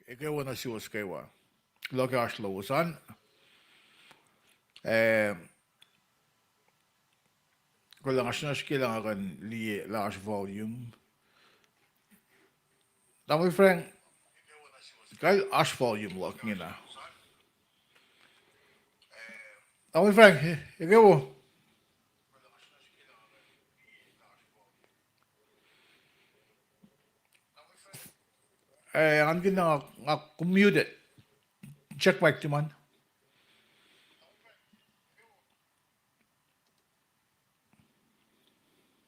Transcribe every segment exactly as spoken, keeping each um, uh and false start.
Eke wo nuh suwos kwewa. Kuloh ke oasr lowos an. Eh, kuloh nga srihsrihk lah nga kuh in liye lah oasr volume. Tamuhlwel Frank, kal oasr volume luhk ingena. Tamuhlwel Frank, eh, eke wo. Eh, ngan kena nga, nga muted. Check mic tuman.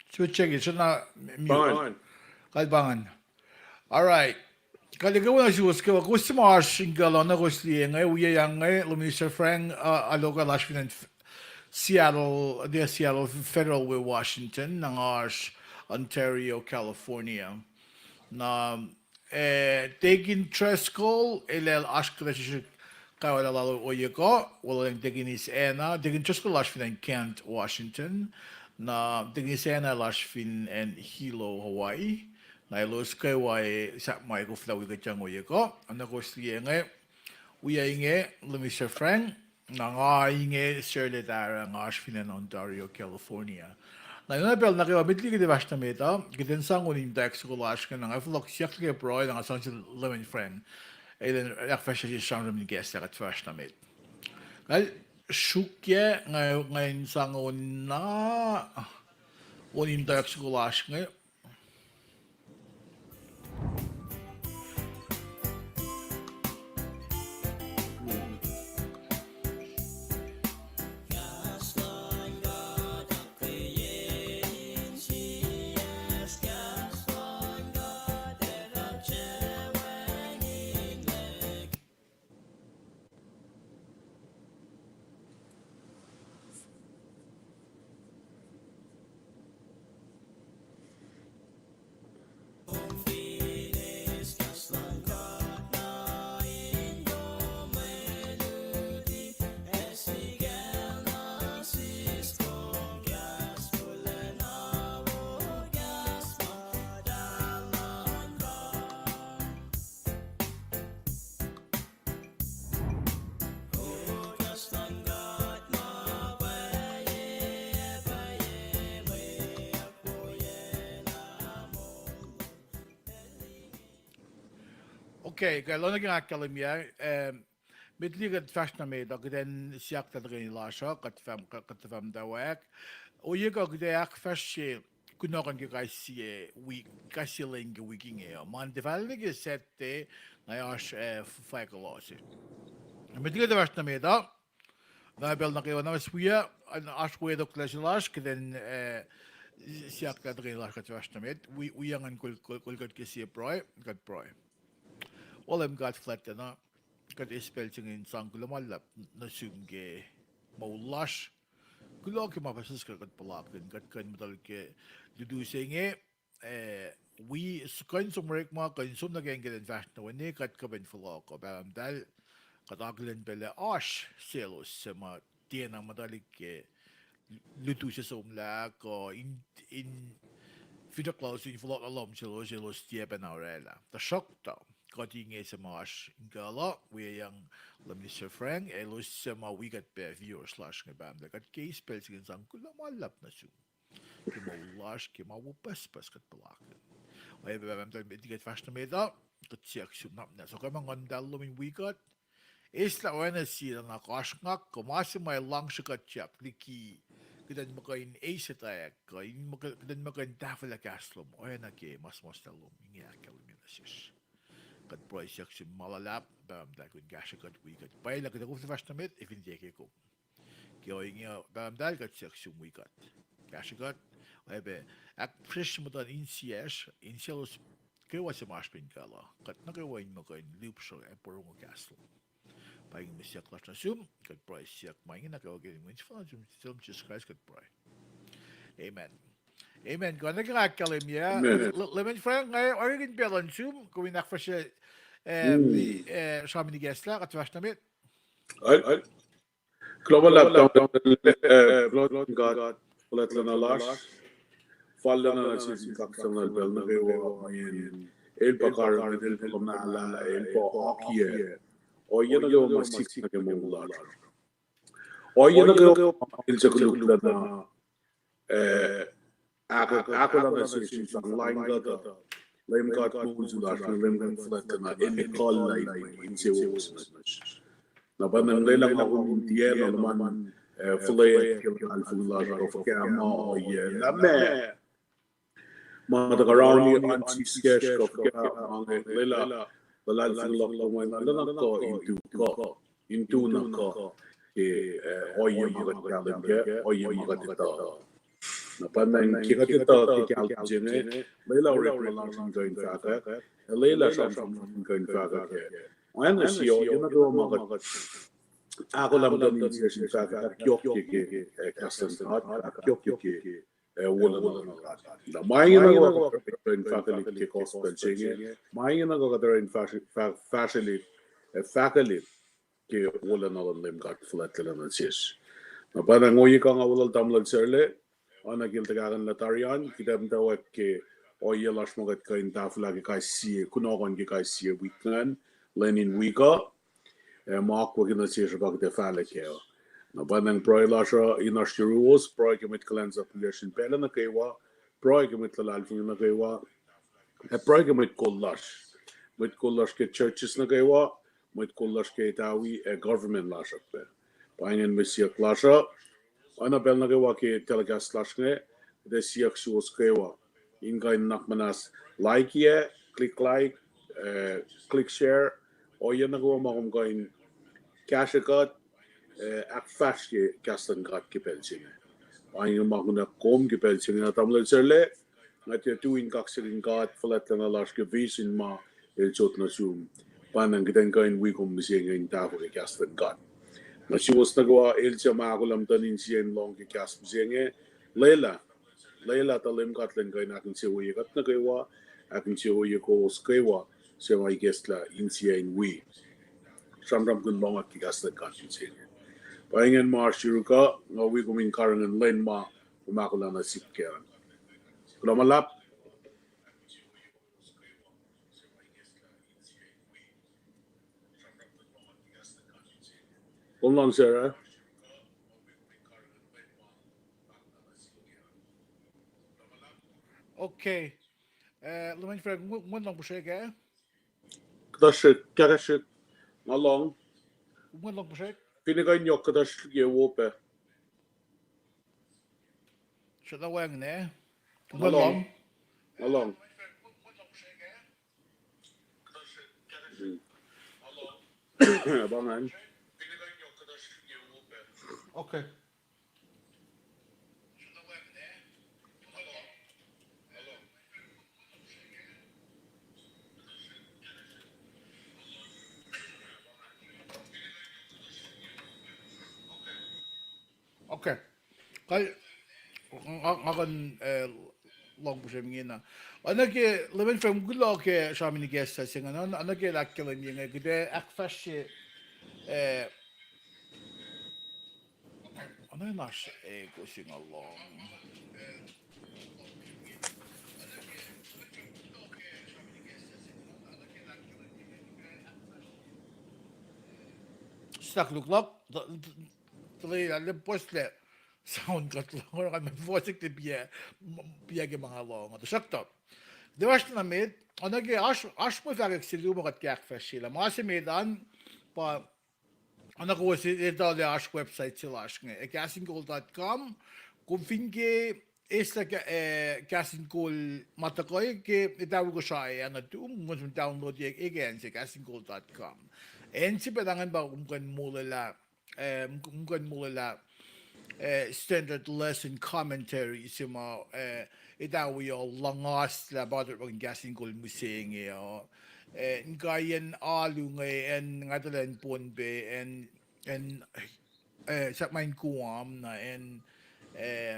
Switch check it, sena mute. Fine. Kal pa ingacn. All right. Kal eke wo nuh suwos kwewa, kowos suc ma oasr in kuh lah na kowos liye inge, wiyac inge, Lay Minister Frank, uh, aloka lasr fin acn F-, Seattle, the Seattle Federal Way, Washington, na nga oasr Ontario, California. Na, eh, Deacon Driscoll, el ac oasr kuhtuh srihsrihk kawuck lal ohiyac kuh, weluhlwacng Deaconess Anna, Deacon Driscoll lasr fin acn Kent, Washington, na Deaconess Anna lasr fin acn Hilo, Hawaii, na elos kwewa ac sahp ma koflah wi kuhtyang ohiyac kuh, na kowos liye inge, wiyac inge, Lay Minister Frank, na nga inge Sarla Tara, nga oasr fin acn Ontario, California. Na, na pacl nuh kwewa met liki kuht fahsr nuh met uh, kuht in sang on in tax soko lasr inge, na nga fohlohk siyuck ke pruhe, na nga sang sel Lay Minister Frank. Elan ahkfahsrye sramsram in kahs lah kuht fahsr nuh met. Kal sruokyac, nga, nga in sang on na, on in tax soko lasr inge. Okay, kuh loh nuh ke nga ahkkahlwemye, um, met liki kuht fahsr nuh met uh, kuht in siyuck lah tuhkweni lasr uh, kuht fah-, kuht fah muhtwacwacack. Ohiyac kuh kuht ac ahkfahsrye kunohkohn ke kais sie wik, kais sie lwen ke wik inge uh. Monday fal nuh ke Saturday, na oasr, eh, f-, fahk loh se. Met liki kuht fahsr nuh met uh, na pacl nuh kwewa na mas wia, an oasr wetoklac se lasr, kuht in, eh, siyuck lah tuhkweni lasr kuht fahsr nuh met, wi-, wiyuck in kol-, kol-, kol kuht ke sie pruhe, kuht pruhe. O Leum God fuhlwactlacna, kuht eis pacl se inge in sang kuloh ma luhlahp nuh sum ke moul lasr. Kuloh ke ma pucspucs kuht puhlakihn, kuht kuh in muhta ke lutu se inge, eh, wi s-, kuh in som orekma, kuh in som nuh ke acn kuht in fahsr nuh oacna, kuht kuh pac in fohlohk uh, Pahpah Muhtahl, kuht akihlen pac lah oasr selos suc ma tiacna muhtwaclihk ke lutu se somlah kuh in, in finsrak lalos in fohlohk nuh lohm selos, elos tiac pacna orwaclah. Tuhsruhktuh, kuht inge suc ma oasr in kuh luh, wiyuck, Lay Minister Frank, elos suc ma wi kuht pac viewers lasr inge, Pahpah Muhtahl, kuht ke eis pacl se inge in sang kuloh ma luhlahp nuh sum ke moul lasr, ke ma wo pucspucs kuht puhlakihn. Oacyacpac Pahpah Muhtahl, met liki kuht fahsr nuh met uh, kuht siyuck sum na, na sokwac ma Nguhn Muhtahl lom in wi kuht, eslah oacna sie nuhnak lasr nga, kuh ma se ma luhngse kuht siyuck liki kuht in muh kuh in eis etwacack, kuh in muh kuh-, kuht in muh kuh in tahfwelah kahs lom, oacna ke ma suhmuhslah lom inge ahkkahlwemye nuh sesr. Kuht pruhe siyuck sum ma luhlahp, Pahpah Muhtahl, kuh in kahsrwe kuht wi kuht. Pwacye lah kuht ac koflah fahsr nuh met, ac fin tiac ke kom ke ohinge, Pahpah Muhtahl, kuht siyuck sum wi kuht. Kahsrwe kuht, oacyacpac ahkfahsrye muhtuhn insiyacsr, insiyac lalos kwewa suc ma oasr pac in kuh luh. Kuht nuh kwewa in muh kuh in lihpsruh ac porongo kahs lom. Pa inge mwe siyuck lasr nuh sum, kuht pruhe siyuck ma inge nuh kwewa ke inen Wen sefanna nuh sum, Jisus Kraist kuht pruhe. Amen. Amen. Kuh nuh ke nga ahkkahlwemye, Lay-, Layman Frank, nga orekmakihn pacl luhn sum, kom in ahkfahsrye, eh, sramsram in kahs lah kuht fahsr nuh met. Kuloh ma luhlahp, eh, kuloh God, fuhlwactlacna lasr. Fal lacna nuh sesr in kaksakihn pacl nuh kwewa, mweyen El pa karihngihn, el pa luhmahlah, el pa akiyac ohiyac nuh kwewa ma sikyak nuh ke moul lasr. Ohiyac nuh kwewa ma el suc koluklacna, eh, ahko-, ahkolah nuh sesr in sang lain kuhtuh, Leum God moul se lasr, Leum God fuhlwactlacna, el ekuhllah in, insewowos. Na pa nga lwelah nga kom in tiacna luhman, eh, fuhlweack ke luhlahlfongi lasr kuh fuhkah ma ohiyac lah ma ma tuhkuh rauni an siskacsr kuh fuhkah ma inge, lwelah luhlahlfongi luhk kom an lwelah kuh in tu kuh, in tu na kuh ke, eh, ohiyac ma kuht kahlwem kac, ohiyac ma kuht etuh. Na pa nga ke kuht etuh ke kahlwem se inge, lwelah orekma lasr in kuh in fahkwack, ac lwelah sramsram in kuh in fahkwack kac. Oacna sie ohiyac nuh kwewa ma kuht ahkolah muhtuhn insiyacsr in fahkwack, ahkyohkye ke, eh, kahs luhn God, ahkyohkye ke, eh, wolacna luhn God. Na ma inge nuh kwewa kuht kuh in fahkwelihk ke gospel se inge, ma inge nuh kwewa kuht kuh in fahsr-, fah-, fahsrwelihk, eh, fahkwelihk ke wolacna luhn Leum God fuhlwactlacna nuh sesr. Na pa nga ohiyac kuh nga weluhl tamuhlwel Serle, oacna ke el tuhkahkihn lah tari an, kuht ac muhtwacwacack ke ohiyac lasr ma kuht kuh in tahfwelah ke kais sie, kunohkohn ke kais sie wik ingacn, lwen in wik uh, ac ma akwuck nuh sesr pa kuht ac fahlac kac uh. Na pa nga pruhe lasr uh in oasr yuruwos, pruhe ke mwet kuhlwacnsap wiyacsr in pacl nuh kwewa, pruhe ke mwet luhlahlfongi nuh kwewa, ac pruhe ke mwet kol lasr. Mwet kol lasr ke churches nuh kwewa, mwet kol lasr ke etawi ac government lasr uh pac. Pa ingacn mwe siyuck lasr uh, oacna pacl nuh kwewa ke telecast lasr inge, kuht ac siyuck suwos kwewa in kuh in nuhnak muhnahs like-i, click like, eh, click share, ohiyac nuh kwewa ma kom kuh in kahsrwe kuht, eh, ahkfahsrye kahs luhn God ke pacl se inge. Pa inge ma kunuhk kom ke pacl se inge, na tamuhlwel Serle, nga tiac tui in kaksakihn God fuhlwactlacna lasr ke vision ma el sot nuh sum. Pa nga kuht in kuh in wi kom mihsenge in tahfuh ke kahs luhn God. Na suwos nuh kwewa el suc ma ahkolah muhtuhn insiyac in lohng ke kahs mihsenge, lwelah, lwelah tuh Leum God Elan kuh in ahkinsewowoye kuht nuh kwewa, ahkinsewowoye kowos kwewa suc ma ikacslah insiyac in wi sramsramkihn lohngak ke kahs luhn God mihsenge. Pa ingacn ma oasr yuruk uh, nga wi kom in karihngihn lwen ma kom ahkolah nuh sihk kac an. Kuloh ma luhlahp. Kom luhngse, eh? Okay. Eh, Leman Frank, mwe, mwe lohng pihsrek, eh? Kuhtuh srihk, kahkahsrihk, nga lohng. Mwe lohng pihsrek? Finne kuh in yohk kuhtuh srihk ke wo pac. Srihk na wacngihn, eh? Nga lohng. Nga lohng. Hmm. Pa ingacn. Okay. Okay. Kal, nga, nga kuh in, eh, lohng pihsrem ingena. Oacna ke Leman Frank, kuloh ke sramsram ikacslah se ingena, oacna ke el ahkkahlwemye inge, kuht ac ahkfahsrye, eh, oacna in oasr, eh, kowos in nga lohng. Stuck look lock, tuh, tuh, tuh, tuh, tuh, sound cut lohng, oruh nga fosik te piac, piac ke ma nga lohng. Tuhsruhktuh, tiac oasr na met, oacna ke oasr, oasr mwe fahkwack se luo ma kuht ke ahkfahsryelah. Ma se met an, pa, oacna kowos etuh lah oasr website se lasr inge, kahs in kol dot com, kom fin ke eslah, eh, kahs in kol ma tuhkuh ke etawi Kosrae ah nuhtum, kom som download-ye ke acn se kahs in kol dot com. Acn se pac ingacn pa kom kuh in molwelah, eh, kom kuh in molwelah, eh, standard lesson commentary se ma, eh, etawi uh luhngaslah pa tuhkuh kahs in kol mihsenge uh. Eh, inkaiyacn alu inge, acn nga tuh lah acn Pohnpei, acn, acn, eh, sahp ma in Guam na acn, eh,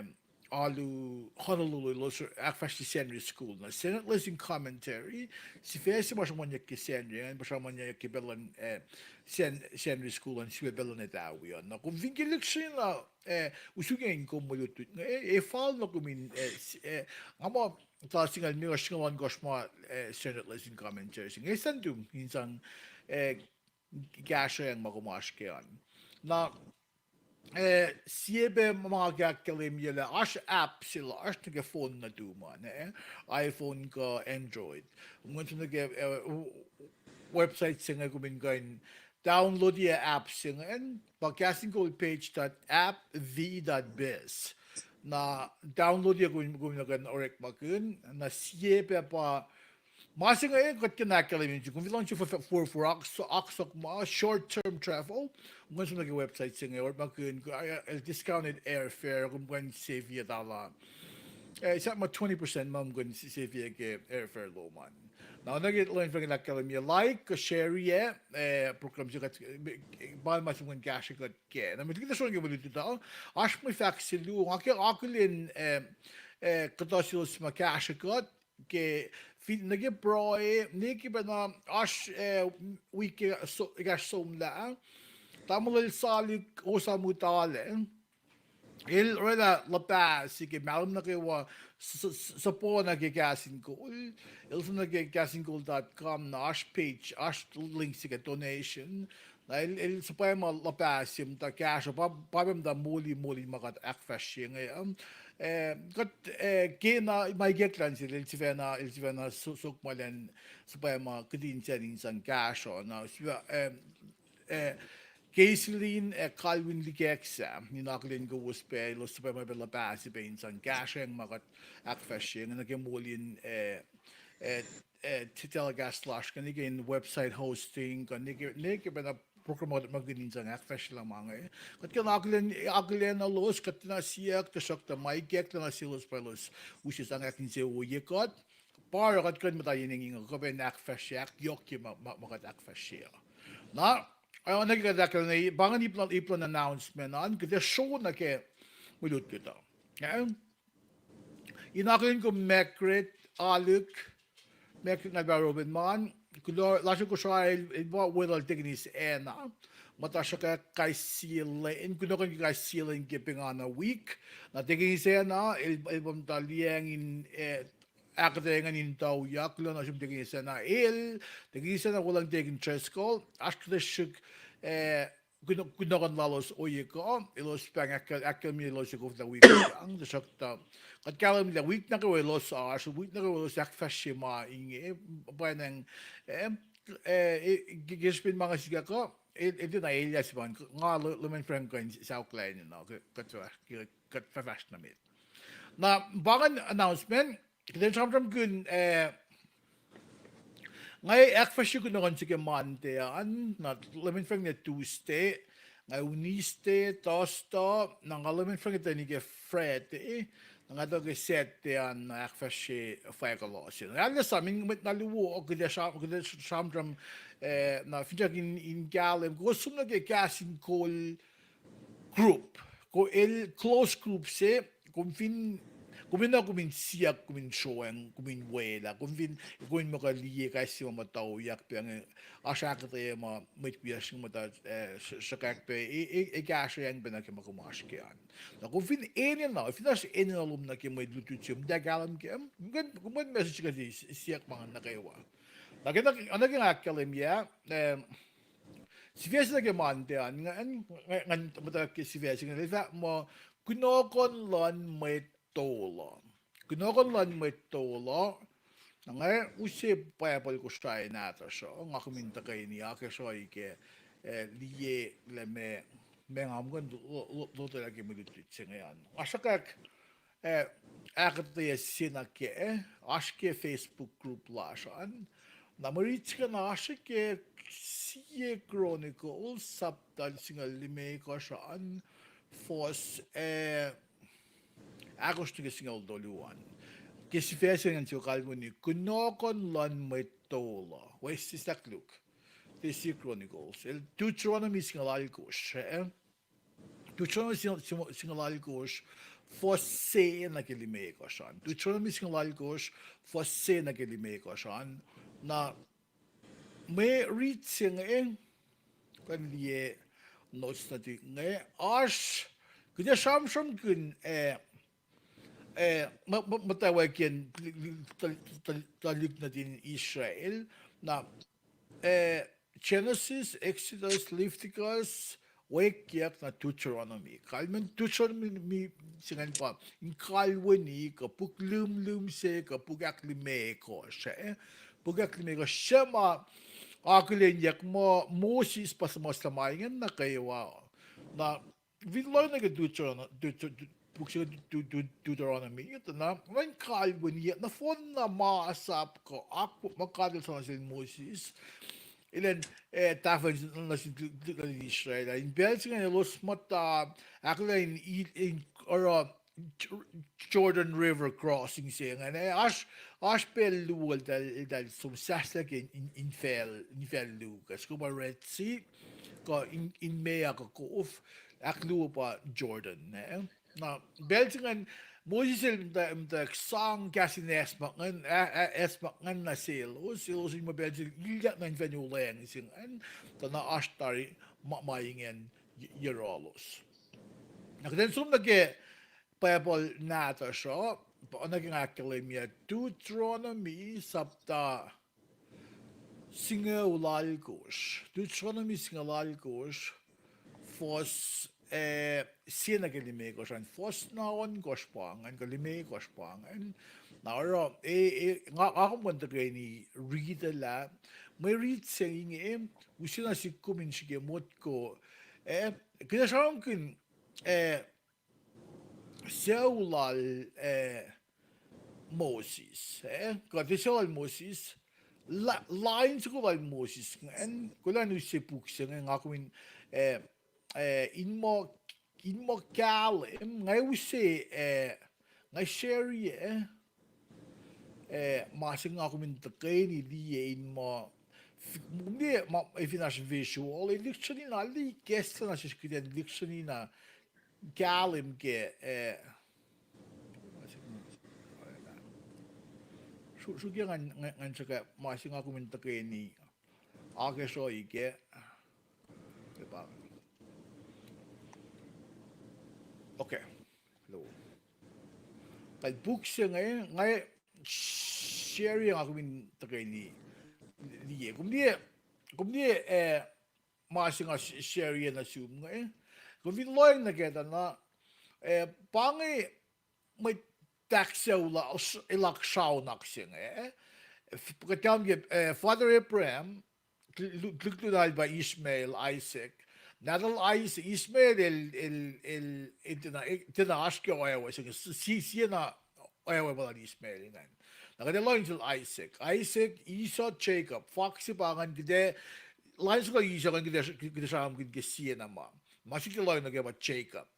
alu Honolulu, elos ahkfahsrye Sacnri School na Standard Lesson Commentary, sifac se ma sruhmuhnyuck ke Sacnri, pa sruhmuhnyuck ke pacl luhn, eh, Sacnri School an, sifac pacl luhn etawi an. Na kom fin ke lihksreni na, eh, usrnguck in kom mwe lutlut inge, eh, fal na kom in, eh, nga muh ta singucul limekohsr, singucul ohnkohsr ma, eh, standard lesson commentary se inge. Sang tu in sang, eh, kahsrweacng ma kom oasr ke an. Na, eh, sie pac ma ke ahkkahlwemye lah oasr app se lasr nuh ke phone nuhtum an, eh, iPhone kuh Android. Kom kuh in som nuh ke, eh, website se inge, kom in kuh in download-ye app se inge, pa Kahs in Kol page dot app v dot biz. Na download-ye kom, kom in kuh in orekmakihn, na sie pac pa ma se inge kuht ke ahkkahlwemye, kom fin luhngse for, for, for oak-, oak sohksohk ma, short term travel, kom kuh in som nuh ke website se inge, orekmakihn, eh, el discounted airfare, kom kuh in save-ye tala, eh, sahp ma twenty percent ma kom kuh in save-ye ke airfare lom an. Na oacna ke Lwen Frank el ahkkahlwemye, like kuh share-ye, eh, program se kuht, eh, pa ma se kom kuh in kahsrwe kuht kac. Na met liki tuh sroang ke mwe lutlut uh, oasr mwe fahk se luo, nga ke akihlen, eh, eh, kuhtuh selos ma kahsrwe kuht, ke fin nuh ke pruhe, ne ke pacna oasr, eh, wik ke so-, ekahsr somlah, tamuhlwel Salik Osamutale, el orwaclah luhpah se ke mahlwem nuh kwewa, s-, s-, suhpohna ke Kahs in Kol, el som nuh ke kahs in kol dot com, na oasr page, oasr link se ke donation. Na el, el suhpwacma luhpah se muhta kahsruh, pa, pa muhta moli, moli ma kuht ahkfahsrye inge, um, eh, kuht, eh, kena ma ikacklah nuh sel, el sifacna, el sifacna so-, sok ma elan suhpwacma kihtin sacn in sang kahsruh. Na sifa, eh, eh, Keisilin ac Kalwin Likeksa, in akihlen kowos pac, elos suhpwacma pac luhpah se pac in sang kahsrweacng ma kuht ahkfahsrye inge nuh ke moul in, eh, eh, eh, telecast lasr, kuh nuh ke in website hosting, kuh nuh ke, nuh ke pacna program ma kuht in sang ahkfahsrye lah ma inge. Kuht ke akihlen, akihlen elos, kuht tiacna siyuck, tuhsruhktuh ma ikacklah nuh selos pa elos use sang ahkinsewowoye kuht. Pa oruh kuht kuh in muhta yen inge, kuh pac in ahkfahsrye, ahkyohkye ma, ma, ma kuht ahkfahsrye uh. Na, oacna ke kuht ahkkahlwemye, pa ingacn ip luhn, ip luhn announcement an, kuht ac sro nuh ke mwe lutlut uh. Eh? In akihlen kom Margaret Alik, Margaret ngalpa Robin Mann, kuloh lasr Kosrae el, el pa weluhl Deaconess Anna, muhta sruhkwack kais sie lwen, kunohkohn ke kais sie lwen ke pengana wik, na Deaconess Anna el, el pa muhta liyacacng in, eh, ahkuhtweyac ngan in tuyak, kuloh na sum Deaconess Anna el, Deaconess Anna weluhl Deacon Driscoll, oasr kuhtuh srihk, eh, kuno-, kunohkohn lalos ohiyac kuh, elos pahng ahk-, ahkkahlwemye elos ac koflah wik an, tuhsruhktuh kuht kahlwem lah wik nuh kwewa elos oasr, wik nuh kwewa elos ahkfahsrye ma inge, pwacnwacng, eh, eh, eh, ke, ke srihpen ma nga sikyak uh, el, el tiacna elyah se pa nga, Leman Frank kuh in saohklah enenuh, kuht fah-, kuht fah fahsr nuh met. Na, pa ingacn announcement, kuht in sramsramkihn, eh, nga ahkfahsrye kunohkohn se ke Monday an, na Leman Frank na Tuesday, nga Wednesday, Thursday, na nga Leman Frank tuhni ke Friday, na nga tuh ke Saturday an, na ahkfahsrye fahko lal se. Na arlac sa, min mwet na luo, kuht ac sram-, kuht ac sramsram, eh, na finsrak in, in kahlwem, kowos som nuh ke Kahs in Kol group. Ko el close group se, kom fin, kom enenuh kom in siyuck, kom in sroacng, kom in welah, kom fin, kom in muhkwena liye kais sie ma muhtwacwacack pac inge, oasr ahkuhtweyac ma mwet wiyacsr inge muhta, eh, sr-, sruhkwack pac, e, e, e kahsrweacng pac nuh ke ma kom oasr ke an. Na kom fin enenuh, fin oasr enenuh lom nuh ke mwe lutlut se, kom tiac kahlwem ke, kom kuh in, kom kuh in message kuht, siyuck ma nuh kwewa. Na ke, na ke nga ahkkahlwemye, eh, sifac se nuh ke Monday an, ngan, ngan, ngan muhta ke sifac se inge, el fahk muh kunohkohn luhn mwet tolu. Kunohkohn luhn mwet tolu. Na nga use Bible Kosrae nahtuhsr uh, nga kom in tuhkweni akacsruhi ke, eh, liye lah meac, meac nga kom kuh in lo-, lo-, lo-, lotwelah ke mwe lutlut se inge an. Nga sruhkwack, eh, ahkuhtweyac se nuh ke, oasr ke Facebook group lasr an. Na mwe rit se ingacn oasr ke Sie Chronicles, sapta singucul limekohsr an, fuhs, eh, ahkosr nuh ke singucul tolu an. Ke sifac se ingacn sifil kalweni, kunohkohn luhn mwet tolu. Wes sislah Luke. The Sie Chronicles. El Deuteronomy singucul alkosr, eh? Deuteronomy singucul, singucul alkosr, fuhs se nuh ke limekohsr an. Deuteronomy singucul alkosr, fuhs se nuh ke limekohsr an. Na mwe rit se inge, kuh in liye notes nuhtihk inge, oasr, kuht ac sramsramkihn, eh, eh, muhtwacwacack in tuhlihk nuhtin Israel. Na, eh, Genesis, Exodus, Leviticus, Wakyacn, na Deuteronomy. Kalmacn Deuteronomy se ingacn pa in kalweni kuh puk limlim se kuh puk ahklimekohsr, eh? Puk ahklimekohsr se ma akihlenyuck muh Moses pa suhmuhslah ma ingacn nuh kwewa. Na fin lohng nuh ke Deuterono-, Deut-, Deut-, puk se Deuteronomy, tuh na, na in kalweni, nohfohn na masap kuh akwuck ma God El sang nuh sel Moses, elan, eh, tahfuhn nuh sin Israel. In pacl se ingacn elos muhta, ahkolah in, in, in oruh Jordan River crossing se ingacn, eh, oasr, oasr pacl luo eltahl, eltahl som sahslah ke in, in, infacl, infacl luo, kuh soko pa Red Sea, kuh in, in meoa kuh kof, ahkluo pa Jordan, eh. Na pacl se ingacn Moses el muhtwacwacack sang kahs in acsmak ingacn, a-, a-, acsmak ingacn nuh selos, selos in muh pacl se ilyak nuh infacn olweacng se ingacn, tuh na oasr tari ma, ma ingacn y-, yohrohlos. Na kuht in som nuh ke Bible nahtuhsr uh, pa nuh ke nga ahkkahlwemye Deuteronomy sapta singucul oalkosr. Deuteronomy singucul oalkosr, fuhs, eh, sie nuh ke limekohsr an, fuhs na ohnkohsr pa ingacn, kuh limekohsr pa ingacn. Na oruh, eh, eh, nga, nga kom kuh in tuhkweni riti lah, mwe rit se inge, use na sihk kom in srihke motko, eh, kuht ac sramsramkihn, eh, sucu lal, eh, Moses, eh, kuht ac sucu lal Moses, la-, lain soko lal Moses ingacn, kuh elan use puk se inge, nga kom in, eh, eh, in muh, in muh kahlwem, nga use, eh, nga share, eh, eh, ma se nga kom in tuhkweni liye in muh, f-, kom liye ma, eh, fin oasr visual, eh, lihksreni na, lihkestla na sesr kuht in lihksreni na, kahlwem ke, eh, sru-, sruokyac ngan, ngan, ngan srihke ma se nga kom in tuhkweni akacsruhi ke, ke pa. Okay. Hello. Kal puk se inge, nga share nga kom in tuhkweni liye. Kom liye, kom liye, eh, ma se nga share nuh sum inge. Kom fin lohacng nuh kac tuh na, eh, pa inge mwet tahk sucu la-, elak sraonak se inge, eh. Kuht kahlwem ke, eh, Father Abraham, lu-, lihk lun nahtuhl pa Ishmael, Isaac. Nahtuhl Is-, Ishmael el, el, el, el tiacna, el tiacna oasr ke oawe se inge, sie, sie na oawe pa lal Ishmael ingacn. Na kuht ac lohng sel Isaac. Isaac, Esau, Jacob. Fahk se pa ingacn kuht ac, lain soko Esau ingacn kuht ac, kuht ac sramsramkihn ke sie na ma. Ma se kuht ac lohng nuh kac pa Jacob.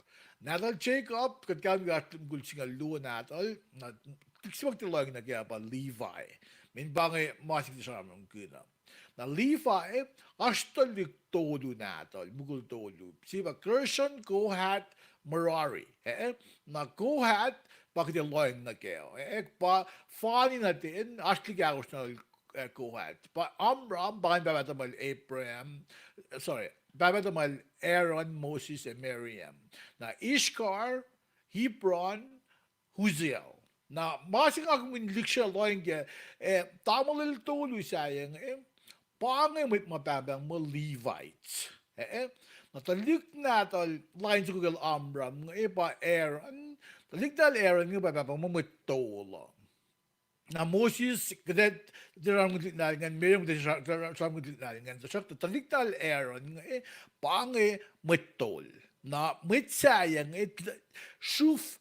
Nahtuhl Jacob, kuht kahlwem ke oasr mukul singucul luo nahtuhl, na lihk se ma kuht ac lohng nuh kac pa Levi. Mweyen pa inge ma se kuht ac sramsramkihn uh. Na Levi, oasr tuhlihk tolu nahtuhl, mukul tolu. Sie pa Gershon, Kohath, Merari. Eh, na Kohath, pa kuht ac lohng nuh kac. Eh, pa fani nuh ten, oasr lihk ahkosr nahtuhl, eh, Kohath. Pa Amram, pa ingacn pahpah tuhmwacl Abraham, sorry, pahpah tuhmwacl Aaron, Moses, ac Miriam. Na Ishkar, Hebron, Uzziel. Na ma se nga kom in lihksreni lohng ke, eh, tamuhlwel tolu sahyac inge, eh, pa inge mwet ma pahngpahng muh Levites. Eh, eh. Na tuhlihk nahtuhl lain soko kacl Amram inge, eh, pa Aaron. Tuhlihk nahtuhl Aaron inge pa pahngpahng muh mwet tolu. Na Moses, kuht ac sramsramkihn tuhlihk nahtuhl ingacn, Miriam, kuht ac sramsramkihn tuhlihk nahtuhl ingacn. Tuhsruhktuh tuhlihk nahtuhl Aaron inge, eh, pa inge mwet tolu. Na mwet sahyac inge, eh, sruf,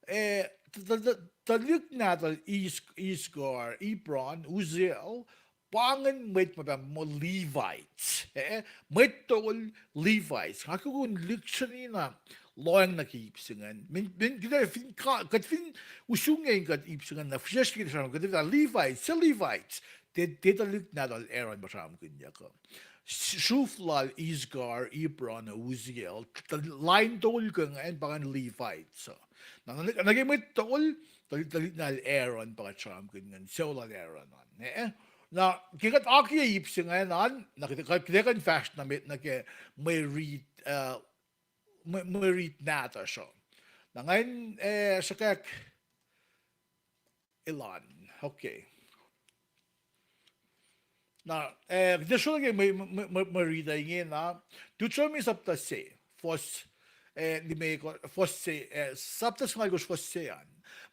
eh, tuhlihk nahtuhl Is-, Iskar, Hebron, Uzziel, pa ingacn mwet ma pahngpahng muh Levites. Eh, mwet tolu Levites. Nga kom in lihksreni na lohacng nuh ke ip se ingacn. Min, min, kuht fin ka-, kuht fin usunge in kuht ip se ingacn na fihsracsr kuht sramsram, kuht Levites, se Levites. Tiac, tiac tuhlihk nahtuhl Aaron pa sramsramkihnyuck uh. Sruf lal Iskar, Hebron, Uzziel, lain tolu ingacn pa ingacn Levites uh. Na, na, nuh ke mwet tolu, tuhlihk nahtuhl Aaron pa kuht sramsramkihn ingacn, sucu lal Aaron an. Eh? Na ke kuht akiyac ip se ingacn an, na kuht, kuht ac kuh in fahsr nuh met nuh ke mwe rit, uh, mwe, mwe rit nahtuhsr uh. Na ngan, eh, sruhkwack elan. Okay. Na, eh, kuht ac srolah ke mwe, mwe, mwe, mwe riti ingena, Deuteronomy sapta se, fuhs, eh, limekohsr, fuhs se, eh, sapta singucul alkohsr fuhs se an.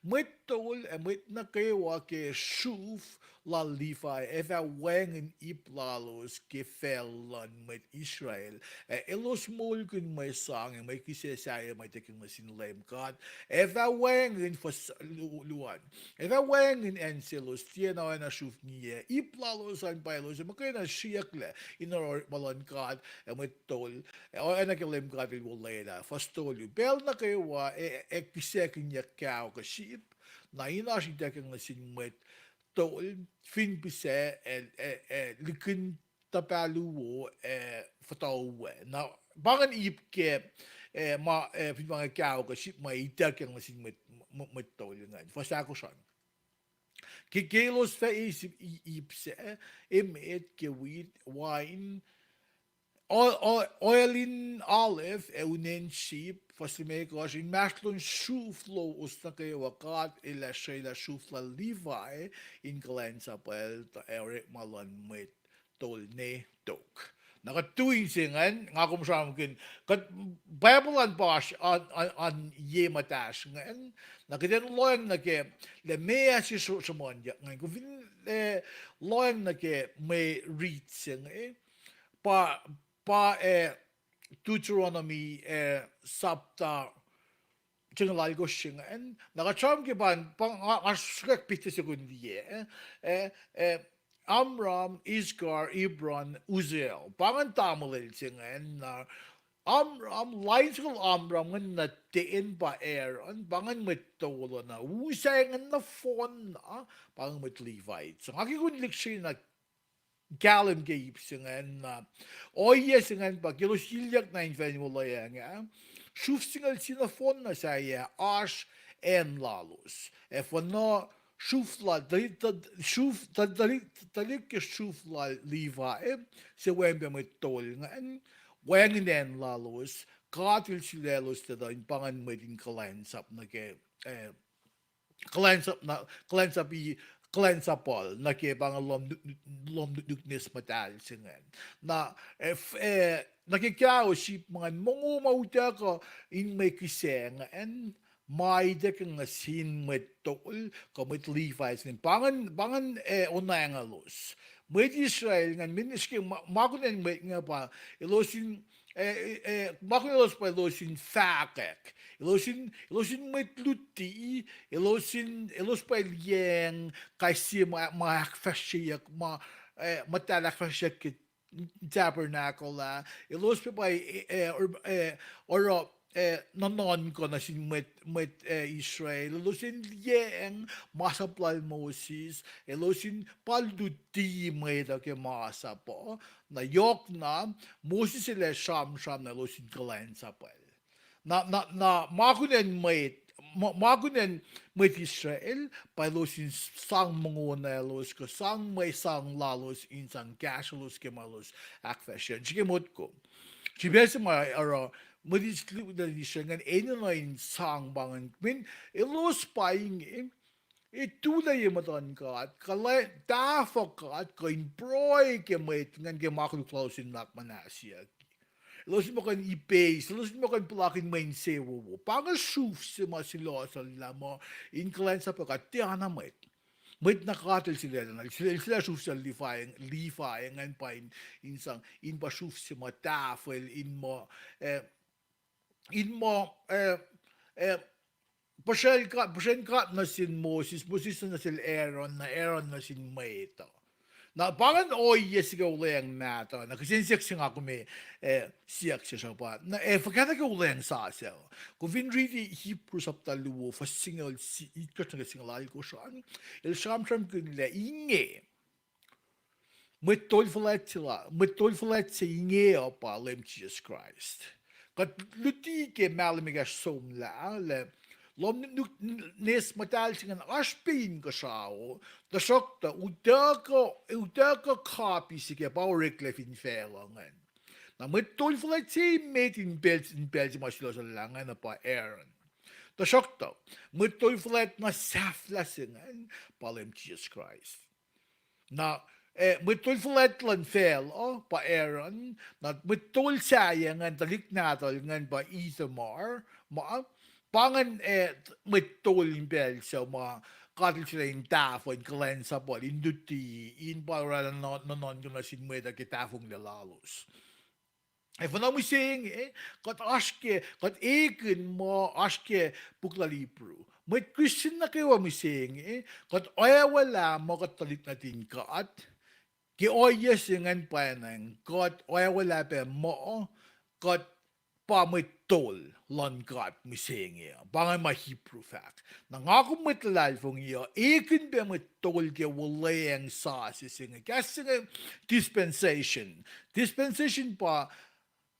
Mwet tol ac mwet nuh kwewa ke sruf lal Levi ac fah wacngihn ip lalos ke facl luhn mwet Israel, ac elos moulkihn mwe sang ac mwe kihsac sahyac ma ituckyang nuh sin Leum God, ac fah wacngihn, fuhs lu-, luo an, ac fah wacngihn acn selos tiacna oacna sruf ngiyac. Ip lalos an pa elos ac muhkwena sriyucklac in orekma luhn God ac mwet tol, ac oacna ke Leum God El olwelah. Fuhs tolu, pacl nuh kwewa ac, ac kihsackihnyak kaho kuh sip, na in oasr ituckyang nuh sin mwet tol, fin pihsac, ac, ac, ac likihn tuhpac luo, ac fototo we. Na, pa ingacn ip ke, eh, ma, eh, fin pa inge kaho kuh sip ma ituckyang nuh sin mwet, mwet tol ingacn. Fuhs ahkosr an. Ke, ke elos fah eis ip, ip sac, emet ke wheat, wain, o-, o-, oil in olive ac unen sheep, fuhs limekohsr, inmahsrlon sruf lowos nuh kwewa God El asruelah sruf lal Levi in kuhlwacnsapwacl ac orekma luhn mwet tol ne tok. Na kuht tui se ingacn, nga kom sramsramkihn, kuht Bible an pa oasr an, an, an ye muhtahsr ingacn, na kuht in lohacng nuh ke, lah meac se sr-, sruhmuhnyuck ingacn, kom fin, eh, lohacng nuh ke mwe rit se inge, pa, pa, eh, Deuteronomy, eh, sapta singucul alkohsr ingacn. Na kuht sramsram ke pa, pa nga, nga srihkwack petsac se kom liye, eh, eh, Amram, Izhar, Hebron, Uzziel. Pa ingacn tamuhlwel se ingacn, na Amram, lain singucul Amram ingacn nuh ten pa Aaron, pa ingacn mwet tol uh na. Uzziah ingacn nohfohn na, pa ingacn mwet Levites. Nga ke kom lihksreni na kahlwem ke ip se ingacn, na ohiyac se ingacn pa ke elos ilyak nuh infacn wolacna ah, sruf singucul sie nohfohn na sahyac oasr acn lalos. Ac fuhnuh sruf lal, tuhlihk, tuhlihk, tuhlihk ke sruf lal Levi, suc wacngihn pac mwet tol ingacn, wacngihn acn lalos, God El sulaclos tuh in pa ingacn mwet in kuhlwacnsap nuh ke, eh, kuhlwacnsap, na, kuhlwacnsap, kuhlwacnsapuhl nuh ke pa inge lohm nuknuk, lohm nuknuk nes muhtahl se ingacn. Na, eh, f-, eh, nuh ke kaho sip ma ingacn, mongo ma utuckuh in mwe kihsac ingacn, ma ituckyang nuh sin mwet tol kuh mwet Levi se ingacn. Pa ingacn, pa ingacn, eh, onweacng lalos. Mwet Israel ingacn, min srihke ma, ma kunacn mwet inge pa, elos in, eh, eh, ma kunacn elos pa elos in fahkwack. Elos in, elos in mwet luti, elos in, elos pa liyacacng kais sie ma, ma ahkfahsryeyuck, ma, eh, muhtahl ahkfahsryeyuck ke tabernacle ah. Elos pa, pa, eh, eh, or-, eh, oruh, eh, nuhnuhnkuh nuh sin mwet, mwet, eh, Israel. Elos in liyacacng masap lal Moses. Elos in pa luti mwet uh ke masap uh. Na yohkna, Moses el ac sramsram na elos in kuhlwacnsapwacl. Na, na, na ma kunacn mwet, ma, ma kunacn mwet Israel, pa elos in sang mongo na elos, kuh sang mwe sang lalos in sang kahsrwelos ke ma elos ahkfahsrye. Srihke motko. Srihpac se ma oruh, mwet Is-, Israel ingacn enenuh in sang pa ingacn. Min, elos pa inge, e tulac ye muhtuhn God, kuh lah tahfuh God, kuh in pruhe ke mwet ingacn ke ma koluk lalos in nuhnak muhnahs siyuck. Elos in muh kuh in ipeis, elos in muh kuh in puhlakihn mwe insewowo. Pa inge sruf se ma sulosulah muh in kuhlwacnsap kuht tiacna mwet. Mwet na God El sulaclah, El sulaclah sruf sel Levi, Levi ingacn pa in, in sang, in pa sruf se ma tahfwel, in muh, eh, in muh, eh, eh, puhsren God, puhsren God nuh sin Moses, Moses nuh sel Aaron, na Aaron nuh sin mwet uh. Na pa ingacn ohiyac se ke Wuhlweacng Mahtuh, na kihsen siyuck se nga kom, eh, siyuck sesr pa. Na, eh, fuhkah nuh ke Wuhlweacng Sasuc? Kom fin riti Hebrew sapta luo, fuhs singucul si-, itkohsr nuh ke singucul alkohsr an, el sramsramkihn lah inge mwet tol fuhlwact se la, mwet tol fuhlwact se inge uh pa Leum Jisus Kraist. Kuht luti ke Mahlwem ekahsr somlah, lah lohm nuknuk nes muhtahl se ingacn oasr pac inkuhsrao, tuhsruhktuh utuckuh, utuckuh kapi se ke pa oreklac fin facluh ingacn. Na mwet tol fuhlwact se emet in pacl, in pacl se ma sulosulah ingacn pa Aaron. Tuhsruhktuh, mwet tol fuhlwact na sahflah se ingacn pa Leum Jisus Kraist. Na, eh, mwet tol fuhlwact luhn facluh pa Aaron, na mwet tol sahyac ingacn, tuhlihk nahtuhl ingacn pa Ithamar, ma, pa ingacn, eh, mwet tol in pacl suc ma God El sifacna in tahfuh, in kuhlwacnsapuhl, in luti, in pa oraclah nuhnuhnkuh nuh sin mwet uh ke tahfonglac lalos. Ac fin mihsenge, kuht oasr ke, kuht ekihn muh oasr ke puk lal Hebrew. Mwet Christian nuh kwewa mihsenge, kuht oacwalah muh kuht tuhlihk nuhtin God. Ke ohiyac se ingacn pwacnwacng, kuht oacwalah pac muh kuht pa mwet tol luhn God mihsenge uh. Pa ingacn ma Hebrew fahk. Na nga kom mwet luhlahlfongi uh, ekihn pac mwet tol ke wuhlweacng sasuc se inge. Kahs se inge dispensation. Dispensation pa,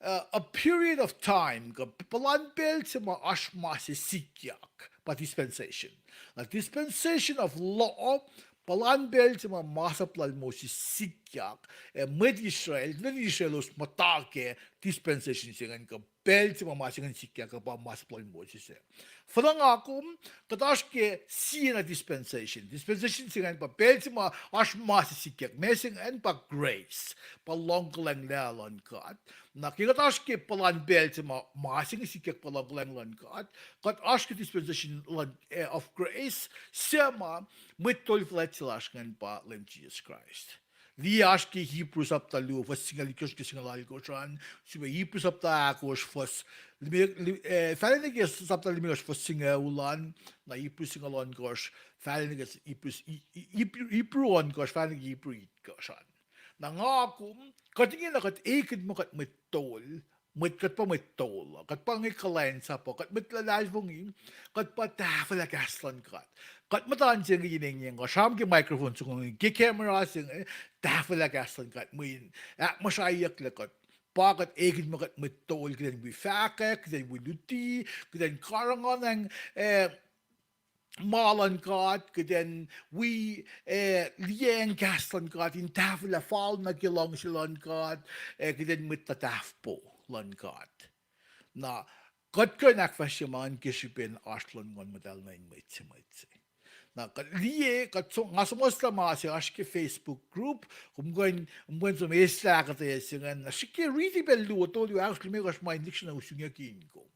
uh, a period of time, kuh puhlan pacl se ma oasr ma se sikyak, pa dispensation. Na dispensation of law, puhlan pacl se ma masap lal Moses sikyak, ac mwet Israel, mwet Israel elos muhta ke dispensation se ingacn kuh pacl se ma ma se ingacn sikyak kuh pa masap lal Moses ah. Fin nga kom, kuht oasr ke sie na dispensation. Dispensation se ingacn pa pacl se ma oasr ma se sikyak. Ma se ingacn pa grace, pa luhngkuhlwacng luhn God. Na ke kuht oasr ke puhlan pacl se ma ma se inge sikyak pa luhngkuhlwacng luhn God, kuht oasr ke dispensation luhn, eh, of grace, se ma mwet tol fuhlwact se lasr ingacn pa Leum Jisus Kraist. Liye oasr ke Hebrew sapta luo fuhs singucul itkohsr ke singucul alkohsr an, sifilpac Hebrew sapta ahkosr fuhs, lime-, li-, eh, fahla nuh ke sapta limekohsr fuhs singucul an, na Hebrew singucul ohnkohsr, fahla nuh ke Hebrew, Hebrew, Hebrew ohnkohsr, fahla nuh ke Hebrew itkohsr an. Na nga kom, kuht ingena kuht ekihn muh kuht mwet tol, mwet kuht pa mwet tol uh, kuht pa inge kuhlwacnsapuh, kuht mwet luhlahlfongi, kuht pa tahfwelah kahs luhn God. Kuht muhta in se inge in engyeng, kuh sram ke microphone soko inge, ke camera se inge, tahfwelah kahs luhn God, mweyen ahkmuhsrahyucklac kuht. Pa kuht ekihn muh kuht mwet tol, kuht in wi fahkwack, kuht in wi luti, kuht in karihngihn, eh, ma luhn God, kuht in wi, eh, liyacacng kahs luhn God, in tahfwelah fal nuh ke luhngse luhn God, ac kuht in mwet tahfpo luhn God. Na kuht kuh in ahkfahsrye ma ingacn ke srihpen oasr luhn Nguhn Muhtahl nuh in mwet se mwet se. Na kuht liye, kuht so-, nga suhmuhslah ma se oasr ke Facebook group, kom kuh in, kom kuh in som eslah ahkuhtweyac se ingacn, na srihke riti pacl luo, tolu, ahkosr, limekohsr ma in lihksreni usrnguck in kom.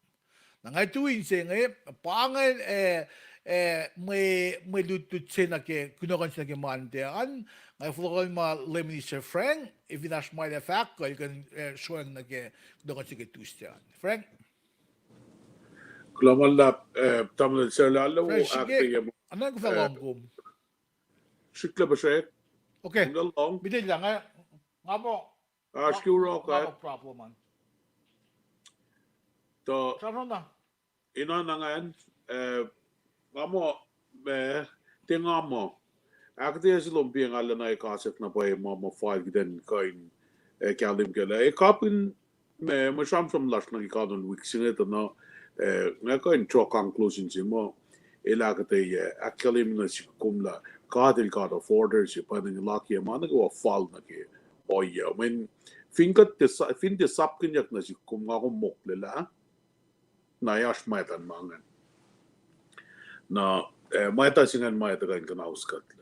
Na nga tui in se inge, pa ingacn, eh, eh, mwe, mwe lutlut se nuh ke, kunohkohn se nuh ke Monday an, nga fohlohkohl ma Lay Minister Frank, ac fin oasr ma el ac fahk kuh el kuh in, eh, sroacng nuh ke kunohkohn se ke Tuesday an. Frank? Kuloh ma luhlahp, eh, tamuhlwel Sarla, Frank, srihke, ahkkweye, anang kuh fah, eh, lohng kom. Srihklac puhsrek. Okay. Kuloh lohng. Mitelah nga, nga muh, oasr ke nga, problem an. Tuh, sramsram na. Ina na ingacn, eh, nga muh, eh, tiac nga muh. Ahkuhtweyac se lom pa nga lana kasak na pwacye ma ma fal kuht in kuh in, eh, kahlwem kac lah. Eh, kapihn, ma, mwe sramsram lasr nuh ke kanon wik se inge tuh na, eh, nga kuh in draw conclusion se muh, el ahkuhtweyac, ahkkahlwemye nuh sihk kom lah God el God of order se, pa inge laki ma nuh kwewa fal nuh ke ohiyac. Mweyen fin kuht, fin tiac sapkihnyuck nuh sihk kom, nga kom moklelah, na oasr mwatan ma ingacn. Na, eh, mwatan se ingacn ma tuhkuh in kuhnauskuhtlac.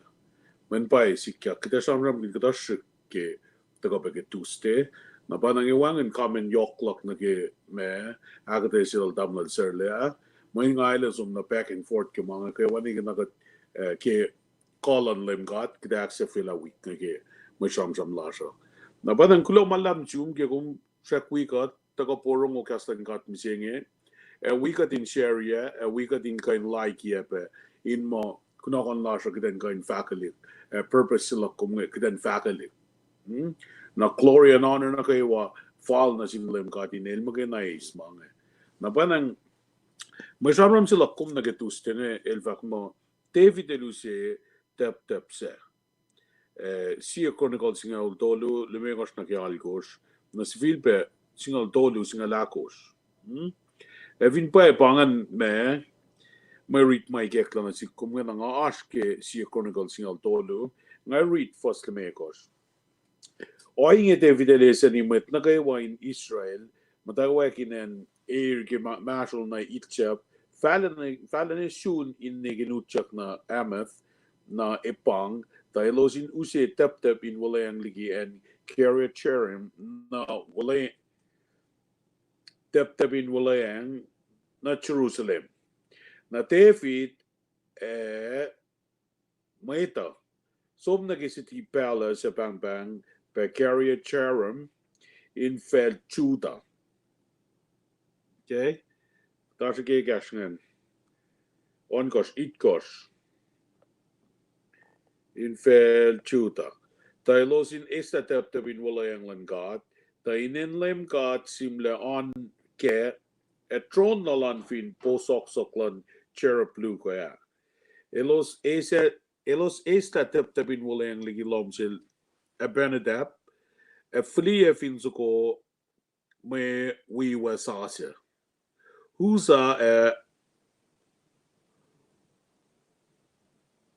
Mweyen pwacye sikyak, kuht ac sramsramkihn kuhtuh srihk ke tuhkuh pac ke Tuesday. Na pa na nge wacngihn comment yohk luhk nuh ke ma, ahkuhtweyac se lal tamuhlwel Sarla. Mweyen nga elos som na back and forth ke ma inge ke wacngihn ke na kuht, eh, ke kuh luhn Leum God, kuht ac ahksahfyelah wik nuh ke mwe sramsram lasr uh. Na pa na kuloh ma luhlahp sum ke kom srack wi kuht, tuhkuh porongo kahs luhn God mihsenge, ac wi kuht in share-ye, ac wi kuht in kuh in like-ye pac, in muh kunohkohn lasr uh kuht in kuh in fahkwelihk, ac purpose se luhk kom inge kuht in fahkwelihk. Na glory and honor nuh kwewa fal nuh sin Leum God in El muhkwena eis ma inge. Na pa na mwe sramsram se luhk kom nuh ke Tuesday inge el fahk muh David el use tacptacp sac. Eh, Sie Chronicles singucul tolu, limekohsr nuh ke alkohsr, na sifilpac singucul tolu, singucul alkohsr. Ac fin pwacye pa ingacn ma, mwe rit ma ikacklah nuh sihk kom inge na nga oasr ke Sie Chronicles singucul tolu, nga rit fuhs limekohsr. Ohinge David el eseni mwet nuh kwewa in Israel, muhtwacwacack in acn Ar ke ma-, mahsrol nuh Egypt, Fahla ne, fahla ne sun in ne ke utyak nuh Hamath, na epang, tuh elos in use teptep in wuhlweacng liki acn Kiriath Jearim, na wuhlwe, teptep in wuhlweacng nuh Jerusalem. Na David, eh, mwet uh, som nuh ke city palace ac pahngpahng pac Kiriath Jearim in facl Judah. Okay? Tasr ke kahs ingacn. Ohnkohsr, itkohsr. In facl Judah. Tuh elos in eslah teptep in wuhlweacng luhn God, tuh inen Leum God sihmlac oan kac, ac tron lal oan fin posohksohk luhn cherub luo ah. Elos eis, elos eslah teptep in wuhlweacng liki lohm sel Abinadab, ac fihliyac fin soko mwe wiwa sasuc. Uza, eh,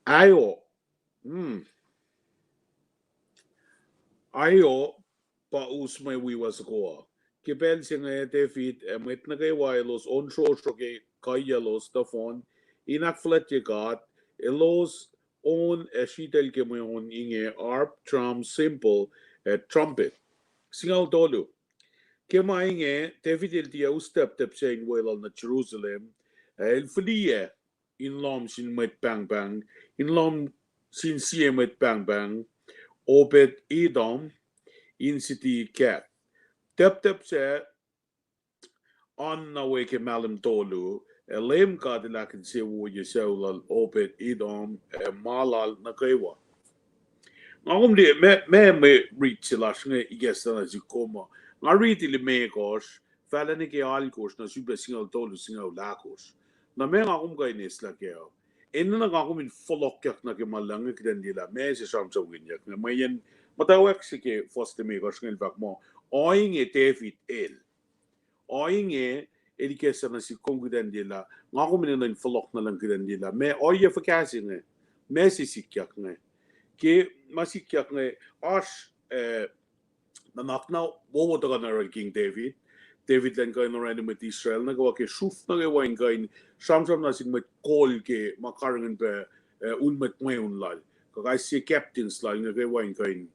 Ahio. Hmm. Ahio pa us mwe wiwa soko uh. Ke pacl se inge David ac mwet nuh kwewa elos on srosro ke kuhiyaclos nohfohn in ahkfuhlwactye God, elos on ac sritacl ke mwe on inge harp, drum, cymbal, ac trumpet. Singucul tolu. Ke ma inge David el tiac us teptep se in weluhl nuh Jerusalem, ac el fihliyac in lohm sin mwet pahngpahng, in lohm sin sie mwet pahngpahng, Obed Edom, in city Gath. Teptep sac oan na we ke mahlwem tolu, ac Leum God El ahkinsewowoye sucu lal Obed Edom ac ma lal nuh kwewa. Nga kom liye, ma, ma mwe riti se lasr inge ikacslah nuh sihk kom uh. Nga riti limekohsr, fahla nuh ke alkohsr, nuh sifilpac singucul tolu, singucul ahkosr. Na ma nga kom kuh in eslah kac uh, enenuh nga kom in fohlohkyak nuh ke ma luhngse kuht in liye lah ma se sramsramkihnyuck inge. Mweyen muhtwacwacack se ke fuhs limekohsr inge el fahk muh, ohinge David el Ohinge el ikacslah nuh sihk kom kuht in liye lah, nga kom enenuh in fohlohk nuh lucng kuht in liye lah ma ohiyac fuhkah se inge, ma se sikyak inge. Ke ma sikyak inge, oasr, eh, nuhnak na wowo tuhkuh nuh yohrohl King David. David elan kuh in orani mwet Israel nuh kwewa ke sruf nuh kwewa in kuh in sramsram nuh sin mwet kol ke ma karihngihn pac, eh, un mwet mweun lal, kuh kais sie captains lal nuh kwewa in kuh in,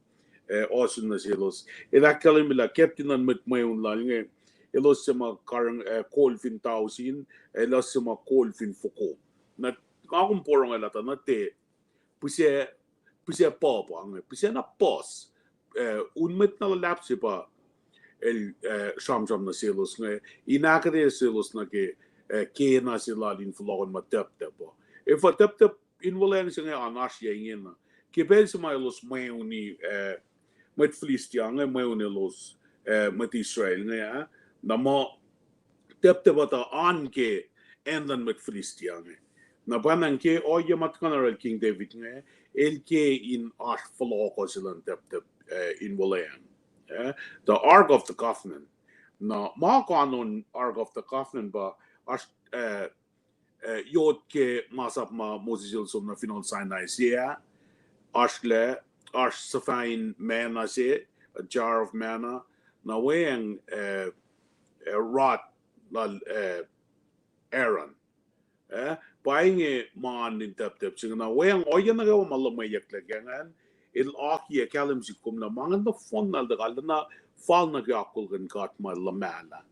eh, ohsun nuh selos. El ahkkahlwemye lah captain luhn mwet mweun lal inge, elos suc ma karihngihn, eh, kol fin tausin, elos suc ma kol fin foko. Na nga kom porongo lah tuh na tiac pihsac, pihsac puhpuh inge, pihsac na puhs, eh, un mwet na luhlahp se pa el, eh, sramsram nuh selos inge, in ahkuhtweyac selos nuh ke, eh, kena se lal in fohlohkohn ma teptep uh. Efuh teptep in wuhlweacng se inge an oasr yac ingena? Ke pacl se ma elos mweuni, eh, mwet Philistia inge mweun elos, eh, mwet Israel inge, ah, na muh teptep uh tuh an ke acn luhn mwet Philistia inge. Na pwacnwacng ke ohiyac ma tuhkuh nuh yohrohl King David inge, el ke in oasr fohlohkoh se luhn teptep, eh, in wuhlweacng, eh, the Ark of the Covenant. Na ma kanon Ark of the Covenant pa oasr, eh, eh, yot ke masap ma Moses el som nuh fin acn Sinai se ah, oasr lah, oasr suhfahin manna se, a jar of manna, na weacng, eh, eh, rod lal, eh, Aaron. Eh, pa inge ma oan in teptep se inge. Na weacng ohiyac nuh kwewa ma lumweyucklac ke ingacn, el akiyac kahlwem sihk kom lah ma ingacn nohfohn na el tuh kalmac na fal nuh ke akwuck luhn God ma luhmahlah.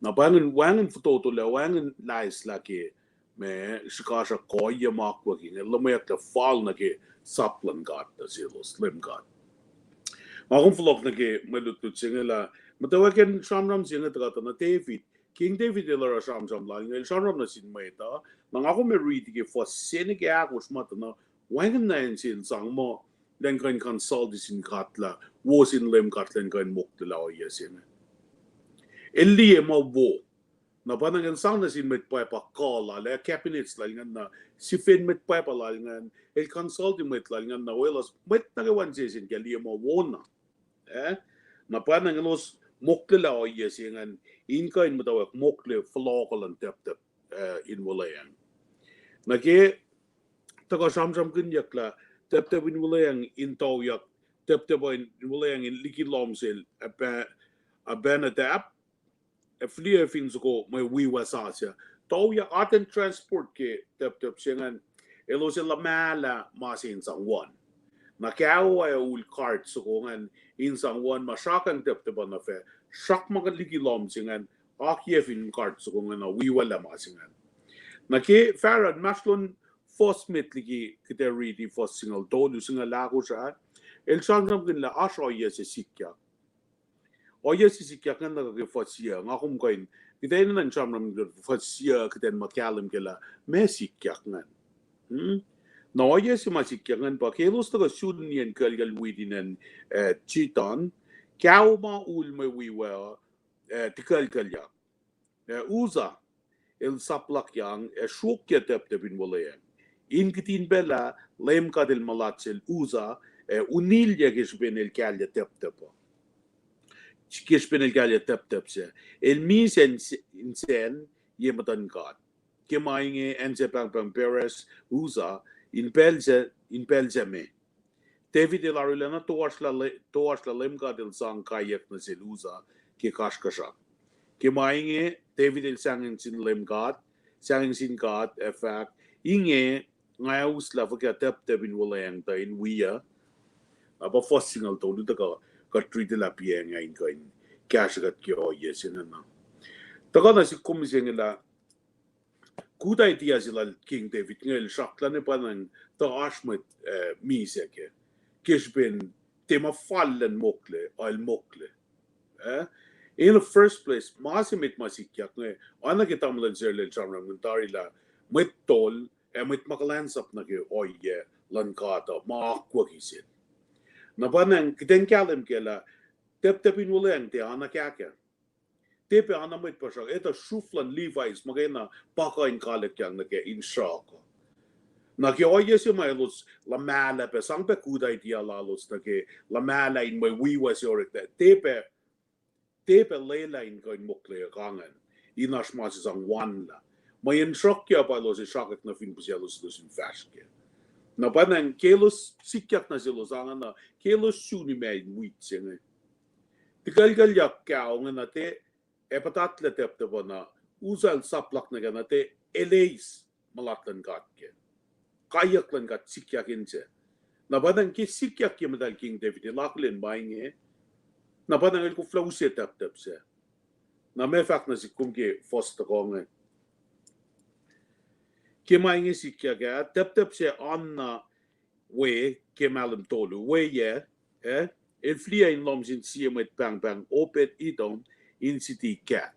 Na pa ingacn wacngihn fototo lah wacngihn laislah ke ma srihkasrak kuh ohiyac ma akwuck inge lumweyucklac fal nuh ke sap luhn God nuh selos, Leum God. Nga kom fohlohk nuh ke mwe lutlut se inge lah muhtwacwacack in sramsram se inge tuhkuh tuh na David, King David el oruh sramsram lal inge, el sramsram nuh sin mwet uh. Na nga kom ac riti ke fuhs se nuh ke ahkosr ma tuh na wacngihn na acn se el sang muh elan kuh in consult sin God lah wo sin Leum God elan kuh in mokle lah ohiyac se inge. El liye ma wo. Na pa ingacn el sang nuh sin mwet pwacpa kuh lal, eh, cabinets lal ingacn, na sifen mwet pwacpa lal ingacn, el consult mwet lal ingacn, na welos mwet nuh kwewa insese in ke liye ma wo na. Eh? Na pa ingacn elos mokle lah ohiyac se ingacn, in kuh in muhtwacwacack mokle fohlohkoh luhn teptep, eh, in wuhlweacng. Na ke tuhkuh sramsramkihnyuck lah teptep in wuhlweacng in toyak, teptep in wuhlweacng in liki lohm sel Ab-, Abinadab, ac fihliyac fin soko mwe wiwa sasuc. Tauyak atacn transport ke tacptacp se ingacn, elos ac luhmahlah ma se in sang won. Na kaoa ac ul cart soko ingacn in sang won ma srakang tacptacp uh nuh fac, srak ma liki lohm se ingacn, akiyac fin cart soko ingacn uh wiwaclah ma se ingacn. Na ke fahsruh inmahsrlon fuhs met liki kuht ac riti fuhs singucul tolu, singucul ahkosr ah, el sramsramkihn lah oasr ohiyac se sikyak. Ohiyac se sikyak ingacn nuh ke fuhs yuc, nga kom kuh in, kuht enenuh in sramsramkihn fuhs yuc, kuht in muh kahlwem ke lah meac sikyak ingacn. Na ohiyac se ma sikyak ingacn pa ke elos tuhkuh sun nien kuclkucl wit in acn, eh, Chidon, kaoa ma ul mwe wiwa, eh, tikuclkuclyak. Eh, Uzzah el saplakyang ac sruokyac tacptacp in wuhlweacng. In kihtin pacl ah Leum God el mulat sel Uzzah ac unilyac ke srihpen el kahlyac tacptacp uh. Ke srihpen el kahlyac tacptacp sac, el misac in s-, in sacn ye muhtuhn God. Ke ma inge acn sac pahngpahng Perez, Uzzah, in pacl sac, in pacl sac me. David el arulacna toasr lah Le-, toasr lah Leum God el sang kaiyuck nuh sel Uzzah ke kasrkuhsrak. Ke ma inge David el sahngweng sin Leum God, sahngweng sin God ac fahk, inge nga uslah fuhkah tacptacp in wuhlweacng tuh in wiyuc. Na pa fuhs singucul tolu tuhkuh kuht riti lah piacng ah in kuh in kahsrwe kuht ke ohiyac se ingacn. Tuhkuh na sik kom mihsenge lah good idea se lal King David inge el sracklah ne pa nang tuh oasr mwet, eh, misac ke, ke srihpen tiac ma fal elan mokle, el mokle. Eh? In the first place, ma se met ma sikyak inge, oacna ke tamuhlwel Sarlel sramsramkihn tari lah mwet tol ac mwet ma kuhlwacnsap nuh ke ohiyac luhn God uh ma akwucki sel. Na pa nang kuht in kahlwem ke lah tacptacp in wuhlweacng tiac ana kahkah. Tiac pac ana mwet puhsra, etuh sruf luhn Levites muhkwena pa kuh in kalikyang nuh ke in sruhk uh. Na ke ohiyac se ma elos luhmahlah pac, sang pac good idea lalos nuh ke luhmahlah in mwe wiwa se orek lah, tiac pac, tiac pac lwelah in kuh in mokleyuck ingacn, in oasr ma se sang wanlah. Mweyen sruhkyuc pa elos ac sruhkwack nuh fin pihselos, elos in fahsr kac. Na pa nang ke elos sikyak nuh selos angan uh, ke elos suni ma in wit se inge, tikuclkuclyak kaoa inge na tiac, ac puhtatlac tacptacp uh na, Uzzah el saplak nuh kac na tiac el eis mulat luhn God kac. Kaiyuck luhn God sikyak inse. Na pa nang ke sikyak ke muhtahl King David el akihlen ma inge, na pa nang el koflah use tacptacp sac. Na ma fahk nuh sik kom ke fuhs tuhkuh inge, ke ma inge sikyak ah, tacptacp sac oanna we ke mahlwem tolu, we yac, eh, el fihliyac in lohm sin sie mwet pahngpahng Obed-Edom in siti Gath.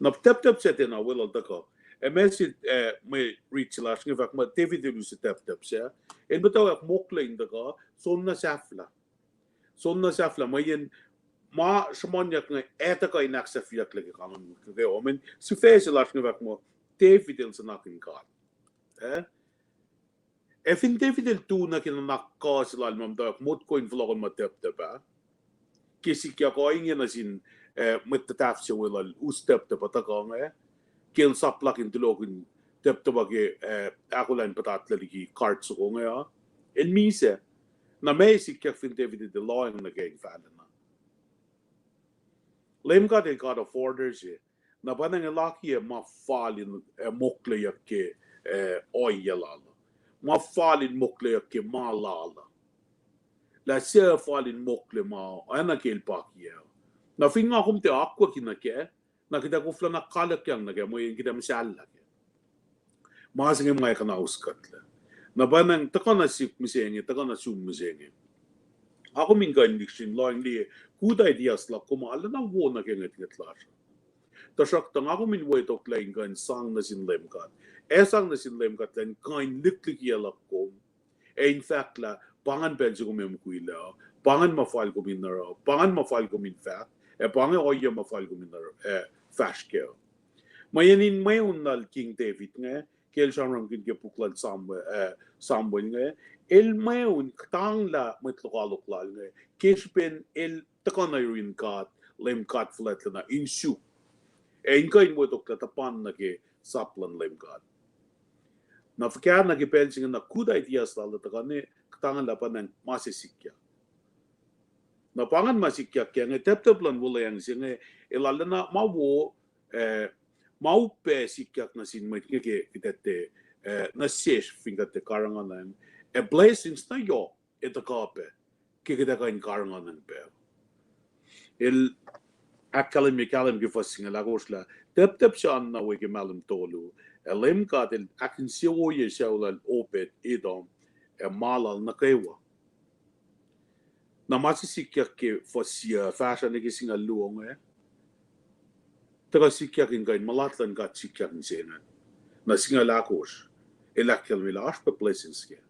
Na tacptacp sac tiacna weluhl tuhkuh. Ac ma se, eh, mwe rit se lasr inge fahk muh David el use tacptacp sac, el muhtwacwacack mokle in tuhkuh, soenna sahflah. Soenna sahflah, mweyen ma sruhmuhnyuck inge ac tuhkuh in ahksahfyeyucklac ke kalmacn ke omen sifac se lasr inge fahk muh David el suhnakihn God. Eh? Ac fin David el tu nuh ke nuhnak kuh se lal ma muhtwacwacack motko in fohlohkohn ma tacptacp ah, ke sikyak ohinge nuh sin, eh, mwet tuhtahf se weluhl us tacptacp uh tuhkuh inge, ke el saplak in tulohkihn tacptacp uh ke, eh, ahkolah in puhtatlac liki cart soko inge uh, el misac. Na ma sikyak fin David el lohacng nuh ke in fahlacna. Leum God el God of order se. Na pa nang el akiyac ma fal in, eh, mokleyuck ke, eh, ohiyac lal uh. Ma fal in mokleyuck ke ma lal uh. Lah suc fal in mokle ma, oacna ke el pakiyac. Na fin nga kom tiac akwucki nuh kac, na kuht ac koflah na kalikyang nuh kac, mweyen kuht ac muhsahllah kac. Ma se inge ma ac kuhnauskuhtlac. Na pa nang tuhkuh na sik mihsenge, tuhkuh na sum mihsenge. Nga kom in kuh in lihksreni lohacng liye, good ideas luhk kom arulacna wo nuh ke ngwetngwet lasr. Tuhsruhktuh nga kom in wetoklah in kuh in sang nuh sin Leum God. Ac sang nuh sin Leum God lah in kuh in lihklihkye luhk kom. Ac in fahk lah, pa ingacn pacl se kom ac mukwilac uh, pa ingacn ma fal kom in oruh, pa ingacn ma fal kom in fahk, ac pa inge ohiyac ma fal kom in oruh, ac fahsr kac uh. Mweyen in mweun lal King David inge, ke el sramsramkihn ke puk lal Samuel, eh, Samuel inge, el mweun kuhtanglah mwet lokoalok lal inge, ke srihpen el tuhkuh nuh yurin God, Leum God fuhlwactlacna in suk. Ac in kuh in wetoklah tuhpan nuh ke sap luhn Leum God. Na fuhkah na ke pacl se inge na good ideas lal uh tuhkuh ne kuhtanglah pa nang ma se sikyak. Na pa ingacn ma sikyak ke inge, tacptacp luhn wuhlweacng se inge, el arulacna ma wo, eh, ma upac sikyak nuh sin mwet inge ke kuht etuh, eh, nuh sesr fin kuht tiac karihngihn, ac blessings na yohk ac tuhkuh pac ke kuht ac kuh in karihngihn pac. El ahkkahlwemye kahlwem ke fuhs singucul ahkosr lah teptep se oan na we ke mahlwem tolu, ac Leum God El ahkinsewowoye sucu lal Obed Edom ac ma lal nuh kwewa. Na ma se sikyak ke fuhs sie fahsruh nuh ke singucul luo inge, tuhkuh sikyak in kuh in mulat luhn God sikyak inse ingacn. Na singucul ahkosr, el ahkkahlwemye lah oasr pac blessings ke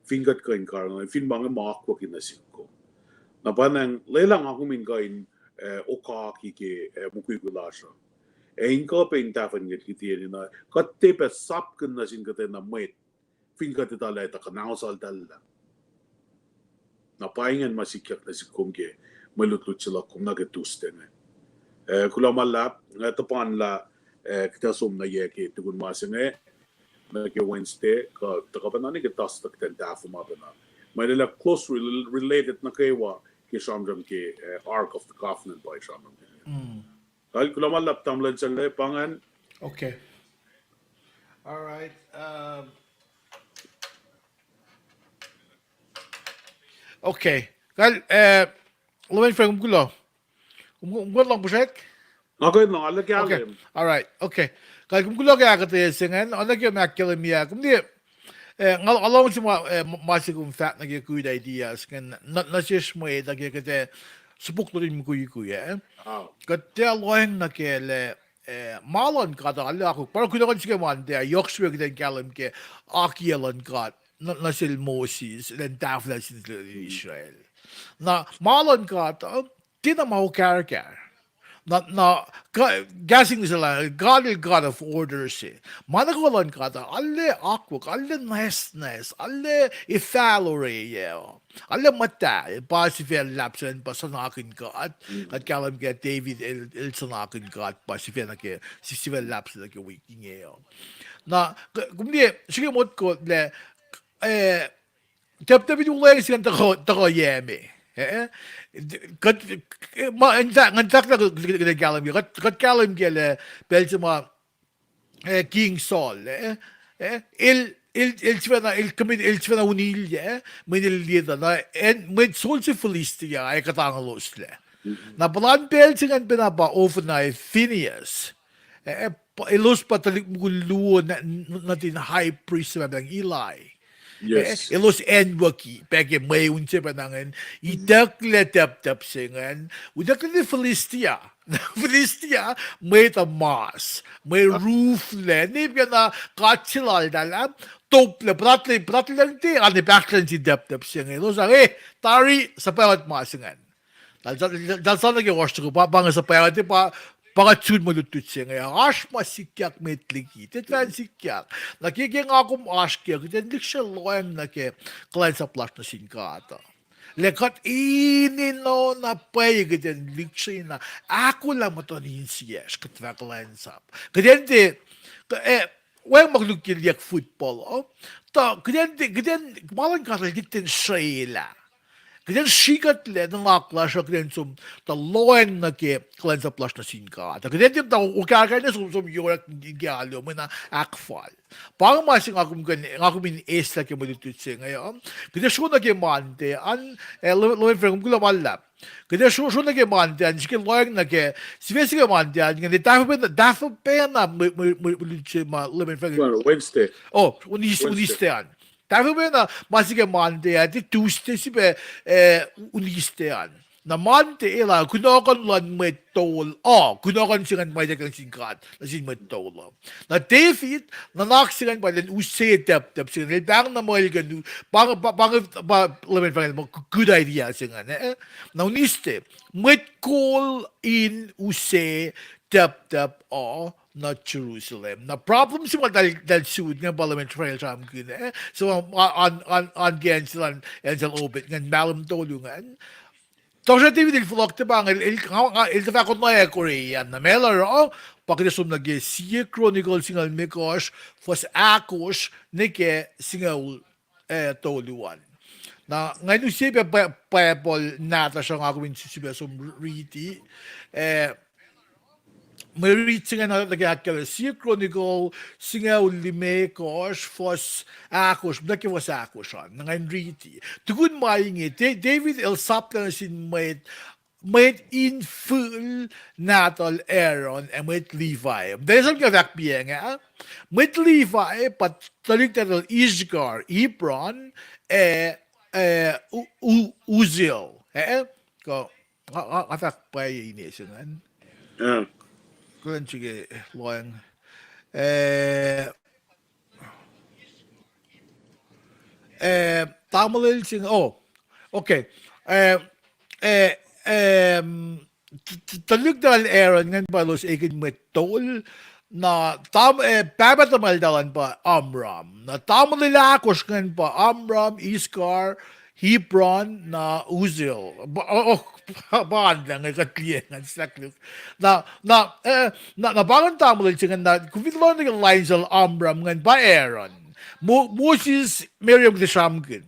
fin kuht kuh in karihngihn, fin ma inge ma akwucki nuh sihk kom. Na pa nacng lwelah nga kom in kuh in, eh, okaki ke, eh, mukwikwi lasr uh, ac in kuh pac in tahfuhn ngwet kihtin na kuht tiac pac sapkihn nuh sin kuhtwena mwet fin kuht etuh lah etuh kuhnahosaltahllah. Na pa ingacn ma sikyak nuh sihk kom ke mwe lutlut se luhk kom nuh ke Tuesday inge. Eh, kuloh ma luhlahp, eh, tuhpan lah, eh, kuht ac som nuh yac ke tukun ma se inge nuh ke Wednesday, kuh tuhkuh pacna nuh ke Thursday kuht in tahfuh ma pacna. Ma lwelah close rel-, related nuh kwewa ke sramsram ke, eh, Ark of the Covenant pa sramsram ke. Kal kuloh ma luhlahp tamuhlwel Sele, pa ingacn. Okay. All right. Um, okay. Kal, eh, Lewin Frank, kom kuloh. Kom, kom kuloh lohng puhsrek? Nga kuh in lohng, ale ke Okay. Alem. All right. Okay. Kal kom kuloh ke ahkuhtweyac se ingacn, oacna ke ma ahkkahlwemye, kom liye, eh, nga, nga lohng se ma, eh, ma se kom fahk nuh ke good ideas ingacn, nuh, nuh sesr mwet nuh ke kuht ac sufok luhn mukwikwi, eh? Kuht tiac lohacng nuh ke lah, eh, ma luhn God uh arlac akwuck. Pa kunohkohn se ke Monday ah, yohk srihpac kuht in kahlwem ke akiyac luhn God nuh, nuh sel Moses, elan tahfwelah sin Israel. Na ma luhn God uh tiacna ma okahrkahr. Na, na, ka-, kahs English lah, God el God of order se. Ma nuh kwewa luhn God uh arlac akwuck, arlac nwacsnwacs, arlac efahl orwaclah. Arlac muhtahl, pa sifac luhlahp se ingacn pa suhnakihn God. Kuht kahlwem ke David el, el suhnakihn God, pa sifac nuh ke, si-, sifac luhlahp se nuh ke wik inge uh. Na, k-, kom liye, srihke motko lah, eh, teptep in uleacng se ingacn tuhkuh, tuhkuh yac me. Eh? Kuht, ma, in fact, ngan fahk lah kuht, kuht, kuht kahlwem ke, kuht, kuht kahlwem ke lah pacl se ma, eh, King Saul, eh? Eh? El, el, el sifacna, el commit, el sifacna unilyac, eh? Mweyen el liye tuh na, acn, mwet solse Philistia, ac kuhtangolos lac. Na puhlan pacl se ingacn pacna pa Hophni, Phinehas. Eh, pa, elos pa tuhlihk mukul luo na, nuhtin high priest se ma pacl Eli. Eh, elos anwucki pac ke mweun se pacna ingacn, itucklac teptep se ingacn, utucklac Philistia. Philistia, mwet uh mas, mwe ruflac, ne pacna God se laltahl ah, toplac, puhtatlac, puhtatlac te, an epahklah sin teptep se inge. Elos ah, eh, tari, suhpwacot ma se ingacn. Tal, tal, tal sa nuh ke oasr soko, pa, pa inge suhpwacot, pa, pa kuht sun mwe lutlut se inge. Oasr ma sikyak met liki, tiac fah sikyak. Na ke, ke nga kom oasr ke, kuht in lihksreni lohacng nuh ke kuhlwacnsap lasr nuh sin God uh. Lah kuht enenuh na pwacye kuht in lihksreni na ahkolah muhtuhn insiyacsr, kuht fah kuhlwacnsap. Kuht in tiac, eh, wacngihn ma koluk ke liyeyuck football uh. Tuh kuht in tiac, kuht in, ma luhn God el tiac kuht in srelah. Kuht in srihketlac nuhnak lasr uh, kuht in som tuh lohacng nuh ke kuhlwacnsap lasr nuh sin God. Kuht in tiac muhta okahrkahr na som, som yorek ke alu, mwe na ahkfal. Pa inge ma se nga kom kuh in, nga kom in eislah ke mwe lutlut se inge uh. Kuht ac sro nuh ke Monday an, eh, Lewin, Lewin Frank, kom kuloh ma luhlahp. Kuht ac sro, sro nuh ke Monday an, srihke lohacng nuh ke, sifac se ke Monday an, ingacn, tahfuh pacna, tahfuh pacna mwe, mwe, mwe, mwe lutlut se ma Lewin Frank. Well, Wednesday. Oh, unis, Wednesday. Wednesday an. Tahfuh pacna ma se ke Monday ah, tiac Tuesday, sipac, eh, Wednesday an. Na Monday, elah, kunohkohn luhn mwet tol uh, kunohkohn se ingacn ma ituckyang sin God nuh sin mwet tol uh. Na David, nuhnak se ingacn pa elan use teptep se ingacn, el pahng na muhlkuhnlah, pa, pa, pa, pa Lewin Frank, ma good idea se ingacn, eh? Na Wednesday, mwet kol in use teptep uh nuh Jerusalem. Na problem se ma eltahl, eltahl sut ingacn pa Lewin Frank el sramsramkihn, eh? So, an, an, an, an ke acn sel, an, acn sel Obed ingacn, mahlwem tolu ingacn. Tohkohsrah David el fohlohk tuh pa inge, el, el, el tuh fahk konwacack oreac an, na meac el oruh, pa kuht ac som nuh ke Sie Chronicles singucul limekohsr, fuhs ahkosr nuh ke singucul, eh, tolu an. Na, ngan use pac Bi-, Bible nahtuhsr uh, nga kom in sifilpac som riti, eh, mwe rit se ingacn nuh ke ahkkahlwemye sie Chronicle singucul limekohsr, fuhs ahkosr, nuh ke fuhs ahkosr an, na ngan riti. Tukun ma inge, Da-, David el sapta nuh sin mwet, mwet in fihl nahtuhl Aaron ac mwet Levi. Muhtwacn Sahm ke fahk piacng ah, mwet Levi pa tuhlihk nahtuhl Issachar, Hebron, ac, ac U-, U-, Uzziel. Eh, kuh, nga, nga, nga fahk pwacye ine se ingacn. Kuhlwacnsike lohacng. Eh, eh, tamuhlwel se inge, oh, okay. Eh, eh, em, t-, t-, tuhlihk nahtuhl Aaron ingacn pa elos ekihn mwet tol, na tam-, eh, pahpah tuhmaltahl an pa Amram. Na tamuhlwel ahkosr ingacn pa Amram, Issachar, Hebron, na Uzziel. Pa, oh, oh, pa, pa an lah nge kuht liye ingacn sahkluk. Na, na, eh, na, na pa ingacn tamuhlwel se ingacn, na kom fin lohacng nuh ke lain sel Amram ingacn pa Aaron. Mo-, Moses, Miriam kuht ac sramsramkihn.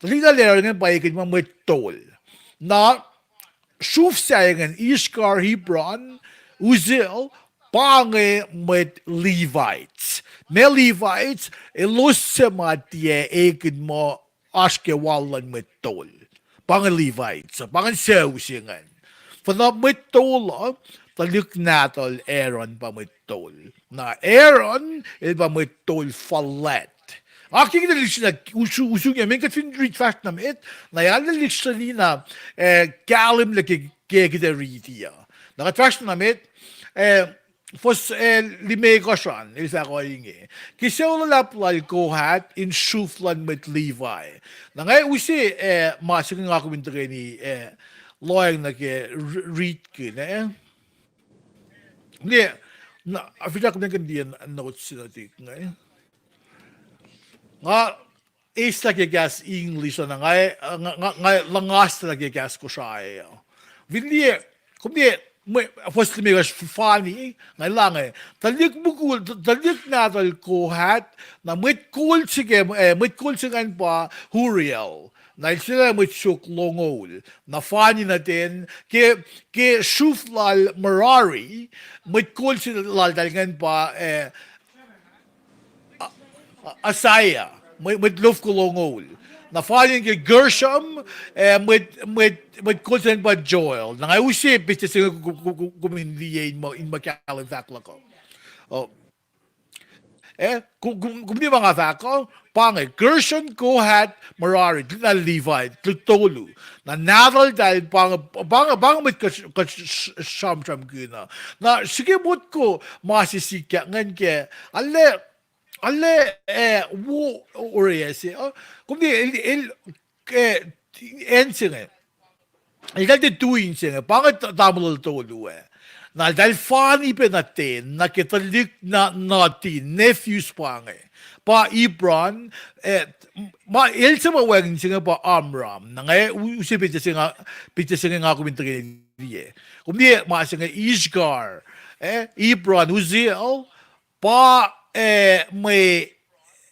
Tuhlihk nahtuhl Aaron ingacn pa ekihn ma mwet tol. Na, sruf sahyac ingacn, Issachar, Hebron, Uzziel, pa inge mwet Levites. Ma Levites, elos suc ma tiac ekihn muh oasr ke wal luhn mwet tol. Pa inge Levites, pa ingacn sucu se ingacn. Fuhnuh mwet tol uh, tuhlihk nahtuhl Aaron pa mwet tol. Na Aaron, el pa mwet tol fuhlwact. Ac ke kuht ac lihksreni, usu-, usun ke, men kuht fin rit fahsr nuh met, na ac lihksreni na, eh, kahlwem lah ke, ke kuht ac riti uh. Na kuht fahsr nuh met, eh, fuhs, eh, limekohsr an, el fahk ohinge. Ke sucu luhlahp lal Kohath in sruf luhn mwet Levi. Na nga use, eh, ma se inge nga kom in tuhkweni, eh, lohacng nuh ke r-, ritkihn, eh. Ne, na, finsrak kom in kuh in liye notes se nuhtihk inge. Nga eis nuh ke kahs English, na nga, nga, nga, nga luhngaslah nuh ke kahs Kosrae uh. Fin liye, kom liye, mwe, fuhs limekohsr fani, nga elan inge, tuhlihk mukul, tuhlihk nahtuhl Kohath, na mwet kol se ke, eh, mwet kol se ingacn pa Uriel. Na el sulaclah mwet suk longoul. Na fani nuh ten, ke, ke sruf lal Merari, mwet kol se laltahl ingacn pa, eh, A-, A-, Asaiah, mwet, mwet lofko longoul. Na fani ke Gershom, eh, mwet, mwet, mwet kol se ingacn pa Joel. Na nga use petsac se inge ku-, ku-, ku-, kom in liye in muh, in muh kahlwem fahk luhk uh. Oh. Eh, ku-, ku-, kom liye ma nga fahk uh, pa inge, Gershon, Kohath, Merari, tuhlihk nahtuhl Levi, tuhlihk tolu. Na nahtuhltahl pa inge, pa inge, pa inge mwet kuht, kuht sramsramkihn uh. Na srihke motko ma se sikyak ingacn ke, arlac, arlac, eh, wo oreac se uh. Kom liye, el, el, eh, acn se inge. Eltahl tiac tui in se inge, pa inge ta-, tamuhlwel tolu ah. Na eltahl fani pac nuh ten, nuh ke tuhlihk na-, nuhtin, nephews pa inge. Pa Hebron, eh, ma, el suc ma wacngihn se inge pa Amram. Na nga u-, use petsac se inge, petsac se inge nga kom in tuhkweni liye. Kom liye ma se inge Ishkar, eh, Hebron, Uzziel, pa, eh, mwe,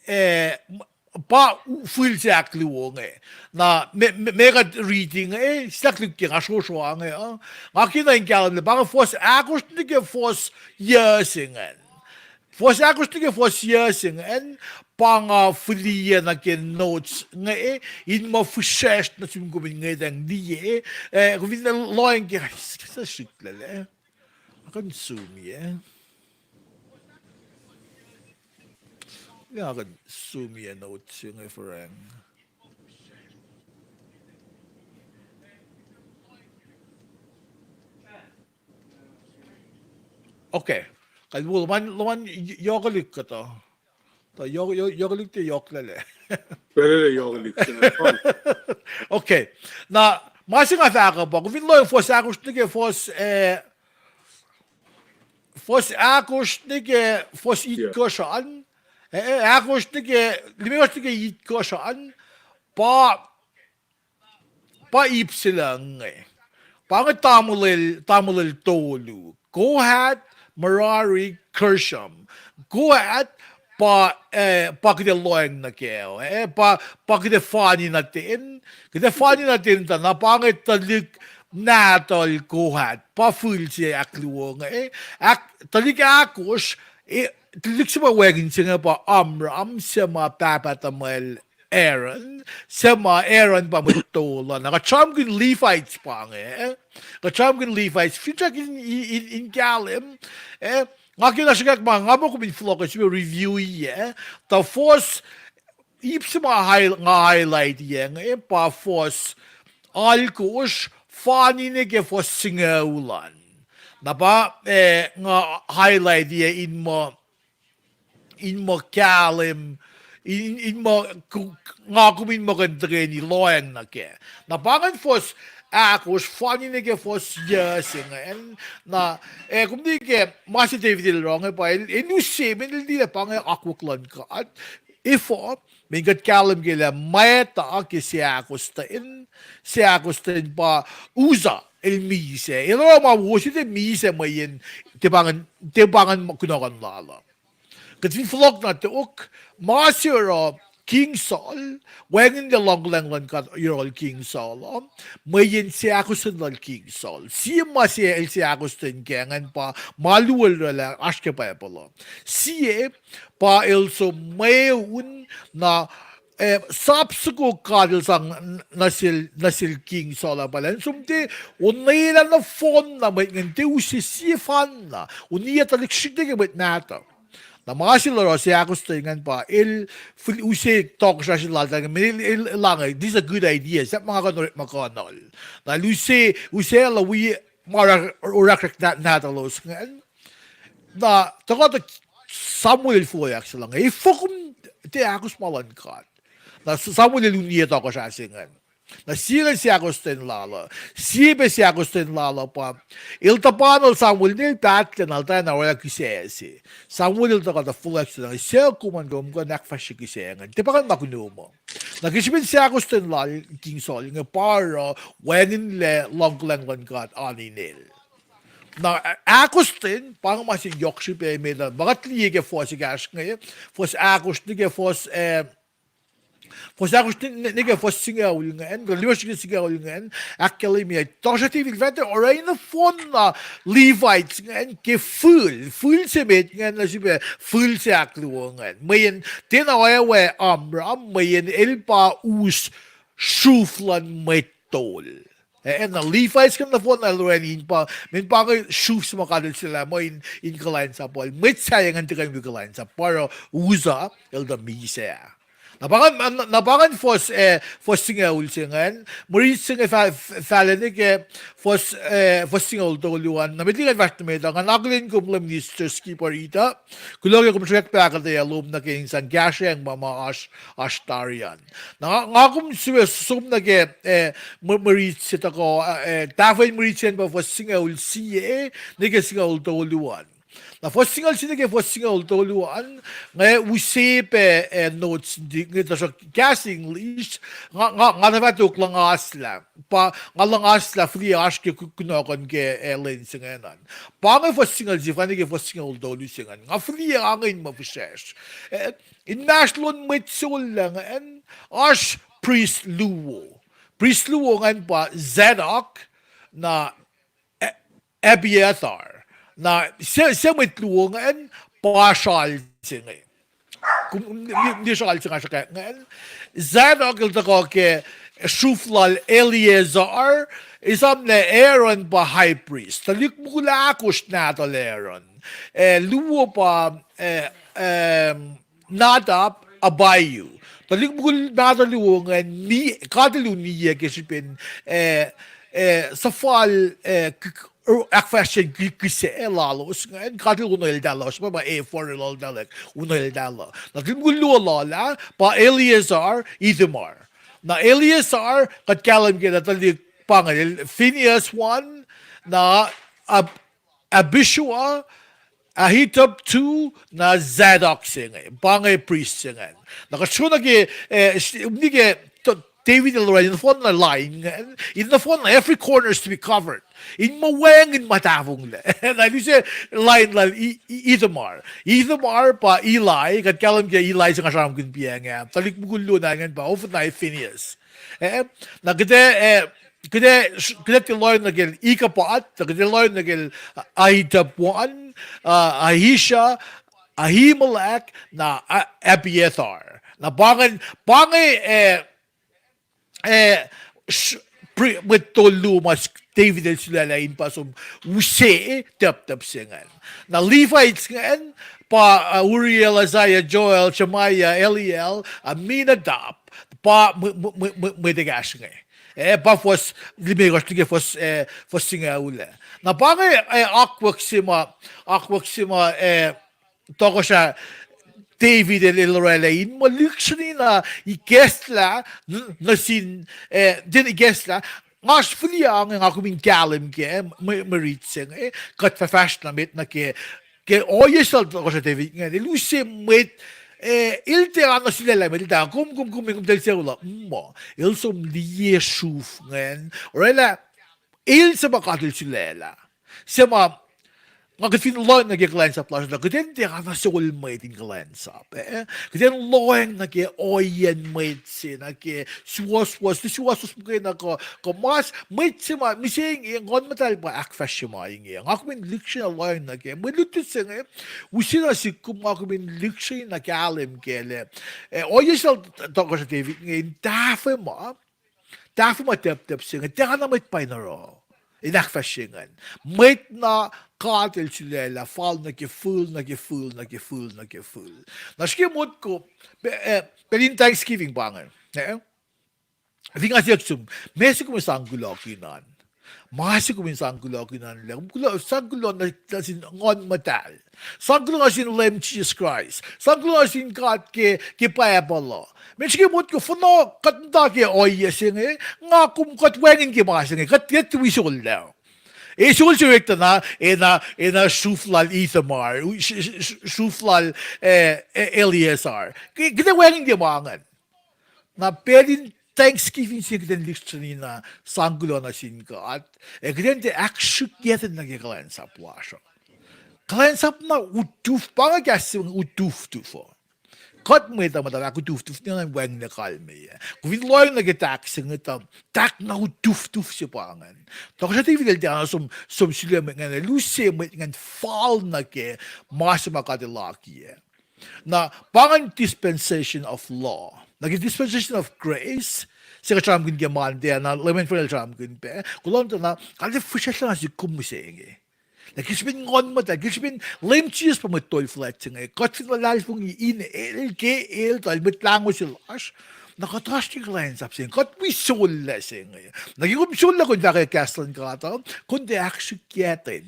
eh, m-, pa u-, fihl se ahkluo inge. Na me, me, me kuht riti inge, eh, sahkluk ke nga srosro inge uh. Nga kena in kahlwem lah pa inge fuhs ahkosr nuh ke fuhs yuc se ingacn. Fuhs ahkosr nuh ke fuhs yuc se ingacn, pa nga fihliyac nuh ke notes inge, in muh fihsracsr nuh sum kom in ngwetacng liye, eh, kom fin lohacng ke, s-, s-, srihklac, eh. Nga kuh in sumi, eh. Nga kuh in sumi notes se inge forang. Okay. Kalmac, loan, loan, y-, yohkwelihk kuhtuh. Tuh yohk, yohk, yohkwelihk tiac yohklac. Pacl yohkwelihk se. Okay. Na, ma se nga fahk uh pa, kom fin lohacng fuhs ahkosr nuh ke fuhs, eh, fuhs ahkosr nuh ke fuhs itkohsr an, eh, eh, ahkosr nuh ke, limekohsr nuh ke itkohsr an, pa, pa ip se lucng inge. Pa inge tamuhlwel, tamuhlwel tolu. Kohath, Merari, Gershom. Kohath, pa, eh, pa kuht ac lohacng nuh kac, eh, pa, pa kuht ac fani nuh ten. Kuht ac fani nuh ten tuh na pa inge tuhlihk nahtuhl Kohath, pa fihl se ahkluo inge, eh, ahk-, tuhlihk ahkosr, eh, tuhlihk se ma wacngihn se inge pa Amram, se ma pahpah tuhmwacl Aaron, se ma Aaron pa mwet tolu. Na kuht sramsramkihn Levites pa inge, eh, kuht sramsramkihn Levites, finsrak in, in, in kahlwem, eh, nga ke na sruhkwack ma nga muh kom in fohlohk sifil review-i, eh, tuh fuhs, ip se ma high-, nga highlight-i inge, eh, pa fuhs alkosr, fani nuh ke fuhs singucul an. Na pa, eh, nga highlight-i in muh, in muh kahlwem, in, in muh, nga kom in muh kuh in tuhkweni lohacng nuh kac. Na pa ingacn fuhs ahkosr, fani nuh ke fuhs yuc se ingacn, na, eh, kom liye ke ma se David el oruh inge pa el, el use, mweyen el liye lah pa inge akwuck luhn God. Efuh, mweyen kuht kahlwem ke lah mwata ke seahkostwen, seahkostwen pa Uzzah el misac. El oruh ma wo se tiac misac mweyen tiac pa ingacn, tiac pa ingacn kunohkohn lal uh. Kuht fin fohlohk na tok, ma se oruh King Saul, wacngihnlac luhngkuhlacng luhn God yohrohl King Saul uh, mweyen seahkostwen lal King Saul. Sie ma se el seahkostwen kac ingacn pa ma luo el orwaclah oasr ke Bible uh. Sie pa el som mweun na, eh, sap soko God el sang nuh sel, nuh sel King Saul ah pa lah in som tiac onwelah nohfohn na mwet ingacn tiac use sie fanna, uniyac tuhlihk srihk nuh ke mwet mahtuh. Na ma se el oruh seahkostwen ingacn pa el fil-, use tohkohsrah se laltahl ingacn, el, el, el, elange, this is a good idea, sahp ma nga kuh in orekmakihnuhl. Na el use, use lah wi ma orak-, orakack nahtuhlos ingacn. Na tuhkuh tuh Samuel el foloyak se lah inge, efuh kom tiac ahkos ma luhn God? Na Samuel el uniyac tohkohsrah se ingacn. Na sie lwen seahkostwen lal uh, sie pac seahkostwen lal uh pa, el tuhpanuhl Samuel, el pahtlac na el tiacna orwaclah kihsac se. Samuel el tuhkuh tuh foloyak se lah inge, suc kom an kom kuh in ahkfahsrye kihsac ingacn? Tiac pa ingacn ma kunom uh. Na ke srihpen seahkostwen lal King Saul inge pa oruh wacngihnlac luhngkuhlacng luhn God oan inel. Na, eh, ahkostwen pa inge ma se yohk srihpac met uh, ma kuht liye ke fuhs ekahsr inge, fuhs ahkosr nuh ke fuhs, eh, fuhs ahkosr nuh, nuh ke fuhs singucul ingacn, kuh limekohsr nuh ke singucul ingacn, ahkkahlwemye, tohkohsrah David el fahk tuh orwacni nohfohn na Levites ingacn ke fihl, fihl se met ingacn nuh srihpac fihl se ahkluo ingacn. Mweyen tiacna oacwac Amram, mweyen el pa us sruf luhn mwet tol. Eh, na Levites ingacn nohfohn na el orwacni pa, mweyen pa inge sruf se ma God el sulaclah muh in, in kuhlwacnsapuhl Saul. Mwet sahyac ingacn tiac kuh in wi kuhlwacnsap, pa oruh Uzzah el tuh misac. Na pa ingacn, na, na pa ingacn fuhs, eh, fuhs singucul se ingacn, mwe riti se inge fah-, f-, fahlac nuh ke fuhs, eh, fuhs singucul tolu an. Na met liki kuht fahsr nuh met uh, ngan akihlen kom lah Minister Skipper Ita, kuloh ke kom sruhkwack pac ahkuhtweyac lom nuh ke in sang kahsrweacng ma ma oasr, oasr tari an. Na nga, nga kom sifil som nuh ke, eh, mwe, mwe riti se tuhkuh, eh, tahfweacn mwe riti se an pa fuhs singucul sie nuh ke singucul tolu an. Na fuhs singucul sie nuh ke fuhs singucul tolu an, nga use pac, eh, notes inge tuhsruhk kahs English, nga, nga, nga tuh fah tok luhngaslah. Pa nga luhngaslah fihliyac oasr ke ku-, kunohkohn ke, eh, lwen se ingacn an. Pa inge fuhs singucul sie fah nuh ke fuhs singucul tolu se ingacn. Nga fihliyac ange in muh fihsracsr. Eh, inmahsrlon mwet se ingacn, oasr prist luo. Prist luo ingacn pa Zadok, na A-, Abiathar. Na se, se mwet luo ingacn pa sral se inge. Kom, ni, ni sral se nga sruhkwack ingacn. Zadok el tuhkuh ke sruf lal Eleazar, esam lah Aaron pa high priest. Tuhlihk mukul ahkosr nahtuhl Aaron. Eh, luo pa, eh, ehm, Nadab, Abihu. Tuhlihk mukul mahtuh luo ingacn, mi-, God el uniyac ke srihpen, eh, eh, suhfal, eh, k-, k-, ahkfahsrye ki-, kihsac lalos ingacn, God el onweltahl uh, suhpwacma efor lal tahlek onweltahl uh. Na tuhlihk mukul luo lal ah pa Eleazar, Ithamar. Na Eleazar, kuht kahlwem ke lah tuhlihk pa inge, Phinehas one, na Ab-, Abishua, Ahitub two, na Zadok se inge, pa inge prist se ingacn. Na kuht sro nuh ke, eh, s-, nike, David el orwacni nohfohn na line ingacn, in nohfohn na every corner is to be covered. In muh wacngihn ma tahfonglac. Na el use line lal I-, I-, Ithamar. Ithamar pa Eli, kuht kahlwem ke Eli se nga sramsramkihn piac inge. Tuhlihk mukul luo na ingacn pa Hophni, Phinehas. Eh, na kuht, eh, Kuht ac, kuht ac tiac lohacng nuh ke Ichabod, kuht ac lohacng nuh ke Ahitub one, uh, Ahisha, Ahimelech, na A-, Abiathar. Na pa ingacn, pa inge, eh, eh, s-, pri-, mwet tolu ma s-, David el sulaclah in pa som use tacptacp se ingacn. Na Levites ingacn pa, uh, Uriel, Asaiah, Joel, Shemaiah, Eliel, Aminadab, pa mwe-, mwe-, mwe-, mwe-, mwet ekahsr inge. Eh, pa fuhs limekohsr nuh ke fuhs, eh, fuhs singucul ah. Na pa inge, eh, akwuck se ma, akwuck se ma, eh, tohkohsrah David el, el orwaclah in muh lihksreni na ikacslah, n-, nuh sin, eh, ten ikacslah, nga oasr fihliyac inge nga kom in kahlwem ke, mwe, mwe rit se inge, kuht fah fahsr na met nuh ke, ke ohiyac sel tohkohsrah David ingacn, el use mwet, eh, el tiac na sulaclah met, el tiac kom, kom, kom, kom, tel se ulah, muh, el som liye sruf ingacn, orwaclah, el se ma God el sulaclah. Se ma, nga kuht fin lohacng nuh ke kuhlwacnsap lasr uh, kuht in tiac na sel mwet in kuhlwacnsap, eh? Kuht in lohacng nuh ke ohiyacn mwet se, nuh ke suwohswohs, suwohswohs muhkwena kuh, kuh mas, mwet se ma, mihsenge, Nguhn Muhtahl pa ahkfahsrye ma inge. Nga kom in lihksreni lohacng nuh ke, mwe lutlut se inge, use na sihk kom nga kom in lihksreni na kahlwem ke lah, eh, ohiyac sel tohkohsrah David inge in tahfwelah, tahfwelah tacptacp se inge, tiacna mwet pa in oruh in ahkfahsrye ingacn. Mwet na God el sulaclah, fal nuh ke fihl, nuh ke fihl, nuh ke fihl, nuh ke fihl. Na srihke motko, pe-, eh, pacl in Thanksgiving pa inge. Eh? Fin nga siyuck sum, ma se kom sang kuloh kihn an. Ma se kom sang kuloh kihn an lah, kuloh, sang kuloh na, na sin Nguhn Muhtahl. Sang kuloh na sin Leum Jisus Kraist. Sang kuloh na sin God ke, ke Bible uh. Mwe srihke motko, fohnoh kuht muhta ke ohiyac se inge, nga kom kuht wacngihn ke ma se inge, kuht, kuht wi sollah. E sol se wek tuh na, e na, e na sruf lal Ithamar, u-, s-, s-, s-, sruf lal, eh, eh, Eleazar. Ke-, kuht ac wacngihn ke ma ingacn. Na pacl in Thanksgiving se kuht in lihksreni na sang kuloh na sin God, ac kuht in tiac ahksrihkye nuh ke kuhlwacnsap lasr uh. Kuhlwacnsap na utuf, pa inge kahs se utuftuh uh. Kuht mwet uh muhta ahkutuftuf ne na wacngihnlac kalmeyac. Kom fin lohacng nuh ke tahk se inge tuh, tahk na utuftuh se pa ingacn. Tohkohsrah David el tiacna som, som sulaclah mwet ingacn, el use mwet ingacn fal nuh ke ma se ma God el akiyac. Na, pa ingacn dispensation of law. Na ke dispensation of grace, se kuht sramsramkihn ke Monday, na Leman Friend el sramsramkihn pac. Kuloh na tuh na, kalmac fihsrwacsr na sihk kom mihsenge. Na ke srihpen Nguhn Muhtahl, ke srihpen Leum Jisus pa mwet tol fuhlwact se inge, kuht fin luhlahlfongi in el, ke el tuh el Mwet Lahngo se lasr, na kuht oasr ke kuhlwacnsap se inge, kuht wi sollah se inge. Na ke kom sollah kom fahkwack kahs luhn God uh, kom tiac ahksrihkye,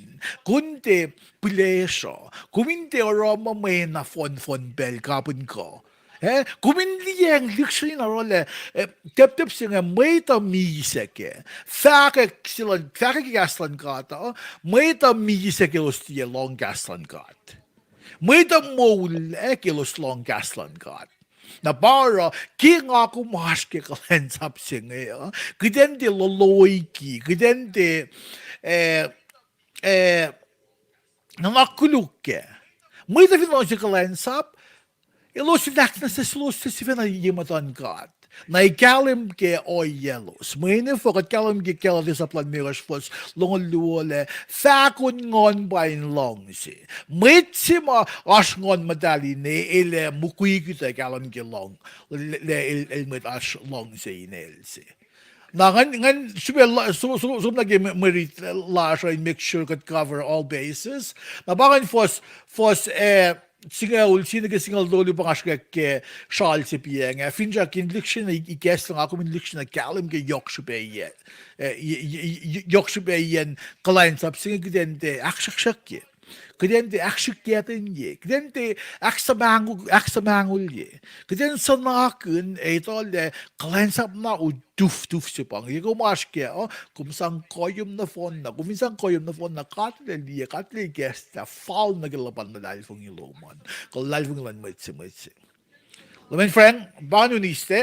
kom tiac pihlesruh, kom in tiac oruh ma mwe na fohn fohn pacl kapihn kuh. Eh, kom in liyacacng lihksreni na oruh lah, eh, tacptacp se inge mwet uh misac kac. Fahkwack se luhn, fahkwack kahs luhn God uh, mwet uh misac ke elos tiac lohng kahs luhn God. Mwet uh moul, eh, ke elos lohng kahs luhn God. Na pa oruh, ke nga kom oasr ke kuhlwacnsap se inge uh, kuht in tiac lolohiki, kuht in tiac, eh, eh, nuhnak koluk kac. Mwet uh fin luhngse kuhlwacnsap, elos in ahknwacsnwacs selos sifacna ye muhtuhn God. Na ac kahlwem ke ohiyaclos. Mweyen efuh kuht kahlwem ke Galatia sapta limekohsr fuhs longoul luo lah, fahkon Nguhn pa in luhngse. Mwet se ma oasr Nguhn Muhtahl inge, el ac mukwikwi tuh kahlwem ke luhng, lah el, el mwet oasr luhngse inel se. Na ngan, ngan sifil, som, som, som nuh ke mwe, mwe rit lasr uh in make sure kuht cover all bases. Na pa ngan fuhs, fuhs, eh, singucul sie nuh ke singucul tolu pa nga srihkwack ke sral se piac inge. Finsrak in lihksreni ikacslah nga kom in lihksreni kahlwem ke yohk srihpac, eh, yohk srihpaciyacn kuhlwacnsap se inge kuht in tiac ahksruhksruhkye. Kuht in tiac ahksrihkye, kuht in tiac ahksuhmahngulye. Kuht in suhnakihn etuh lah kuhlwacnsap na utuftuh se pa inge. Ke kom oasr kac uh, kom sang koyom nohfohn na. Kom fin sang koyom nohfohn na, God El ac liye, God El ac ikacslah fal nuh ke luhpan luhlahlfongi lom an, kuh luhlahlfongi luhn mwet se, mwet se. Leman Frank, pa ngan uniste.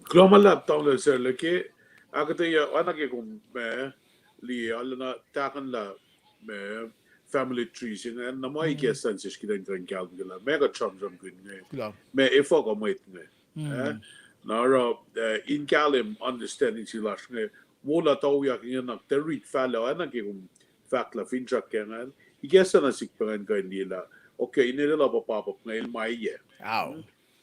Kuloh ma luhlahp tamuhlwel Serla ke, ahkuhtweyac oacna ke kom ma liye, arulacna tahkuhnlah ma family tree se inge, na ma ikacslah sesr kuht in kuh in kahlwem ke lah ma kuht sramsramkihn inge, ma efuh kuh mwet inge. Eh? Na oruh, eh, in kahlwem understanding se lasr inge, mola tawyak inge na, tuh read fahlah, oacna ke kom fahk lah finsrak ke ingacn, ikacslah nuh sihk pa ngan kuh in liye lah, okay, in el lah pa pop-up inge el ma yac.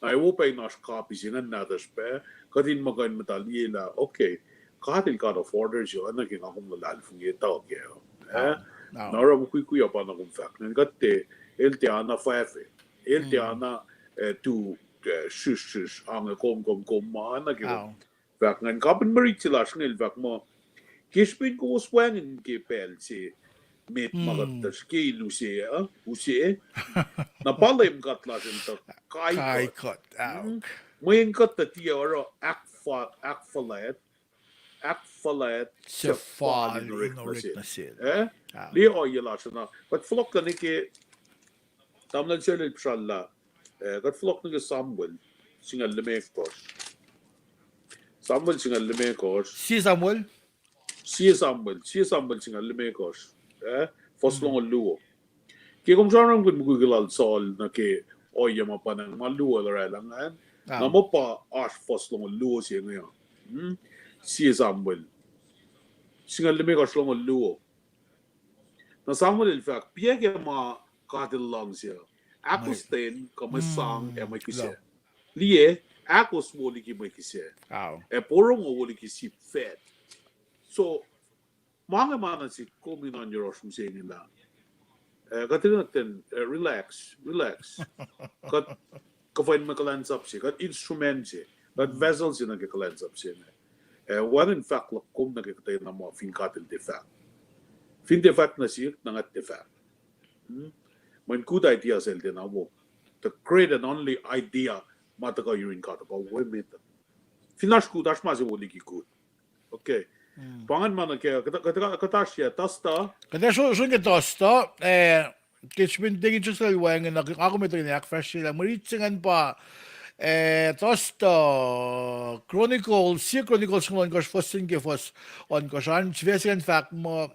Na ewo pac in oasr copy se ingacn nahtuhsr pac, kuht in muh kuh in muhta liye lah, okay, God el God of order se, oacna ke nga kom luhlahlfongi tuh kac. Na oruh mukwikwi uh pa na kom fahk ingacn, kuht tiac, el tiacna fahfac. El tiacna, eh, tu, eh, srihsrsrihsr, ange kom, kom, kom ma, oacna ke kom fahk ingacn. Kapin ma riti lasr inge el fahk muh, ke srihpen kowos wacngihn ke pacl se, met ma kuht tuh srihke in use, uh, use. Na pa Leum God lasr in tuh kai kuht. Mweyen kuht tuh tiac oruh ahkfuhlwact, ahkfuhlwact, suc fal in orek nuh sel. Eh? Liye ohiyac lasr uh na. Kuht fohlohk nuh ke, tamuhlwel Serlel pihsrallah, eh, kuht fohlohk nuh ke Samuel, singucul limekohsr. Samuel singucul limekohsr. Sie Samuel? Sie Samuel, sie Samuel singucul limekohsr. Eh? Fuhs longoul luo. Ke kom sramsramkihn mukwikwi lal Saul nuh ke ohiyac ma pwacnwacng ma luo el oraclah ingacn, na muh pa oasr fuhs longoul luo se inge uh. Sie Samuel singucul limekohsr, longoul luo. Na Samuel el fahk, piac ke ma God El luhngse uh, ahkostwen kuh mwe sang ac mwe kihsac. Liye, ahkos wo liki mwe kihsac, ac porongo wo liki sip fact. So, ma inge ma nuh sihk kom in oan yohrohsr mihsenge lah, eh, kuht in, kuht in, eh, relax, relax. Kuht kuhfa in mwe kuhlwacnsap se, kuht instrument se, kuht vessel se nuh ke kuhlwacnsap se inge. Eh, wacngihn fahk luhk kom nuh ke kuhtwena ma fin God El tiac fahk. Fin tiac fahk nuh sihk, na nga tiac fahk. Mweyen good idea sel tiacna wo. The great and only idea ma tuhkuh yurin God uh pa wo emet uh. Fin oasr good, oasr ma se wo liki good. Okay. Pa ingacn ma nuh ke, kuht, kuht, kuht oasr yac, Thursday? Kuht ac sro-, srongke Thursday, eh, ke srihpen tekin srihsrihk lal wacngihn, nga kom etuh in ahkfahsryelah mwe riti se ingacn pa, eh, Thursday, Chronicles, sie Chronicles singucul ohnkohsr, fuhs se nuh ke fuhs ohnkohsr an, sifac se ingacn fahk muh,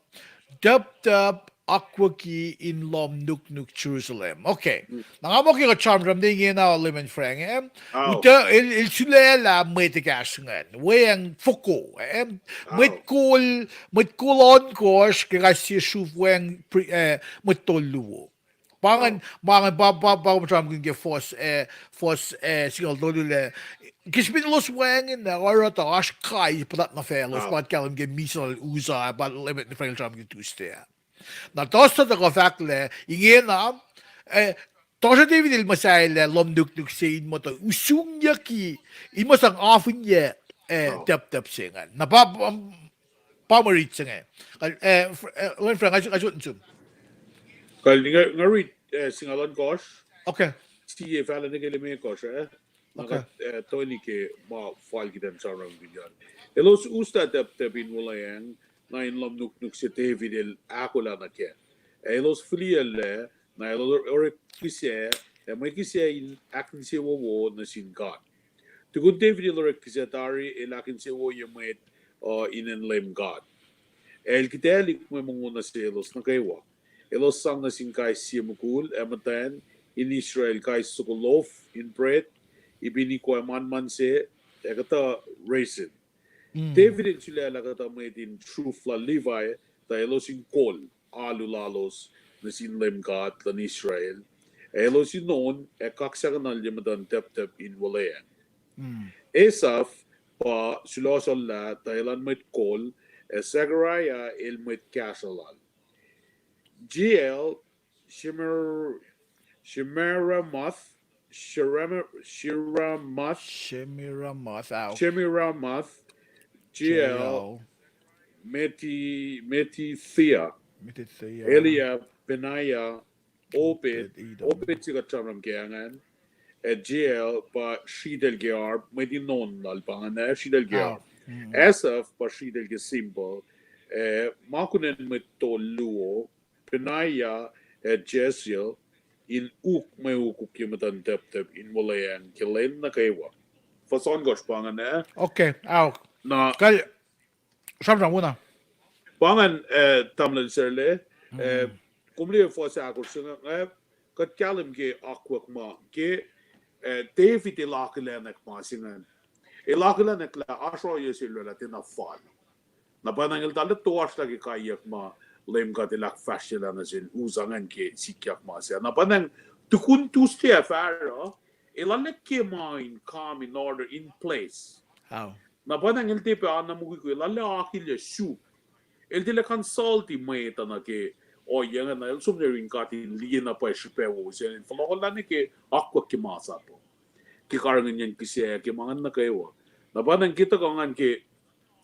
tuptup akwucki in lohm nuknuk Jerusalem. Okay. Na nga muh ke kuht sramsram ne ingena Leman Frank, eh? Utuh el, el sulaclah mwet ekahsr ingacn weacng foko, eh? Mwet kol, mwet kol ohnkohsr ke kais sie sruf weacng, eh, mwet tolu luo. Pa ingacn, pa ingacn, pa, pa, pa kom sramsramkihn ke fuhs, eh, fuhs, eh, singucul tolu lac. Ke srihpen elos wacngihn na oruh tuh oasr kai puhtat nuh faclos, pa kahlwem ke misac lal Uzzah, pa Leman Frank el sramsramkihn Tuesday ah. Na Thursday tuhkuh fahk lah ingena, eh, Tohsruh David el muhsahllah lohm nuknuk se in muhta usungyucki, in muh sang afinyac, eh, tuptup se ingacn. Na pa, pa, pa mwe riti se inge. Kal, eh, Leman Frank, nga, nga sot nuh sum. Kal, nga, nga riti, eh, singucul ohnkohsr. Okay. Sie fahla nuh ke limekohsr, eh? Na kuht, eh, toeni ke ma fal kuht in sramsramkihn an. Elos uslah tuptup in wuhlweacng, na in lohm nuknuk se David el ahkolah nuh kac. Ac elos fihliyac lac, na elos orek kihsac, ac mwe kihsac in ahkinsewowo nuh sin God. Tukun David el orek kihsac tari, el ahkinsewowoye mwet uh inen Leum God. Ac el kihtaclihk mwe mongo nuh selos nuh kwewa. Elos sang nuh sin kais sie mukul ac muhtwacn in Israel kais soko lof in pret, ipin ikwac manman se, ac kuhtuh resin. David el sulaclah kuhtuh mwet in sruf lal Levi, tuh elos in kol alu lalos nuh sin Leum God luhn Israel, ac elos in on ac kaksakihnuhl ye muhtuhn tuptup in wuhlweacng. Asaph pa sulohsohllah tuh elan mwet kol, ac Zechariah el mwet kahsruh lal. Jeiel, Shemer-, Shemiramoth, Sherem-, Shiramoth, Shemiramoth, Jeiel, Meti-, Metithia, Eliab, Benaiah, Obed, Obed se kuht sramsram ke ingacn, ac Jeiel pa sritacl ke arp, mwet in on lal pa ingacn, sritacl ke arp. Asaph pa sritacl ke cymbal, ac ma kunacn mwet tol luo, Benaiah ac Jeziel, in uk mwe ukuk ye muhtuhn tuptup in wuhlweacng ke lwen nuh kwewa. Fuhs ohnkohsr pa ingacn, eh? Okay, aok. Na, kal, sramsram, wona. Pa ingacn, eh, tamuhlwel Serle, eh, kom liye fuhs ahkosr se inge, eh, kuht kahlwem ke akwuck ma ke, eh, David el akihlenak ma se ingacn. El akihlen lah oasr ohiyac se lwelah tiacna fal. Na pa nacng el tahllah toasr lah ke kaiyuck ma Leum God El ahkfahsryelah nuh sel Uza ingacn ke sikyak ma se. Na pa nacng tukun Tuesday ac Friday, el arlac ke ma in come in order in place. Na pa nacng el tiac pac ana mukwikwi, el arlac akihlen sum. El tilac consulti mwet uh nuh ke ohiyac ingacn, na el som nuh yurin God in liye na pwacye srihpac wo se, el fohlohkohnlah nuh ke akwuck ke masap uh, ke karihngihnyacn kihsac, ke ma ingacn nuh kwewa. Na pa nacng ke tuhkuh ngan ke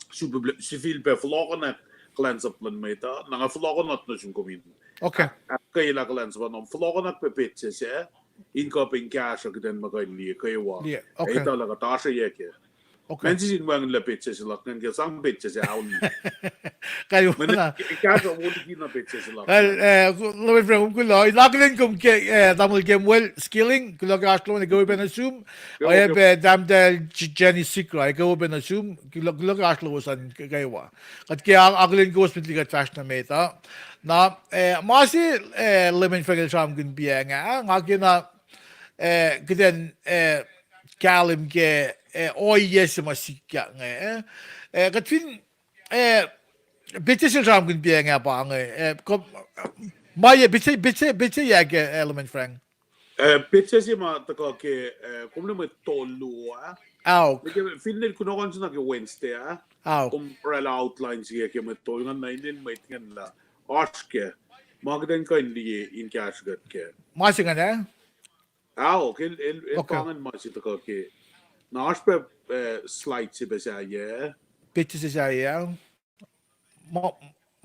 sifilpac fohlohkohnak kuhlwacnsap luhn mwet uh, na nga fohlohkohnot nuh sum kom in ahkkweyelah kuhlwacnsap uh, na fohlohkohnak pac petsac sac, in kuh pac in kahsruh kuht in muh kuh in liye kwewa. Etuh lah kuht oasr ohiyac kac. Mweyen sin wacngihnlah petsac se luhk ingacn ke sang petsac se auli. Kahsruh wo liki na petsac se luhk. Lwen Frank, kom kuloh, in akihlen kom ke, eh, tamuhlwel Kemuel Skilling, kuloh ke oasr lom, ekuh wo pac nuh sum. Oacyacpac tahmtahel Jenny Sikra, ekuh wo pac nuh sum, kuloh ke oasr lowos an kwewa. Kuht ke akihlen kowos met liki kuht fahsr nuh met uh. Na, eh, ma se, eh, Lwen Frank el sramsramkihn piacng ah, nga kena, eh, kuht in, eh, kahlwem ke, eh, ohiyac se ma sikyak inge, eh, kuht fin, eh, petsac se el sramsramkihn piacng ah pa inge, eh, ma, petsac, petsac, petsac yac ke, eh, Lwen Frank? Eh, petsac se ma tuhkuh ke, eh, kom liye mwet tolu ah. Fin el kunohkohn se nuh ke Wednesday ah, kom oraclah outline se ke mwet tolu ingacn, na inen mwet ingacn lah oasr ke ma kuht in kuh in liye in kahsrwe kuht kac. Ma se ingacn ah? Ao, ke el, el pa ingacn ma se tuhkuh ke. Na oasr pac, eh, slide se pac sahyac. Petsac se sahyac.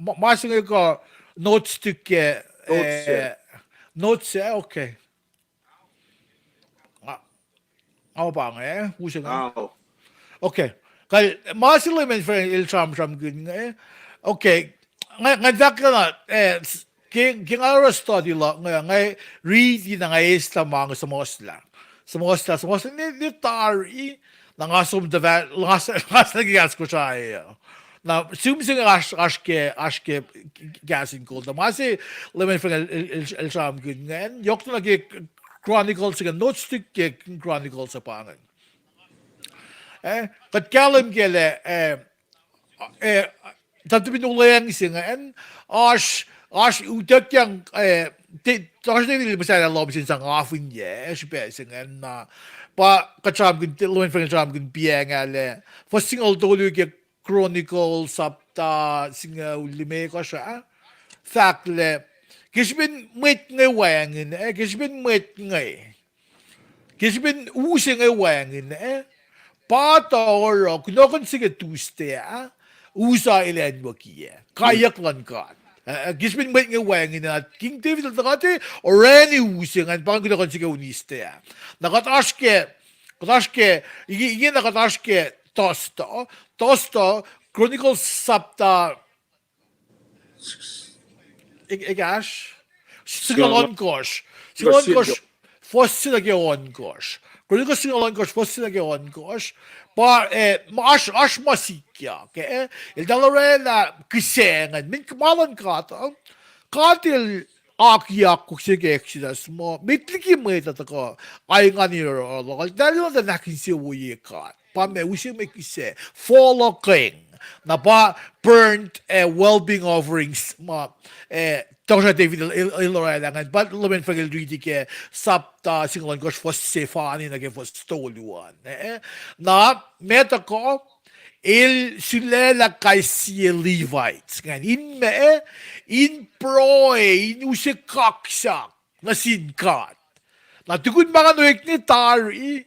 Ma se inge kuh notes tuh ke, notes ah, okay. Nga pa inge, use inge. Okay. Kal ma se Lwen Frank el sramsramkihn inge. Okay. Ngan fahk na, eh, ke nga oruh study luhk inge, nga riti na nga eslah ma inge suhmuhslah. Suhmuhslah, suhmuhslah ne tari, na nga som tuh fah, nga s-, nga s-, nuh ke kahs Kosrae uh. Na sum se inge oasr, oasr ke, oasr ke kahs in kol. Na ma se Lwen Frank el, el, el sramsramkihn ingacn, yohk tuh nuh ke Chronicles ingacn, notes tuh ke Chronicles uh pa ingacn. Eh, kuht kahlwem ke lah, eh, eh, tahfonglac se ingacn, oasr, oasr utuckyang, eh, oasr David el muhsahllah lohm sin sang afinyac, srihpac se ingacn na. Pa kuht sramsramkihn, Lwen Frank el sramsramkihn piacng ah lah, fuhs singucul tolu ke Chronicles sapta singucul limekohsr ah, fahk lah, ke srihpen mwet inge wacngihn, eh, ke srihpen mwet inge, ke srihpen u se inge wacngihn, eh, pa tuh oruh kunohkohn se ke Tuesday ah, Uza el anwucki ah kaiyuck luhn God. Eh, ke srihpen mwet inge wacngihn ah, King David el tuhkuh orani u se ingacn, pa kunohkohn se ke Wednesday ah. Na kuht oasr ke, kuht oasr ke, inge na kuht oasr ke Thursday, Thursday, Chronicles sapta ekahsr, singucul ohnkohsr, singucul ohnkohsr, fuhs se nuh ke ohnkohsr. Chronicles singucul ohnkohsr, fuhs se nuh ke ohnkohsr. Pa, eh, oasr, oasr ma sikyak, eh, eltahl oraclah kihsac ingacn. Min ma luhn God uh, God el akiyakkok se ke Exodus muh met liki mwet uh tuhkuh aingani oruh, eltahl enenuh in ahkinsewowoye God. Pa ma use mwe kihsac, fohlohkihn. Na pa burnt, eh, well-being offerings ma, eh, tohkohsrah David el, el oraclah ingacn, pa Lwen Frank el riti ke sapta singucul ohnkohsr fuhs sefanna nuh ke fuhs tolu an, eh. Na ma tuhkuh, el sulaclah kais sie Levites ingacn in ma, in pruhe, in use kaksak nuh sin God. Na tukun ma inge oacna tari,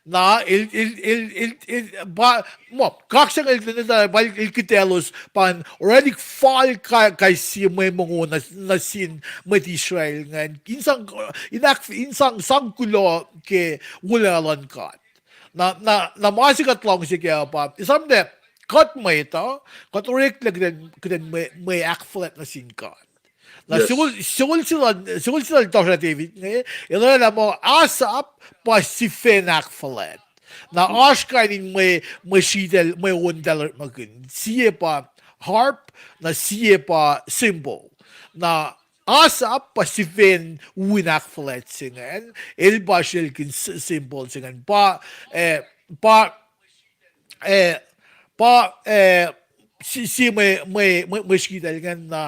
na el, el, el, el, el, pa, muh, kaksak el, el, el, pa el, el kihtalos, pa in orani fal kais sie mwe mongo nuh sin mwet Israel ingacn in sang, in sang, sang kuloh ke wolacna luhn God. Na, na, na ma se kuht luhngse kac pa, esam lah kuht mwet uh, kuht oreklac kihtin, kihtin mwe, mwe ahkfuhlwact nuh sin God. Na sel, sel, sel tohkohsrah David inge, el oraclah muh Asaph pa sifacn ahkfuhlwact. Na oasr kain in mwe, mwe sritacl, mwe ontahl orekmakihn. Sie pa harp, na sie pa cymbal. Na Asaph pa sifacn un ahkfuhlwact se ingacn, el pa srelkihn cymbal se ingacn. Pa, eh, pa eh, pa, eh, si, si mwe, mwe, mwe, mwe sritacl ingacn na,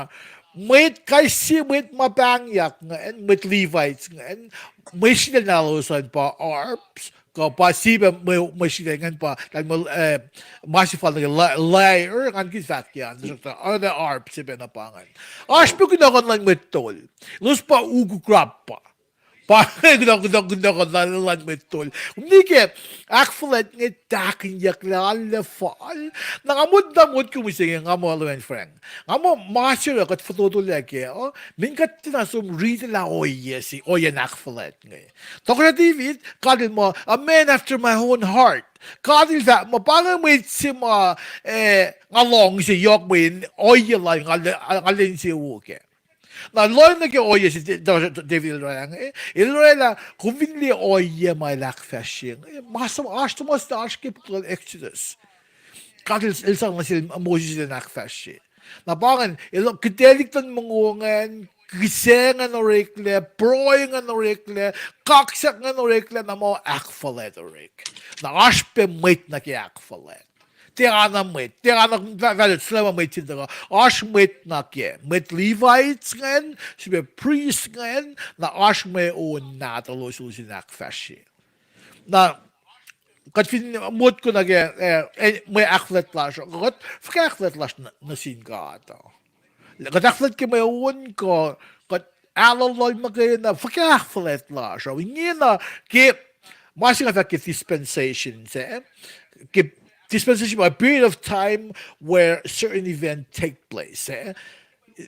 mwet, kais sie mwet ma pahngyak ingacn, mwet Levites ingacn, mwe sritacl lalos an pa harps, kuh pa sie pac mwe, mwe sritacl ingacn pa, tal mwe, eh, ma se fal nuh ke ly-, lyre, ngan kihtin fahk ke an, tuhsruhktuh, other harps se pac na pa ingacn. Oasr pac kunohkohn luhn mwet tol. Elos pa ukukrap pa. Pa kunohkohn, kunohkohn, kunohkohn luhn, luhn mwet tol. Kom liye ke ahkfuhlwact inge tahkihnyucklac, arlac fal. Na nga motko, motko mihsenge, nga muh Reverend Frank, nga muh ma se oruh kuht fototolac kac, uh, mean kuht tiacna som riti lah ohiyac se, ohiyacn ahkfuhlwact inge. Tohkohsrah David, God el muh, a man after my own heart. God el fahk muh pa inge mwet se ma, eh, nga luhngse yohk mweyen ohiyac lal nga, nga lwen se wo kac. Na lohng nuh ke ohiyac se David el orwaclah inge, el orwaclah, kom fin liye ohiyac ma el ahkfahsrye inge, ma oasr suhmuhslah oasr ke puk lal Exodus. God el, el sang nuh sel Moses elan ahkfahsrye. Na pa ingacn, el kitaclihk luhn mongo ingacn, kihsac ingacn oreklac, pruhe ingacn oreklac, kaksak ingacn oreklac, na muh ahkfuhlwact orek. Na oasr pac mwet nuh ke ahkfuhlwact. Tiacna mwet, tiacna, fahk, fahk, suhlama mwet sin tuhkuh. Oasr mwet nuh ke, mwet Levites ingacn, srihpac priest ingacn, na oasr mwe on nahtuhlos elos in ahkfahsrye. Na, kuht fin motko nuh ke, eh, mwe ahkfuhlwact lasr uh, kuht fuhkah ahkfuhlwact lasr nuh, nuh sin God uh? Kuht ahkfuhlwact ke mwe on kuh, kuht ahlolol muhkwena, fuhkah ahkfuhlwact lasr uh? Ingena ke, ma se nga fahk ke dispensation se, ke dispensation, a period of time where certain event take place, eh?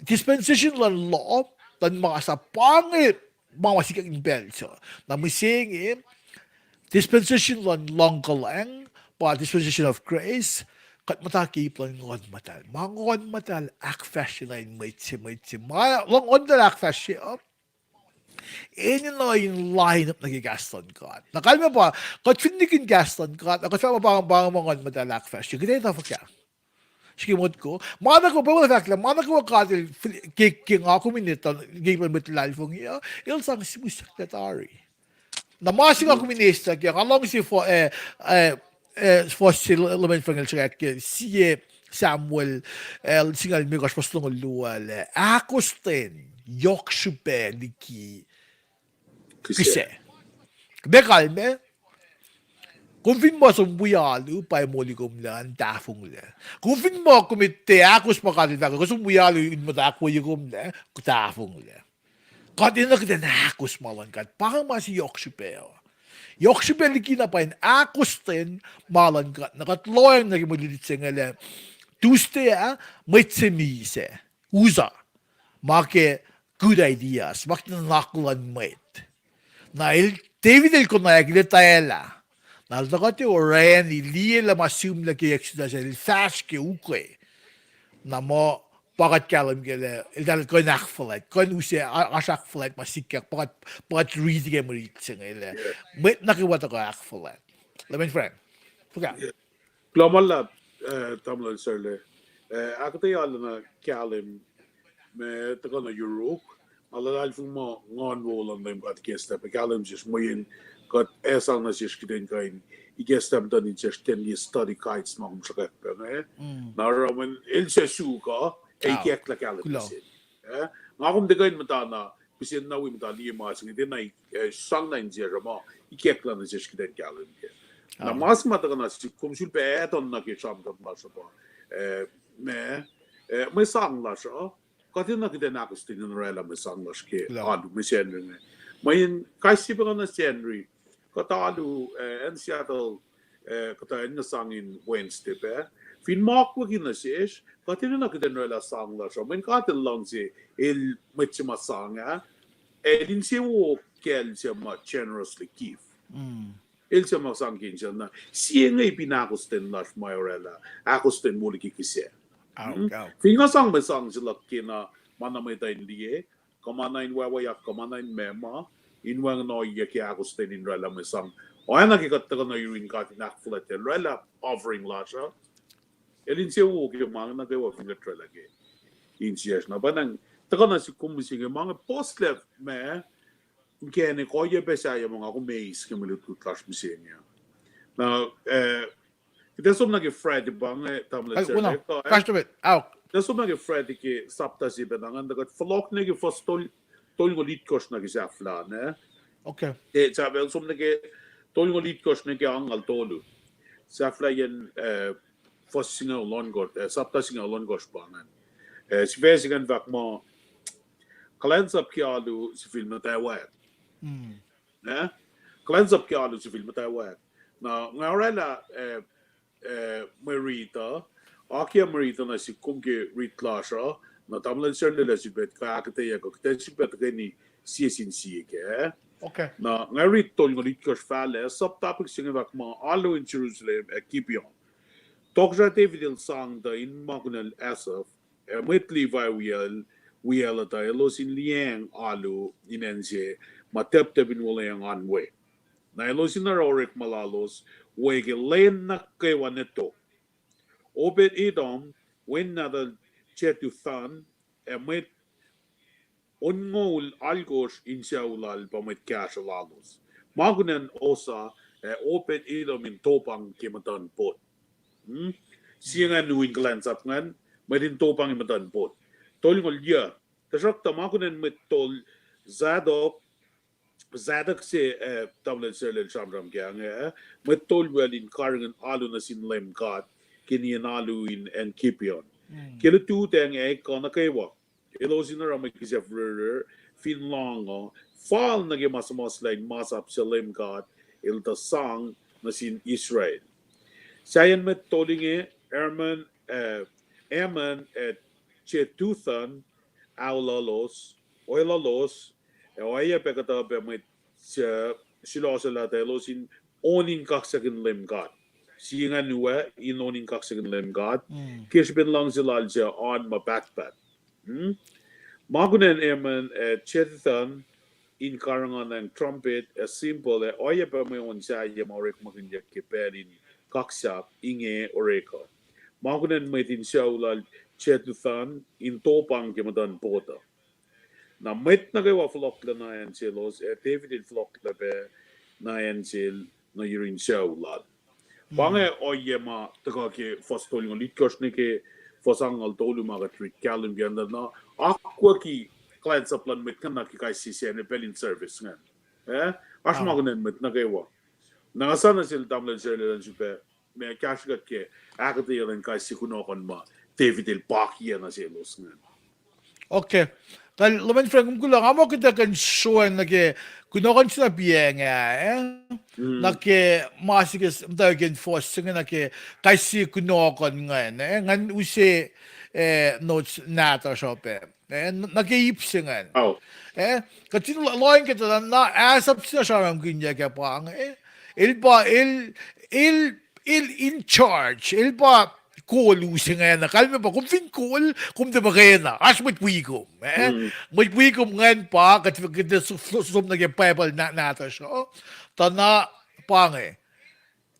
Dispensation luhn law, luhn ma sap pa inge, ma ma sikyak in pacl se. Na mihsenge, dispensation luhn luhngkuhlwacng, pa dispensation of grace, kuht muhta ke ip luhn Nguhn Muhtahl. Ma Nguhn Muhtahl ahkfahsrye nuh in mwet se, mwet se. Ma luhn Nguhn Muhtahl ahkfahsrye uh, enenuh in line up nuh ke kahs luhn God. Na kalmac pa, kuht fin nikihn kahs luhn God, na kuht fahk ma pa, pa ma Nguhn Muhtahl ahkfahsrye, kuht etuh fuhkah? Srihke motko. Ma nuh kwewa, Bible fahk lah ma nuh kwewa God el, ke, ke nga kom in etuh, ke ip luhn mwet luhlahlfongi uh, el sang mihsenge tari. Na ma se nga kom in eis lah ke, nga luhngse fuhs, eh, eh, eh, fuhs se Reverend Frank el sruhkwack ke sie Samuel, eh, singucul limekohsr, fuhs longoul luo ah, ahkostwen yohk srihpac liki kihsac. Kihsac. Meac kalmac? Kom fin muh som wi alu, pa moli kom lah in tahfonglac. Kom fin muh kom tiac ahkos ma God el fahk, kom som wi alu in muhta ahkwoye kom lah, tahfonglac. Kuht enenuh kuht in ahkos ma luhn God, pa inge ma se yohk srihpac uh. Yohk srihpac liki na pa in ahkostwen ma luhn God. Na kuht lohacng nuh ke mwe luti se inge lah Tuesday ah, mwet se misac, Uzzah, ma ke good ideas, ma ke nuhnak luhn mwet. Na el, David el konwacack el etwaclah. Na el tuh kuht orani liye lah ma sihmlac ke Exodus el fahsr ke ukwe. Na muh pa kuht kahlwem ke lah eltahl kuh in ahkfuhlwact, kuh in use, oasr ahkfuhlwact ma sikyak, pa kuht, pa kuht riti ke mwe rit se inge lah mwet nuh kwewa tuhkuh ahkfuhlwact. Reverend Frank, fuhkah? Kuloh ma luhlahp, eh, tamuhlwel Sarla. Eh, ahkuhtweyac lacna kahlwem ma tuhkuh nuh yuruk. Nga luhlahlfongi muh Nguhn wo luhn Leum God ikacslah pac kahlwem sesr mweyen kuht ac sang nuh sesr kuht in kuh in ikacslah muhtuhn in sesr ten liye study guides ma kom sruhkwack pac inge. Na oruh mweyen el suc suk uh, ac ikacklah kahlwem se. Eh, nga kom tiac kuh in muhtana pihsen na wi muhta liye ma se inge tiacna, eh, sang na in sesr uh ma ikacklah nuh sesr kuht in kahlwem kac. Na ma se ma tuhkuh na sihk kom sulpac add on nuh ke sramsram lasr uh pa, eh, ma, eh, mwe sang lasr uh, kuht enenuh kuht in ahkostwen in orwaclah mwe sang lasr ke alu mihsenge. Mweyen kais sie pac nga nuh Sacnri, kuht alu, eh, acn Seattle, eh, kuhtuh acn nuh sang in Wednesday pac. Fin ma akwucki nuh sesr, kuht enenuh kuht in orwaclah sang lasr uh. Mweyen God el luhngse, el mwet se ma sang ah, el insewowo kacl se ma generously give. El se ma sang ke insiyacl na. Sie inge ip in ahkostwen lasr ma orwaclah, ahkostwen wo liki kihsac. Fin nga sang mwe sang se luhk kena, ma na mwet uh in liye, kuh ma na in wacwacack, kuh ma na in mema, in wacngihn ohiyac ke ahkostwen in orwaclah mwe sang. Oacna ke kuht tuhkuh nuh yurin God in ahkfuhlwactye, orwaclah offering lasr uh. El insewowo ke ma nuh kwewa fin kuht orwaclah ke insiyacsr. Na pa na tuhkuh na sihk kom mihsenge ma inge puhslac ma inkacnek ohiyac pac sahyac ma nga kom eis ke mwe lutlut lasr mihsenge. Na, eh, Kuht ac som nuh ke Friday pa inge, tamuhlwel Serle, kuh, kuht ac som nuh ke Friday ke sapta se pacna ingacn, tuh kuht fohlohk nuh ke fuhs tol, tolngoul itkohsr nuh ke sahflah, eh? Okay. Sahflah som nuh ke tolngoul itkohsr nuh ke angngaul tolu. Sahflahiyacn, eh, fuhs singucul ohnkohsr, eh, sapta singucul ohnkohsr pa ingacn. Eh, sifac se ingacn fahk muh, kuhlwacnsap ke alu sifil muhtwacwacack. Eh? Kuhlwacnsap ke alu sifil muhtwacwacack. Na nga oraclah, eh, eh, mwe riti uh, akiyac mwe riti uh nuh sihk kom ke riti lasr uh, na tamuhlwel Serle lah sifilpac kuh ahkuhtweyac kuh kuht ac sifilpac tuhkweni sie sin sie kac. Na nga riti tolngoul itkohsr fahlac, sub-topic se inge fahk muh alu in Jerusalem ac Gibeon. Tohkohsrah David el sang tuh in ma kunacl Asaph, ac mwet Levi wiyacl, wiyacl uh tuh elos in liyacacng alu in acn se ma tacptacp in wuhlweacng oan we. Na elos in oruh orekma lalos we ke lwen nuh kwewa nwe tok. Obed-Edom, wen nahtuhl Jeduthun, ac mwet onngoul alkosr in sucu lal pa mwet kahsruh lalos. Ma kunacn Osa, ac Obed-Edom in topang ke muhtuhn pot. Sie ingacn u in kuhlwacnsap ingacn, mwet in topang ke muhtuhn pot. Tolngoul yuc, tuhsruhktuh ma kunacn mwet tol Zadok, Zadok se, eh, tamuhlwel Serle el sramsram kac inge, eh, mwet tol wiyacl in karihngihn alu nuh sin Leum God ke nien alu in acn Gibeon. Ke lututacng ac kuh nuh kwewa, elos in oruh mwe kihsac fihrihr, fin lohng uh, fal nuh ke ma suhmuhslah in masap suc Leum God el tuh sang nuh sin Israel. Sahyacn mwet tol inge, Ammon, eh, Ammon ac Jeduthun, aolos, oelolos, ac oacyacpac kuhtuh pac mwet suc sulohsohlah tuh elos in on in kaksakihn Leum God. Sie ingacn u ah in on in kaksakihn Leum God, ke srihpen luhngse lal suc oan ma pahtpaht. Ma kunacn Ammon ac Jeduthun in karihngihnyacng trumpet ac cymbal ac oacyacpac mwe on sahyac ma orekmakihnyuck ke pacl in kaksak inge orek uh. Ma kunacn mwet in sucu lal Jeduthun in topang ke muhtuhn pot uh. Na mwet nuh kwewa fohlohklac nuh acn selos, ac David el fohlohklac pac nuh acn sel nuh yurin sucu lal. Pa inge ohiyac ma tuhkuh ke fuhs tolngoul itkohsr nuh ke fuhs angngaul tolu ma kuht riti kahlwem ke an tuh na akwucki kuhlwacnsap luhn mwet ingacn nuh ke kais sie sacna pacl in service ingacn. Eh? Oasr ma kunacn mwet nuh kwewa. Na nga sa nuh sel tamuhlwel Serle elan sifilpac ma kahsrwe kuht ke ahkuhtweyac luhn kais sie kunohkohn ma David el pakiyac nuh selos ingacn. Okay. Tahl Leman Frank, kom kuloh, nga muh kuht ac kuh in sroang nuh ke kunohkohn se na piacng ah, eh? Nuh ke ma se ke muhtwacwacack in fuhs se inge nuh ke kais sie kunohkohn ingacn, eh? Ngan use, eh, notes nahtuhsr uh pac, eh? Nuh ke ip se ingacn. Eh? Kuht in lohng ke tuh na Asaph se na sramsramkihnyuck ah pa inge, eh? El pa, el, el, el in charge, el pa kol u se ingacn, kalmac pa kom fin kol, kom tiac muhkwena, oasr mwet wi kom, eh? Mwet wi kom ingacn pa, kuht, kuht som nuh ke Bible nahtuhsr uh, tuh na pa inge.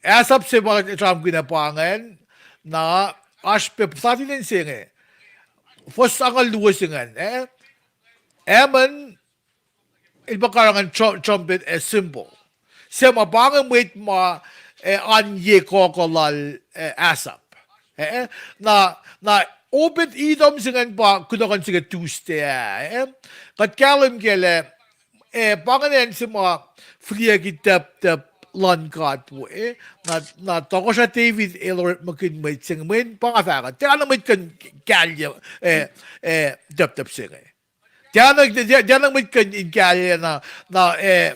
Asaph se pa sramsramkihn ah pa ingacn, na oasr pac puhtatinen se inge. Fuhs angngaul luo se ingacn, eh? Ammon, el pa karihngihn trumpet ac cymbal. Suc ma pa inge mwet ma, eh, oan ye kohkoh lal, eh, Asaph. Eh, na, na Obed-Edom se ingacn pa kunohkohn se ke Tuesday ah, eh? Kuht kahlwem kac lah, eh, pa ingacn acn se ma fihliyucki tacptacp luhn God we, eh? Na, na tohkohsrah David el orekmakihn mwet se inge, mweyen pa nga fahk uh, tiacna mwet kuh in kahlye, eh, eh, tacptacp se inge. Tiacna, tiacna mwet kuh in kahlye na, na, eh,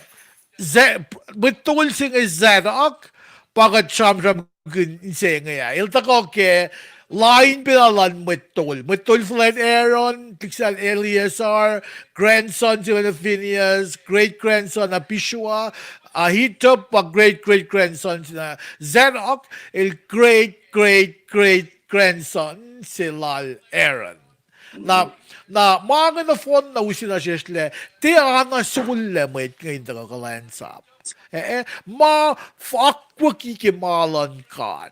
mwet tol se inge Zadok, pa kuht sramsramkihn se inge ah. El tuhkuh ke lain pacna luhn mwet tol. Mwet tol fuhlwact Aaron, lihksreni Eleazar, grandson se inge Phinehas, great grandson Abishua, Ahitub pa great great grandson se inge Zadok, el great great great grandson se lal Aaron. Na, na ma inge nohfohn na use na sesr lah tiac na sollac mwet inge in tuhkuh kuhlwacnsap. Eh, eh, ma akwucki ke ma luhn God.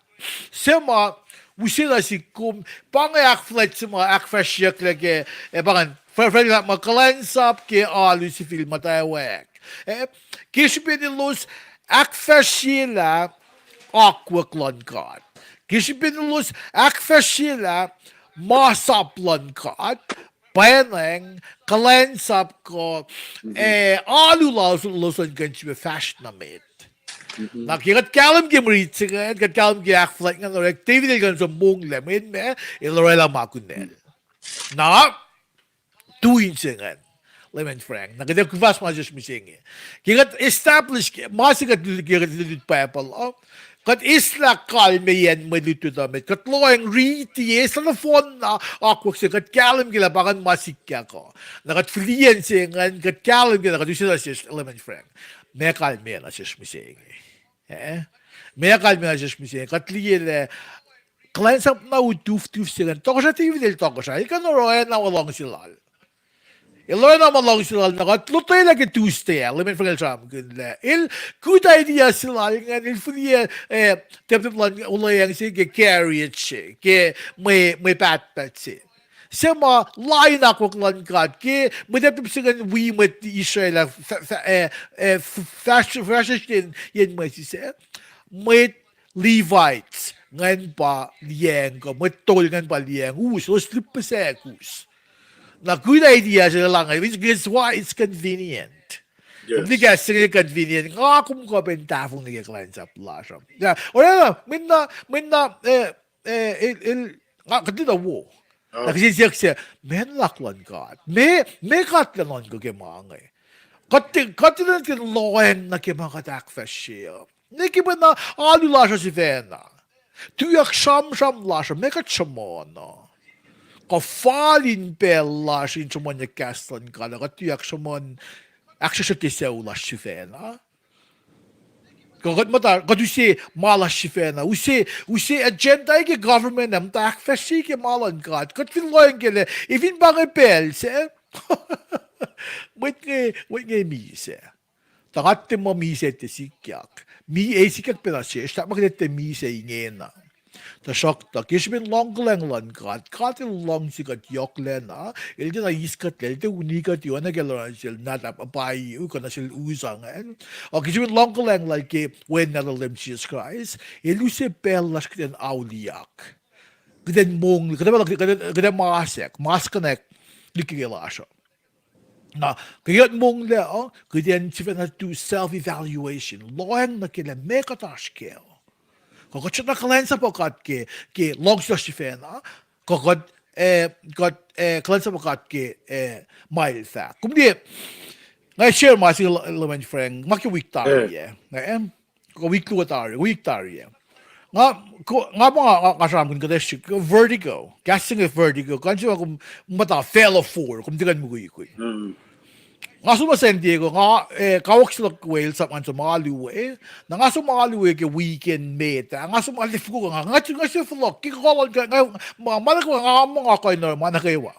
Suc ma use na sihk kom, pa inge ahkfuhlwact se ma ahkfahsryeyucklac ke, eh, pa ingacn, fahk ma kuhlwacnsap ke alu sifil muhtwacwacack. Eh, ke srihpen elos ahkfahsryelah akwuck luhn God. Ke srihpen elos ahkfahsryelah masap luhn God, pwacnwacng, kuhlwacnsap kuh, eh, alu lalos an kuh in srihpac fahsr nuh met. Na ke kuht kahlwem ke mwe rit se ingacn, kuht kahlwem ke ahkfuhlwact ingacn, orek David el kuh in som monglac, mweyen meac, el orwaclah ma kunacl. Na, tu in se ingacn, Leman Frank. Na kuht ac kuhfahs ma sesr mihsenge. Ke kuht establish ke, ma se kuht lutlut ke kuht lutlut Bible uh, kuht eslah kalmeyacn mwe lutlut uh met. Kuht lohacng riti, eslah nohfohnna akwuck se, kuht kahlwem ke lah pa ingacn ma sikyak uh. Na kuht fihliyac in se ingacn, kuht kahlwem ke lah kuht use nuh sesr, Leman Frank. Meac kalmeyac nuh sesr mihsenge? Eh? Meac kalmeyac nuh sesr mihsenge? Kuht liye lah kuhlwacnsap na utuftuf se ingacn. Tohkohsrah David el tohkohsrah. El kuh in oruh oacna ma luhngse lal. El oruh oacna ma luhngse lal, na kuht lotwelah ke Tuesday ah, Leman Frank el sramsramkihn lah el, good idea se lal ingacn, el fihliyac, eh, teptep luhn olweacng se ke carriage se, ke mwe, mwe pahtpaht se. Se ma lain akwuck luhn God, ke mwe teptep se ingacn wi mwet Israel ah, fa-, fa-, eh, eh, f-, fahsr-, fahsr yen, yen mwe sise. Mwet Levites ingacn pa liyacacng, kuh mwet tol ingacn pa liyacacng us, elos lihpihsack us. Na good idea se lal ingacn, which is why it's convenient. Yes. Kom liye kahs se inge convenient, nga kom kuh pac in tahfonglac ke kuhlwacnsap lasr uh. Yeah, oruh, mweyen na, mweyen na, eh, eh, el, el, nga, kuht tuh wo. Na kihsen siyuck se, meac luhn God? Meac, meac God El nuhnkuh ke ma inge? Kuht, kuht tiac lohacng nuh ke ma kuht ahkfahsrye uh. Nwe ke pacna alu lasr uh sifacna. Tuyak sramsram lasr uh, meac kuht sruhmuhn uh? Kuh fal in pacl lasr in sruhmuhnyuck kahs luhn God uh, kuht tuyak sruhmuhn ahksruhksruhk ke sucu lasr sifacna. Kuh kuht muhta, kuht use ma lasr sifacna. Use, use agenda ke government ah, muhta ahkfahsrye ke ma luhn God. Kuht fin lohacng ke lah, e fin pa inge pacl se, mwet inge, mwet inge misac. Tuh nga tiac muh misac tiac sikyak. Mi-, e sikyak pacna sesr, tuh ma kuht tiac misac ingena. Tuhsruhktuh, ke srihpen luhngkuhlwacng luhn God, God El luhngse kuht yohklacna, El tiacna eis kuhtlac, El tiac uni kuht oacna ke El oruh nuh sel Nadab, Abihu, kuh nuh sel Uzzah ingacn. Ac ke srihpen luhngkuhlwacng Lal ke Wen Nahtuhl Leum Jisus Kraist, El use pacl lasr kuht in auliyak. Kuht in mong, kuht in, kuht in, kuht in masack, maskihnack liki ke lasr uh. Na, ke kuht monglac uh, kuht in sifacna do self-evaluation. Lohacng nuh ke lah meac kuht oasr kac. Kuh kuht srackna kuhlwacnsapuh God ke, ke luhngse lasr sifacna. Kuh kuht, eh, kuht, eh, kuhlwacnsapuh God ke, eh, ma El fahk. Kom liye, nga share ma se Leman Frank, ma ke wik tari ah. Nga, em, kuh wik luo tari, wik tari ah. Nga, ko-, nga ma nga, nga, nga sramsramkihn kuht srihk, vertigo. Kahs se inge vertigo. Kuh in se ma kom muhta facluh four, kom tiac kuh in mukwikwi. Nga som nuh San Diego, nga, eh, kawuck se luhk Wales, sap ngan som alu we. Na nga som alu we ke weekend met ah. Nga som alu fohlohk, nga, nga, nga som fohlohk, ke kuh luhn, nga, ma, ma nuh kwewa, nga, ma nga kuh in oruh ma nuh kwewa.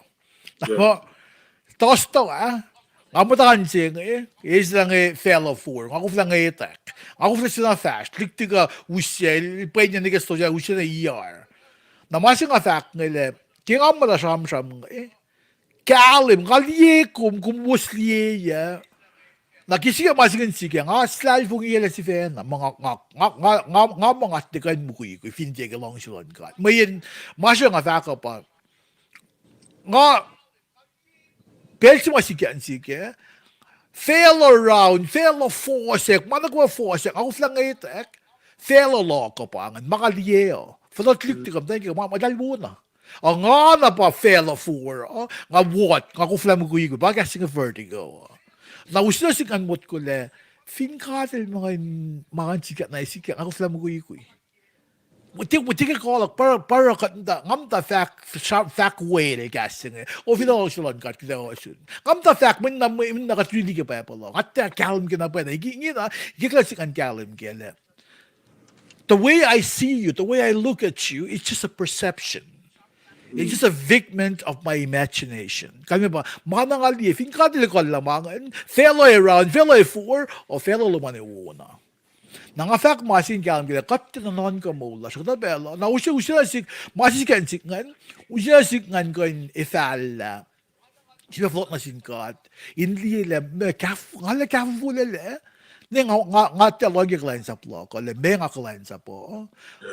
Tuhstuh ah, nga muhta in se inge, eislah inge facluh four, nga koflah ngwetwack. Nga koflah sifacna fahsr, lihktuh kuh usyac, el pwenya nuh ke stosah, usyac nuh E R. Na ma se nga fahk inge lah, ke nga muhta sramsram inge, kahlwem, nga liye kom, kom wos liye ah. Na ke sikyak ma se ingacn sikyak, nga slalfongi lah sifacna, ma nga, nga, nga, nga, nga, nga ma nga tiac kuh in mukwikwi, fin tiac ke luhngse luhn God. Mweyen, ma se nga fahk uh pa, nga, pacl se ma sikyak in sikyak, facluh round, facluh fohsack, ma nuh kwewa fohsack, nga koflah ngwetwack, facluh luhk uh pa ingacn, ma nga liye uh. Facluh lihktuh kuh muhtwacn ke ma, ma eltahl wona. Ac nga na pa facluh four uh, nga wot, nga koflah mukwikwi, pa kahs se inge vertigo uh. Na use nuh sihk ngan motko lah, fin God El ma ngan, ma ngan sikyak na sikyak, nga koflah mukwikwi. Tiac, tiac ke koluk, pa, pa kuht muhta, nga muhta fahk, fahk wel kahs se inge. O, fin luhngse luhn God kuht ac ohsun. Nga muhta fahk, mweyen na, mweyen na kuht riti ke Bible uh. Nga tiac kahlwem ke na pwacye. Ingena, ikacklah sihk ngan kahlwem ke lah, the way I see you, the way I look at you, it's just a perception. It's just a figment of my imagination. Kalmac pa, ma na nga liye, fin God El ekuhllah ma ingacn, facluh round, facluh four, o facluh luhman ac wona. Na nga fahk ma se in kahlwem ke lah kuht tiac nuhnuhnkuh moul lasr uh, kuhtuh pacl uh. Na use, use nuh sihk, ma se sikyak in sihk ngan, use nuh sihk ngan kuh in efacllah. Sifilpac fohlohk nuh sin God. In liye lah, ma kaf-, nga lah kahfofolac lah. Ne nga, nga, nga tiac lohng ke kuhlwacnsap luhk uh, lah meac nga kuhlwacnsap uh.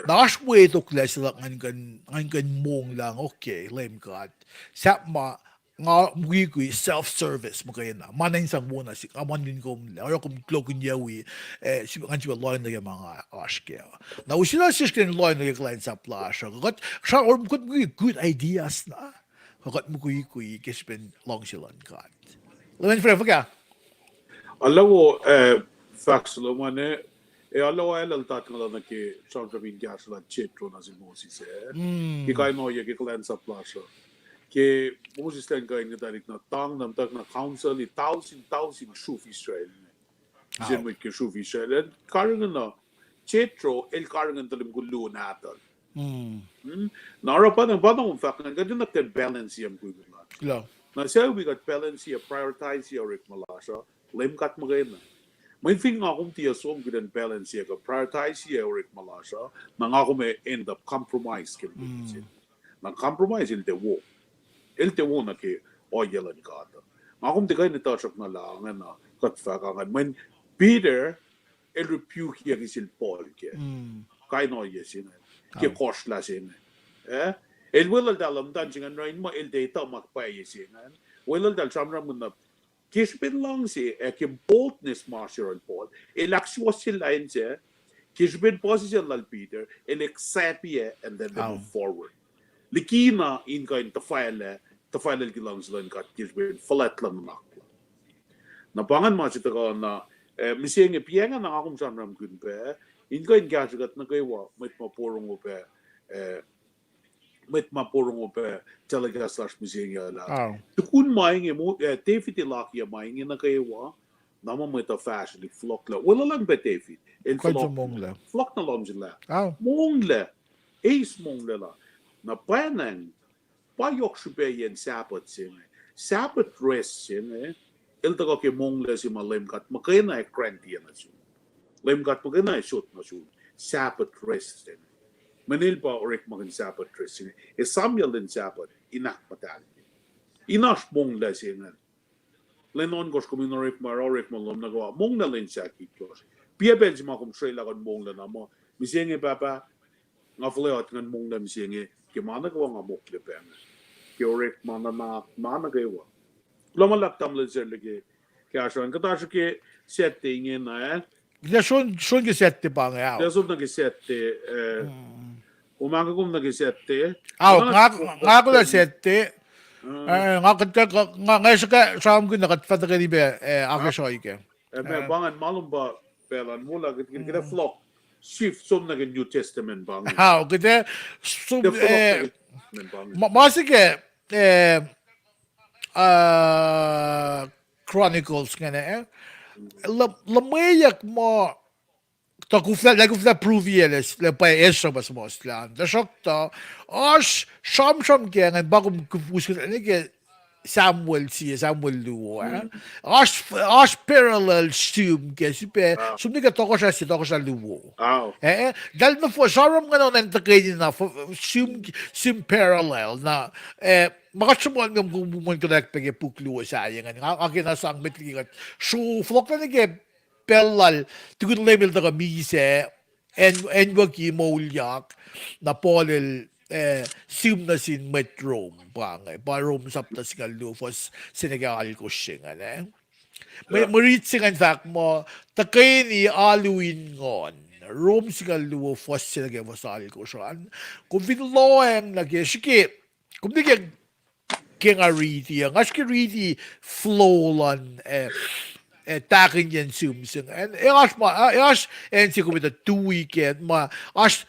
Na oasr wi toklac se luhk ngan kuh in, ngan kuh in monglac, okay, Leum God. Sahp ma nga mukwikwi self-service muhkwena. Ma na in sang wona sihk, nga muh nuhnkomlac, oruh kom kuloh kihnyucwi, eh, sip-, ngan sifilpac lohng nuh ke ma nga oasr kac. Na use na sesr kuh in lohng nuh ke kuhlwacnsap lasr uh. Kuht, sra-, oruh kuht mukwikwi good ideas na. Kuht mukwikwi ke srihpen luhngse luhn God. Leum, friend, fuhkah? Alu, eh, fahk se lom an, eh, alu, eh, eltahl tuh nga luhngse ke sramsram in kahsruh lah Jethro nuh sin Moses, eh. Ke kain ohiyac ke kuhlwacnsap lasr uh. Ke Moses elan kuh in ngetalik na tang na, tuh na council, tausin, tausin sruhf Israel. Sel mwet ke sruhf Israel. El karihngihn uh, Jethro, el karihngihn tuhlihk mukul luo nahtuhl. Na oruh pa na, pa na kom fahk ngan, kuht in nuh ten balance-i mukwikwi lasr. Na suc wi kuht balance-i, prioritize-i orekma lasr uh, Leum God muhkwena. Mweyen fin nga kom tiac som kuht in balance-i kuh prioritize-i orekma lasr uh, na nga kom end up compromise ke mukwikwi se. Na compromise el tiac wo. El tiac wo nuh ke ohiyac luhn God uh. Nga kom tiac kuh in tuhsruhk na lah ingena kuht fahk ingacn. Mweyen Peter, el rebuke-yucki sel Paul ke kain ohiyac se ingacn. Ke kohsrlah se ingacn. Eh? El weluhltahl muhtuhn se ingacn ruin muh el tiac etuh ma pwacye se ingacn. Weluhltahl sramsram na ke srihpen luhngse ac ke boldness ma yohrohl Paul. El ahksuwohsyelah inse, ke srihpen puhsisacl lal Peter, el accept-i and then they move forward. Likina in kuh in tuhfahlah, tuhfahlah ke luhngse luhn God ke srihpen fuhlwact luhn nuhnak lal. Na pa ingacn ma se tuhkuh na, eh, mihsenge pa ingacn nga kom sramsramkihn pac, in kuh in kahsrwe kuht nuh kwewa, mwet ma porongo pac, eh, mwet ma porongo pac telecast lasr mihsenge uh lah. Tukun ma inge, eh, David el akiyac ma inge nuh kwewa, na ma mwet uh fahsrwelihk fohlohklah. Weluhlacng pac David, el fohlohk, fohlohk na lohm sel ah. Monglac, eis monglac lah. Na pwacnwacng, pa yohk srihpacyacn Sabbath se inge. Sabbath rest se inge, el tuhkuh ke monglac se ma Leum God muhkwena ac grant-i nuh sum. Leum God muhkwena ac sot nuh sum. Sabbath rest se inge. Mweyen el pa orekmakihn Sabbath rest se inge. Esamyacl in Sabbath in ahkmuhtahlye. In oasr monglac se inge. Lwen ohnkohsr kom in orekma, orekma lom nuh kwewa. Monglac lwen sahk itkohsr. Piac pacl se ma kom srwaclah kuh in monglac na muh, mihsenge Pahpah, nga fuhlweot ngan monglac mihsenge, ke ma nuh kwewa nga mokle pac inge. Ke orekma, nuhnak, ma nuh kwewa. Kuloh ma luhlahp tamuhlwel Serle ke kahsruh an, kuht oasr ke Saturday ingena, eh? Lah, som, som ke Saturday pa inge, ao. Lah, som nuh ke Saturday, eh. Kom ahkkahlwemye kom nuh ke Saturday. Ao, nga, nga kuh lah Saturday. Eh, nga kuht, nga, nga srihke sramsramkihn na kuht fah tuhkweni pac, eh, akacsruhi ke. Eh, ma pa ingacn, ma lom pa pacl an, mola kuht, kuht, kuht fohlohk swift som nuh ke New Testament pa ingacn. Ao, kuht, eh, som, eh, ma, ma se ke, eh, uh, Chronicles ingena, eh. Luhmweyuck muh, tuh kuflah, lah kuflah prove-i lah, lah pa Ezra pa suhmuhslah an. Tuhsruhktuh, oasr sramsram ke ingacn pa kom us kuht nuh ke Samuel sie, Samuel luo, eh. Oasr, oasr parallel sihm ke srihpac, sihm nuh ke tohkohsrah sie, tohkohsrah luo. Eh, eltahl nohfohn sramsram ingacn oacna in tuhkweni na, sihm, sihm parallel na, eh, ma kuht sruhmuhn, muhn connect pac ke puk luo sahyac ingacn. Nga, nga kena sang met liki kuht sruok fohlohklah nuh ke pacl lal, tukun Leum el tuhkuh misac, acn, acnwucki moulyak, na Paul el, eh, sihm nuh sin mwet Rome pa inge, pa Rome sapta singucul luo fuhs se nuh ke alkosr se ingacn, eh. Mwe, mwe rit se ingacn fahk muh, tuhkweni alu in nguhn, Rome singucul luo fuhs se nuh ke fuhs alkosr an. Kom fin lohacng nuh ke, srihke, kom nuh ke ke nga riti, nga srihke riti flow luhn, eh, eh, tahkihnyacn sihm se ingacn, eh, oasr ma, eh, oasr acn se kom etuh tui ke, ma, oasr,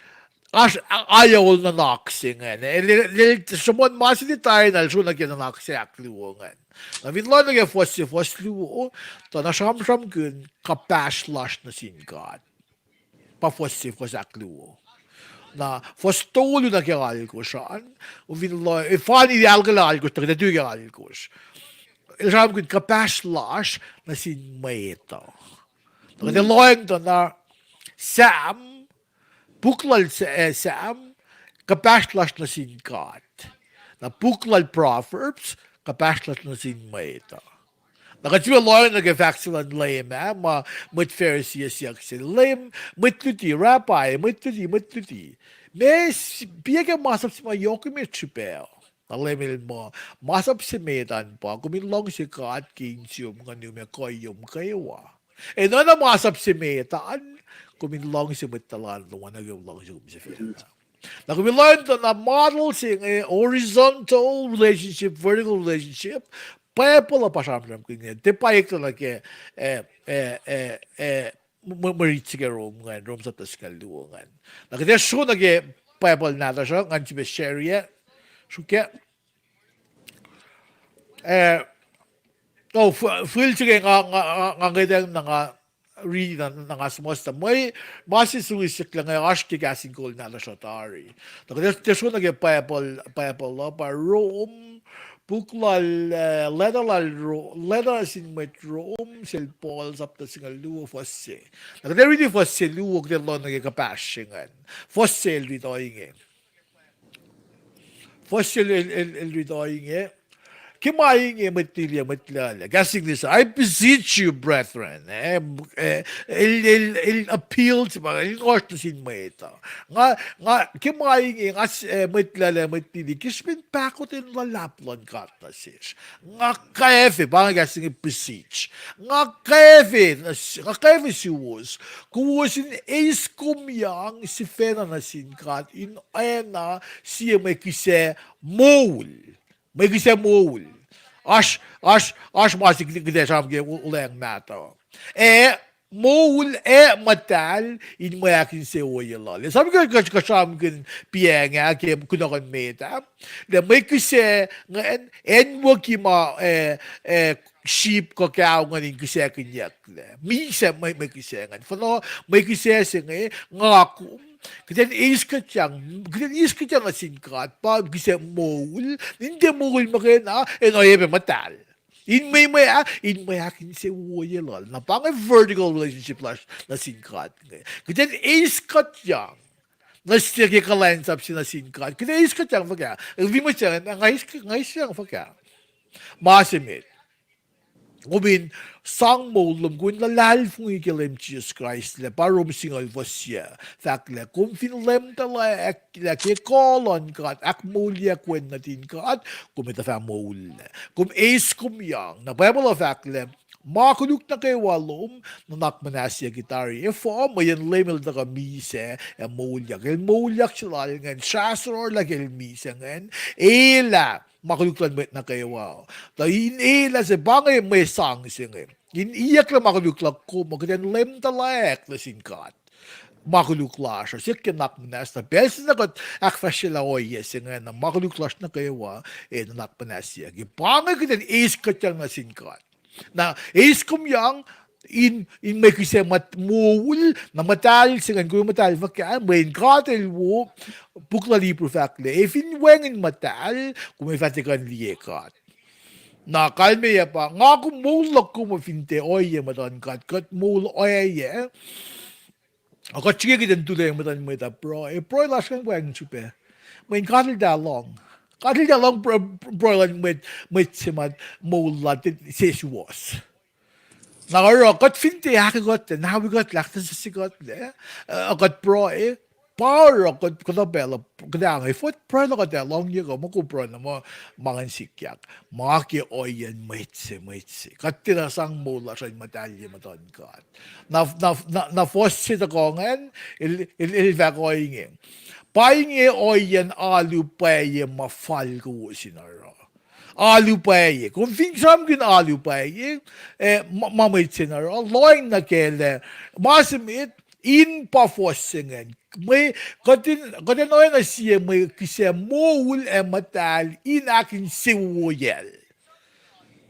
oasr a-, ayol nuhnak se ingacn, eh, el, el, el sruhmuhn ma se litahl na el sruok nuh ke nuhnak se ahkluo ingacn. Na fin lohacng nuh ke fuhs se, fuhs luo, tuh na sramsramkihn kuhpahsr lasr nuh sin God. Pa fuhs se, fuhs ahkluo. Na fuhs tolu nuh ke alkosr an, fin lohacng, eh, fani alkosr, alkosr, tuh kuht tui ke alkosr. El sramsramkihn kuhpahsr lasr nuh sin mwet uh. Tuh kuht lohacng tuh na Sam, puk lal Sa-, eh, Sam, kuhpahsr lasr nuh sin God. Na puk lal Proverbs, kuhpahsr lasr nuh sin mwet uh. Na kuht sifilpac lohacng nuh ke fahk se luhn Leum ah, ma mwet Pharisee uh siyuck sel, Leum, mwet luti, Rabbi, mwet luti, mwet luti, meac, piac ke masap se ma yohk emet srihpac? Na Leum el muh, masap se met an pa, kom in luhngse God ke insiyom, nguhnum, ac kuhiyom kwewa. Ac oacna masap se met an, kom in luhngse mwet tuhlan lom oacna ke kom luhngse kom sifacna. Na kom in lohacng tuh na model se inge, horizontal relationship, vertical relationship, Bible uh pa sramsramkihn inge, tiac paik tuh nuh ke, eh, eh, eh, eh, mwe, mwe rit se ke Rom ingacn, Rom sapta singucul luo ingacn. Na kuht ac sro nuh ke Bible nahtuhsr uh, ngan sifilpac share-ye, sruokyac. Eh, oh, f-, fihl se ke nga, nga, nga, nga ngwetacng na nga riti na, na nga suhmuhslah. Mwe, ma se suwisacklac inge oasr ke Kahs in Kol nahtuhsr uh tari. Na kuht ac, ac sro nuh ke Bible, Bible uh pa Rom, puk lal, eh, leta lal Ro-, leta sin mwet Rom, sel Paul sapta singucul luo fuhs se. Na kuht ac riti fuhs se luo, kuht ac lohacng nuh ke kuhpahsr se ingacn. Fuhs se el riti ohinge. Fuhs se el, el, el, el riti ohinge. Ke ma inge mwet lili ac mwet luhlahlfongi. Kahs English, I beseech you, brethren. Eh, eh, el, el, el appeal se pa, el ngohsr nuh sin mwet uh. Nga, nga, ke ma inge, nga, eh, mwet luhlahlfongi, mwet lili, ke srihpen pahkotwen luhlahp luhn God nuh sesr, nga kwacfe, pa inge kahs inge beseech. Nga kwacfe, nga kwacfe suwos, kowos in eiskomyang sifacna nuh sin God in oacna sie mwe kihsac moul. Mwe kihsac moul. Oasr, oasr, oasr ma se kuht ac sramsram ke olweacng mahtuh. Ac moul ac muhtahl in mwe ahkinsewowoye lal. Ac sramsram ke kuht, kuht sramsramkihn piacng ah ke kunohkohn met ah, lah mwe kihsac ingacn, acnwucki ma, eh, eh, sheep kuh cow ingacn in kihsackinyucklac. Misac mwe, mwe kihsac ingacn. Fuhnuh mwe kihsac se inge, nga kom, kuht in eis kuhtyang, kuht in eis kuhtyang nuh sin God pa kihsac moul, in tiac moul muhkwena, ac oacyacpac muhtahl. In mwe, mwe ah, in mwe ahkinsewowoye lal. Na pa inge vertical relationship lasr nuh sin God inge. Kuht in eis kuhtyang nuh sesr ke kuhlwacnsap se nuh sin God. Kuht in eis kuhtyang fuhkah? Wi mwet se, nga eis, nga eis kuhtyang fuhkah? Ma se met. Kom in sang moul lom, kom in luhlahlfongi ke Leum Jisus Kraist, lah pa Rom singucul fuhs yac, fahk lah kom fin lwemtuhlac lah ke kuh luhn God ahkmoulyak wen nuhtin God, kom ac tuh fah moul. Kom eiskomyang. Na Bible uh fahk lah ma koluk nuh kwewa lom nuhnak muhnahs siyuck tari. Efuh? Mweyen Leum El tuhkuh misac ac moulyak. El moulyak se lal ingacn, srahsororlah ke El misac ingacn, elah ma koluk luhn mwet nuh kwewa. Tuh in elah se pa inge mwe sang se inge. In iyucklac ma koluk luhk kom, kuht in lwemtuhlac nuh sin God. Ma koluk lasr uh, siyuck ke nuhnak muhnahs, na pacl se na kuht ahkfahsryelah ohiyac se ingacn, ma koluk lasr nuh kwewa, ac nuhnak muhnahs siyuck. Pa inge kuht in eis kuhtyang nuh sin God. Na eiskomyang in, in mwe kihsac muht-, moul, na muhtahl se ingacn, kom muhtahl fuhkah? Mweyen God El wo, puk lal Hebrew fahk lah, ac fin wacngihn muhtahl, kom ac fah tiac kuh in liye God. Na kalmeyac pa, nga kom, moul luhk kom fin tiac ohiyac muhtuhn God, kuht moul ohiyac. Kuht srihke kuht in tulayang muhtuhn mwet uh pruhe, pruhe lasr ingacn wacngihn srihpac. Mweyen God El tiac lohng. God El tiac lohng pr-, pr-, pruhe luhn mwet, mwet se ma moul lal tiac sesuwohs. Na oruh kuht fin tiac ahkkuhtlac, na wi kuhtlac, ahknwacsnwacsye kuhtlac, uh, kuht pruhe, pa oruh kuht, kuhtuh pacl uh, kuht ac inge, fot pruhe luhk uh tiac lohng, yac kuh muh kom pruhe na muh ma ingacn sikyak. Ma ke ohiyacn mwet se, mwet se. Kuht tiacna sang moul lasr in muhtahlye muhtuhn God. Na, na, na, na fuhs se tuhkuh ingacn, el, el, el fahk ohinge. Pa inge ohiyacn alu pwacye ma fal kowos in oruh. Alu pwacye. Kom fin sramsramkihn alu pwacye, eh, ma, ma mwet se in oruh, lohacng nuh kac lah ma se met, in pa fuhs se ingacn. Mwe, kuht in, kuht in oacna sie mwe kihsac moul ac muhtahl in ahkinsewowoyacl.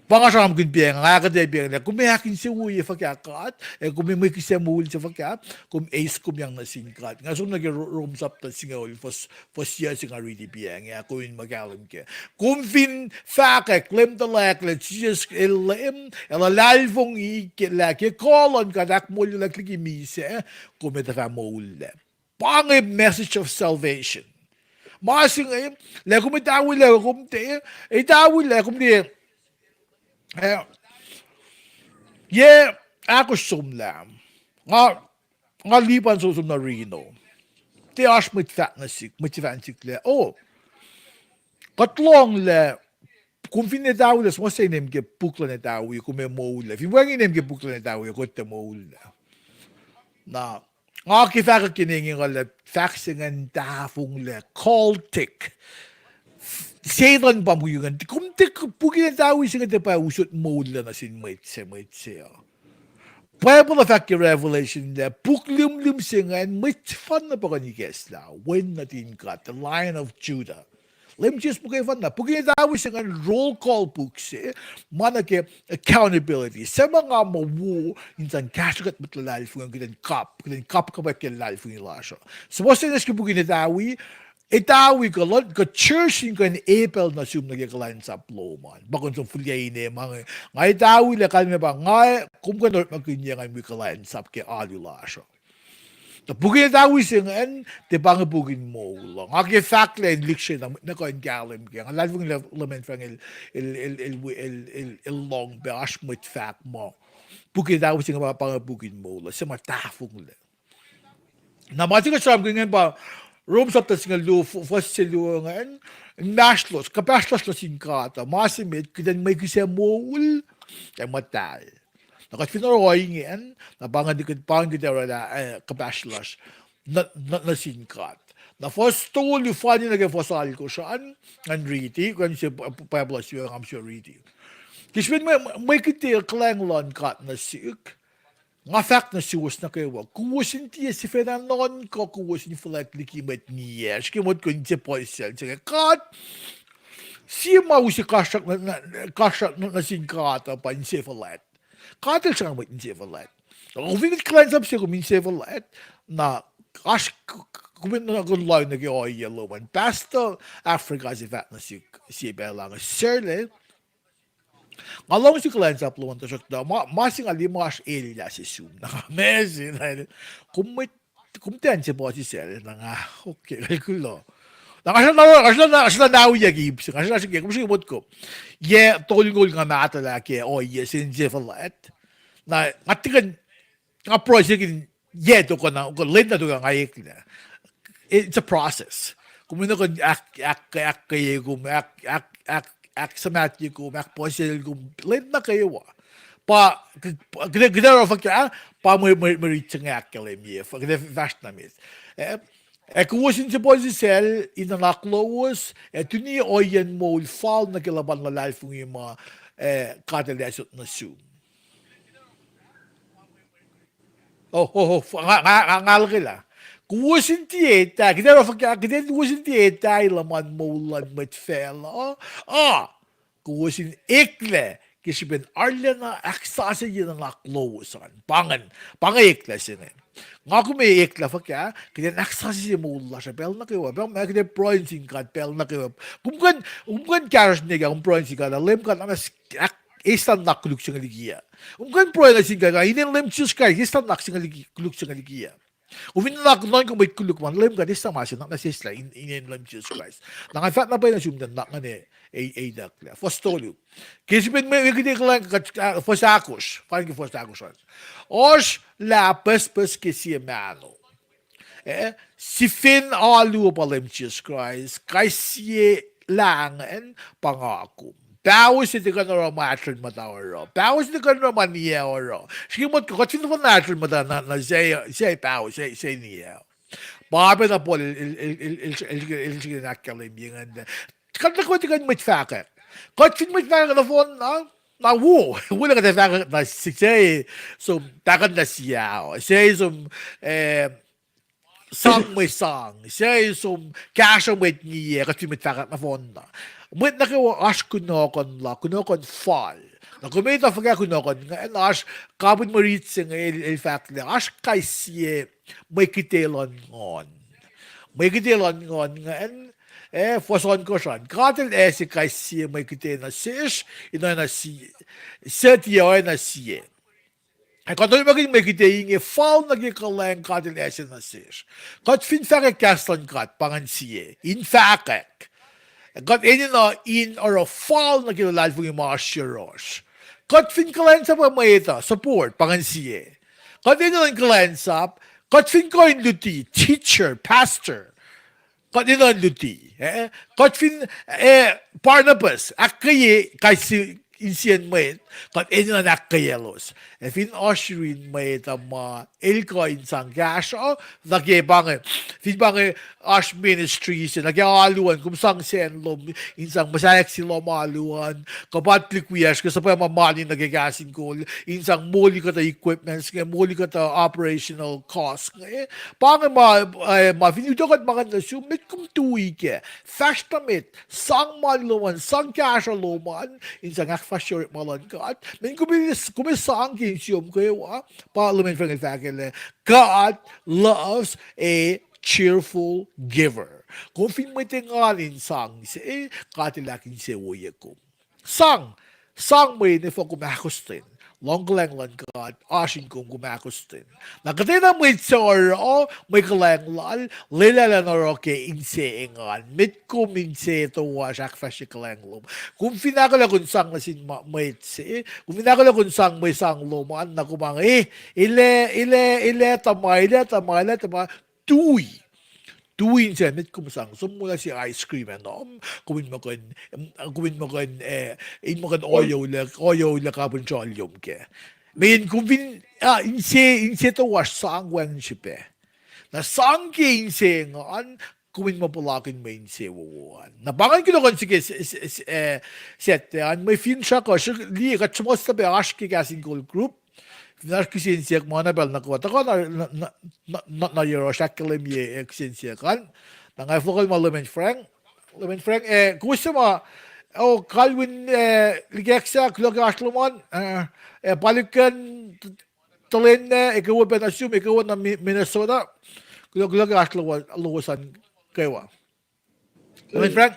Pa nga sramsramkihn piacng, nga ahkuhtweyac piacng lah kom ac ahkinsewowoye fuhkah God, ac kom ac mwe kihsac moul se fuhkah, kom eiskomyang nuh sin God. Nga som nuh ke Ro-, Rom sapta singucul fuhs, fuhs yac se nga riti piacng ah, kom in muhkahlwem kac. Kom fin fahkwack, lwemtuhlac lah Jisus El Leum, ac luhlahlfongi ke, lah ke kuh luhn God ahkmoulyelah liki misac, kom ac tuh fah moul lac. Pa inge message of salvation. Ma se inge, lah kom ac tahfwelah, kom tiac, ac tahfwelah, kom tiac, eh, Yac ahkosr somlah, nga, nga lipan som, som nuh Reno. Tiac oasr mwet fahk nuh sihk, mwet sefanna sihk lah, oh, kuht lohng lah kom fin etawi lah suhmuhslah inem ke puk luhn etawi, kom ac moul lah. Fin wacngihn inem ke puk luhn etawi, kuht ac moul lah. Na, nga ke fahkwack inge nga lah fahk se ingacn tahfonglac, cultic. Setuhn pa mukwi ingacn. Kom tiac puk luhn etawi se inge tiac pa usot moul lah nuh sin mwet se, mwet se uh. Bible uh fahk ke Revelation lah puk limlim se ingacn mwet sefanna pa kuh in ikacslah, Wen nuhtin God, the Lion of Judah. Leum Jisus muhkwena. Puk luhn etawi se ingacn roll call puk se, ma nuh ke accountability. Suc ma nga muh wo in sang kahsruh kuht mwet luhlahlfongi, kuht in kap, kuht in kapkapwack ke luhlahlfongi lasr uh. Suhmuhslah ines ke puk luhn etawi, etawi kuh luhn, kuh church in kuh in epacl nuh sum nuh ke kuhlwacnsap lom an. Pa kuh in som fihliyac ine ma inge. Nga etawi lah kalmac pa nga, kom kuh in orekmakihnyuc ngan wi kuhlwacnsap ke alu lasr uh. Tuh puk luhn etawi se ingacn, tiac pa inge puk in moul uh. Nga ke fahk lah in lihksreni na, na kuh in kahlwem kac. Nga luhlahlfongi lah Leum Frank el, el, el, el, el, el, el lohng pac oasr mwet fahk muh puk luhn etawi se inge pa, pa inge puk in moul uh. Suc ma tahfonglac. Na ma se kuht sramsramkihn ingacn pa Rom sapta singucul luo, fuhs se luo ingacn, inmahsrlos, kuhpahsr lasr nuh sin God uh, ma se met, kuht in mwe kihsac moul ac muhtahl. Na kuht fin oruh ingacn, na pa ingacn, pa ingacn kuht orwaclah, eh, kuhpahsr lasr nuh, nuh, nuh sin God. Na fuhs tolu fani nuh ke fuhs alkosr an, ngan riti, kuh in se Bible uh sifacna nga sifacna riti. Ke srihpen mwe, mwe kihte kuhlwacng luhn God nuh sihk, nga fahk nuh suwos nuh kwewa, kowos in tiac sifacna nuhnkuh kowos in fuhlwact liki mwet ngiyac, srihke motko inse puhsisacl se inge. God, sie ma use kasrak nuh, nuh, kasrak nuh, nuh sin God uh pa inse fuhlwact. God el sruhnga mwet inse fuhlwact. Kom fin kuhlwacnsap se kom inse fuhlwact, na oasr k-, k-, kom in nuhnkuh lohng nuh ke ohiyac lom an. Pastor Africa se fahk nuh sihk sie pacl inge, Sarla, nga luhngse kuhlwacnsap lom an, tuhsruhktuh ma, ma se nga liye muh oasr elyah se sum na, ma se na, kom mwet, kom tiac inse puhsisacl na nga, okay, kalkulo. Na nga sruna, nga sruna, nga sruna na ohiyac ke ip se, nga sruna srihke, kom srihke motko. Yac tolngoul nga mahtuhlah ke ohiyac se inse fuhlwact. Na nga tiac kuh in, nga pruhe se ke yac tok na, lwen na tok nga eklac. It's a process. Kom enenuh in ahk, ahk, ahkkweye kom, ahk, ahk, ahk, ahksuhmahtye kom, ahkpuhsisacl kom, lwen nuh kwewa. Pa, kuht, kuht ac oruh fuhkah, pa mwe, mwe, mwe rit se inge ahkkahlwemye, kuht ac fahsr nuh met. Eh, ac kowos inse puhsisacl in nuhnak lowos, ac tuni ohiyacn moul fal nuh ke luhpan luhlahlfongi ma, eh, God el asot nuh sum. Oh, oh, oh, nga, nga, nga, nga lukelah. Kowos in tiac etuh, kuht ac oruh fuhkah, kuht ac, kowos in tiac etuh luhman moul luhn mwet facluh, ah, kowos in eklac ke srihpen arulacna ahksasucye nuhnak lowos an. Pa ingacn, pa inge eklac se inge. Nga kom eklac fuhkah, kuht in ahksasucye moul lasr uh pacl nuh kwewa, pacl ma kuht ac pruhe nuh sin God pacl nuh kwewa. Kom kuh in, kom kuh in kahsruhsr nuh ke, kom pruhe nuh sin God, Leum God, na s-, ahk-, eislah nuhnak koluk se inge liki ah. Kom kuh in pruhe nuh sin God, inen Leum Jisus Kraist, eislah nuhnak se inge liki, koluk se inge liki ah. Kom fin nuhnak nuhnkuh mwet koluk ma, Leum God, eislah ma se, nuhnak na seslah in, inen Leum Jisus Kraist. Na nga fahk na pwacye nuh sum tuh nuhnak ingacn, e, e, itucklac. Fuhs tolu. Ke srihpen mwe, mwe kihte kuhlwacng, ah, fuhs ahkosr, fahk ke fuhs ahkosr an. Oasr lah pucspucs ke sie mahno. Eh, sifen alu pa Leum Jisus Kraist, kais sie lah ingacn pa nga kom. Pahol se tiac kuh in oruh ma ahtren muhta oruh. Pahol se tiac kuh in oruh ma niyac oruh. Srihke motko, kuht fin nohfohn ahtren muhta na, na se, se pahol, se, se niyac. Pa pacna Paul el, el, el srihke in ahkkahlwemye ingacn. Kuht nuh kwewa tiac kuh in mwet fahkwack. Kuht fin mwet fahkwack nohfohn na, na wo, wo lah kuht ac fahkwack na sihk se, som pahkotwen na sie, se som, eh, sang mwe sang, se som kahsruh mwet ngiyac, kuht fin mwet fahkwack nohfohn na. Mwet nuh kwewa oasr kunohkohn la, kunohkohn fal. Na kom etuh fuhkah kunohkohn ingacn? Oasr kapihn mwe rit se inge el, el fahk lah oasr kais sie mwe kihte luhn nguhn. Mwe kihte luhn nguhn ingacn, eh, fuhs ohnkohsr an. God el ase kais sie mwe kihte nuh sesr, in oacna sie, suc tiac oacna sie. Ac kuht orekmakihn mwe kihte inge fal nuh ke kuhlwacng God el ase nuh sesr. Kuht fin fahkwack kahs luhn God, pa ingacn sie, in fahkwack. Kuht enenuh in oruh fal nuh ke luhlahlfongi ma oasr yohrohsr. Kuht fin kuhlwacnsap mwet uh, support, pa ingacn sie. Kuht enenuh in kuhlwacnsap, kuht fin kuh in luti, teacher, pastor, kuht enenuh in luti, eh? Kuht fin, eh, Barnabas, ahkkweye kais sie, insien mwet, kuht enenuh in ahkkweyaclos. Ac fin oasr yurin mwet uh ma el kuh in sang kahsruh, nuh ke pa inge, fin pa inge oasr ministry se, nuh ke alu an, kom sang sacn lom, in sang muhsaheack se lom alu an, kuh pa tuhlihk wiyacsr, kuh suhpwacma mani nuh ke kahs in kol, in sang moli kuhtuh equipments inge, moli kuhtuh operational cost inge. Pa inge ma, eh, ma fin utuckuh kuht ma ingacn nuh sum, met kom tui kac, fahsr nuh met, sang mani lom an, sang kahsruh lom an, in sang ahkfahsrye orekma luhn God. Mweyen kom, kom sang ke insiom kwewa, pa Leman Frank el fahk lah, God loves a cheerful giver. Kom fin mwet engan in sang se, God el ahkinsewowoye kom. Sang, sang mwe in efuh kom ahkostwen. Lohng kuhlwacng luhn God oasr in kom, kom ahkostwen. Na kuhtwena mwet suc oruh mwe kuhlwacng lal, lwelah elan oruh ke inse engan. Met kom inse toasr ahkfahsrye kuhlwacng lom. Kom fin ahkolah kom sang nuh sin ma-, mwet se, kom fin ahkolah kom sang mwe sang lom an, na kom inge, eh, el ac, el ac, el ac tuhma, el ac tuhma, el ac tuhma, tui. Tui in se met kom sang, som mola se ice cream ac nom, kom in muh kuh in, kom in muh kuh in, eh, in muh kuh in ohiyac, ohiyac kapihn sroal yom kac. Mweyen kom fin, ah, inse, inse toasr sang wacngihn srihpac. Na sang ke inse engan, kom in muh puhlakihn mwe insewowo an. Na pa ingacn kunohkohn se ke s-, s-, s-, eh, Saturday an, mwe finsrak uh, srihk liye kuht suhmuhslah pac oasr ke kahs in kol group. Fin oasr kihsen siyuck ma na pacl nuh kwewa, tuhkuh na, na, na, na yohrohsr ahkkahlwemye, eh, kihsen siyuck an. Na nga fohlohk ma Leman Frank. Leman Frank, eh, kowos se ma, oh, Calvin, eh, Likaksa, kuloh ke oasr lom an, eh, eh, Palikan, Tuhlena, ekuh wo pac nuh sum, ekuh wo nuh Mi-, Minnesota. Kuloh, kuloh ke oasr lowos an kwewa. Leman Frank?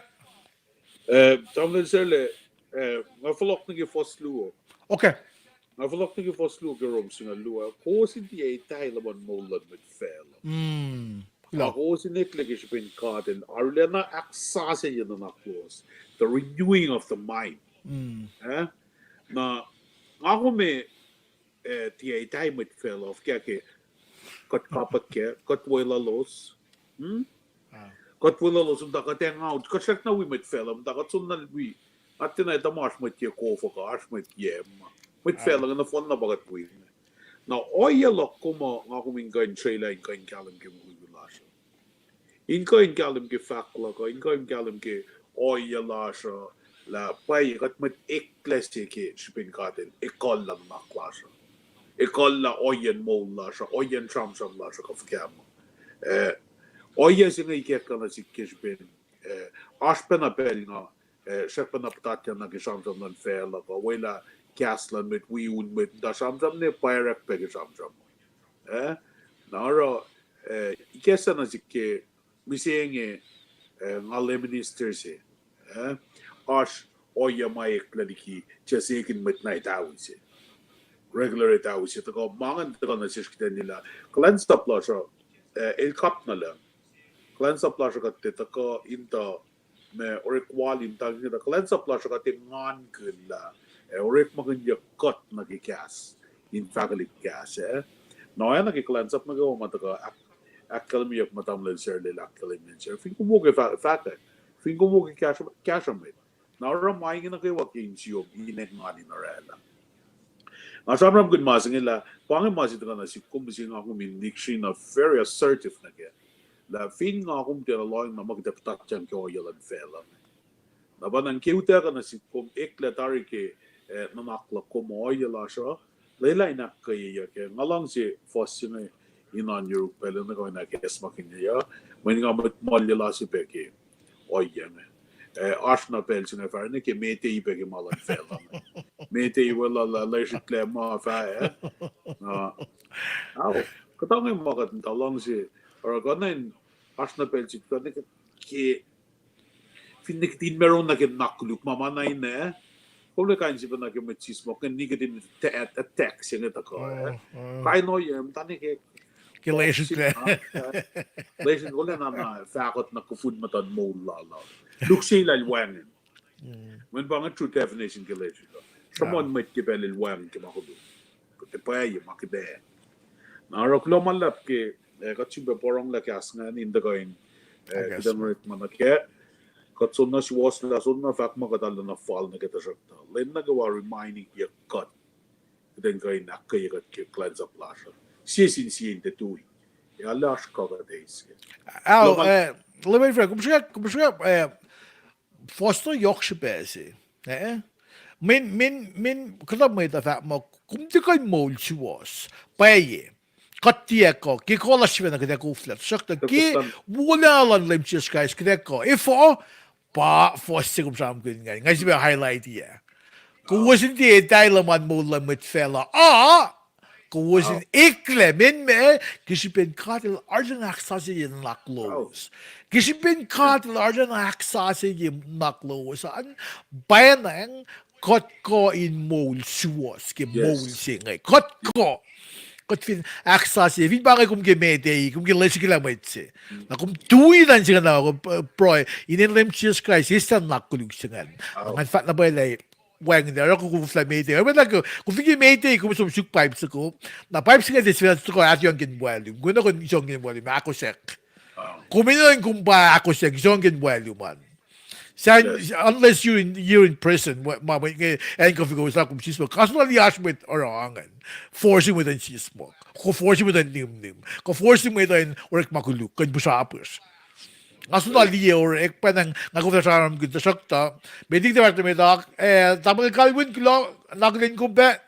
Eh, tamuhlwel Serle, eh, nga fohlohk nuh ke fuhs luo. Okay. Nga fohlohk nuh ke fuhs luo ke Rom singucul luo. Kowos in tiac etahi luhman moul luhn mwet facluh. Ac kowos in eklac ke srihpen God El arulacna ahksasucye nuhnak lowos. The renewing of the mind. Eh? Na, nga kom, eh, tiac etahi mwet facluh, fuhkah ke kuht kapwack kac, kuht weluhlos. Kuht weluhlos, muhta kuht hang out, kuht srackna wi mwet facluh, muhta kuht soenna wi, nga tiacna etuh ma oasr mwet ye kof uh kuh oasr mwet ye ma. Mwet facluh inge nohfohnna pa kuht wi. Na ohiyac luhk kom uh nga kom in kuh in srelah in kuh in kahlwem ke mukwikwi lasr uh. In kuh in kahlwem ke fahk luhk uh, in kuh in kahlwem ke ohiyac lasr uh, lah pwacye kuht mwet eklac se ke srihpen God El ekuhllah nuhnak lasr uh. Ekuhllah ohiyacn moul lasr uh, ohiyacn sramsram lasr uh kuh fuhkah ma. Eh, ohiyac se inge ikacklah nuh sihk ke srihpen, eh, oasr pacna pacl nga, eh, srackpacna puhtatyang nuh ke sramsram luhn facluh kuh welah kahs luhn mwet, wi un mwet, muhta sramsram ne pwacrack pac ke sramsram. Eh, na oruh, eh, ikacklah nuh sihk ke mihsenge, eh, nga lay minister se, eh, oasr ohiyac ma eklac liki, tiac se kin mwet na etawi se. Regular etawi se, tuhkuh ma ingacn tuhkuh nuh sesr kihtin lah kuhlwacnsap lasr uh, eh, el kapnuhlah. Kuhlwacnsap lasr uh kuht tiac tuhkuh in tuh ma orek wal in tuh inge tuh kuhlwacnsap lasr uh kuht engankihn lah, eh, orekmakihnyuck kuht nuh ke kahs, in fahkwelihk kahs, eh. Na oacna ke kuhlwacnsap nuh kwewa ma tuhkuh ahk-, ahkkahlwemyeyuck ma tamuhlwel Serle el ahkkahlwemye, Serle, fin kom wo ke fah-, fahkwack, fin kom wo ke kahsruh, kahsruh mwet. Na oruh ma inge nuh kwewa ke insiyom in engan in orwaclah. Nga sramsramkihn ma se inge lah, pa inge ma se tuhkuh nuh sihk kom, mihsenge nga kom in lihksreni very assertive nuh kac. Lah fin nga kom tiacna lohacng na ma kuht ac puhtatyang ke ohiyac luhn facluh. Na pa na ke utuckuh nuh sihk kom eklac tari ke, eh, nuhnak luhk kom ohiyac lasr uh, lwelah in ahkkweyeyuck kac, nga luhngse fuhs se inge in oan yuruk pacl in kuh in ahkacsmakihnye uh, mweyen nga mwet muhlwaclah se pac ke ohiyac inge. Eh, oasr na pacl se inge fahsr ne ke metei pac ke ma luhn facluh. Metei weluhl, lwesrihklac ma fah, eh. Na, ao, kuhtange ma kuht in tuh luhngse, oruh kuh na in oasr na pacl se kuh ne ke, fin nikihtin meron nuh ke nuhnak koluk ma ma na in, eh. Kom lah kain sifacna ke mwet sismohk inge nikihtin attack, attack se inge tuhkuh, eh. Kain ohiyac muhta ne ke ke lwesrihklac, lwesrihklac na na fahkot na kufun muhtuhn moul lal uh. Lukse lal wacngihn. Mweyen pa inge true definition ke lwesrihklac. Sruhmuhn mwet ke pacl el wacngihn ke ma koluk. Kuht ac pwacye ma kuht ac. Na oruh kuloh ma luhlahp ke, eh, kuht sifilpac porongolah kahs ingacn in tuhkuh in, eh, kuht ac orekma nuh kac. Kuht soenna suwohslah, soenna fahk muh kuht arulacna fal nuh ke tuhsruhktuh lwen nuh kwewa reminding-ye kuht kuht in kuh in ahkkweye kuht ke kuhlwacnsap lasr uh. Sie sin sie in tiac tui. Ac arlac oasr kuh kuht eis ke. Ao, eh, Reverend Frank, kom srihke, kom srihke, eh, fohs na yohk srihpac se. Eh? Min, min, min, kuhtuh mwet uh fahk muh, kom tiac kuh in moul suwohs. Pwacye. Kuht tiac kuh, ke kuh lasr sifacna kuht ac koflah. Tuhsruhktuh ke wolacna luhn Leum Jisus Kraist kuht ac kuh. Efuh, pa fohs se kom sramsramkihn ingacn. Nga sifilpac highlight-i ah. Kowos in tiac etahi luhman moul luhn mwet facluh. A, kowos in eklac, meac, ke srihpen God El arulacna ahksasucye nuhnak lowos. Ke srihpen God El arulacna ahksasucye nuhnak lowos an, pwacnwacng kuht kuh in moul suwohs ke moul se inge. Kuht kuh. Kuht fin ahksasucye, fin pa inge kom ke met ah, kom ke lwen srihkelah mwet se. Na kom tui nuh sin God na, pruhe, inen Leum Jisus Kraist, eis nuhnak koluk se ingacn. Na ngan fahk na pwacye lah wacngihn, oruh kom koflah met ah. Oruh met ah, kom fin ke met ah, kom som suk pipe soko. Na pipe se inge tiac sifacna tuhkuh ahtyonken walum. Kom enenuh in isongken walum, ahkosack. Kom enenuh in kom pa ahkosack, isongken walum an. Unless you're in, you're in prison, ma, ma, acn kom fin kowos lah kom sismohk. Nga soenna liye oasr mwet oruh ingacn. Force-i mwet uh in sismohk. Kuh force-i mwet uh in nimnim. Kuh force-i mwet uh in orekma koluk, kuh in pihsrapihsr. Nga soenna liye orek pacna, nga koflah sramsramkihn tuhsruhktuh. Met liki fahk nuh met ah, eh, tamuhlwel Calvin, kuloh, na kuht in kom pac.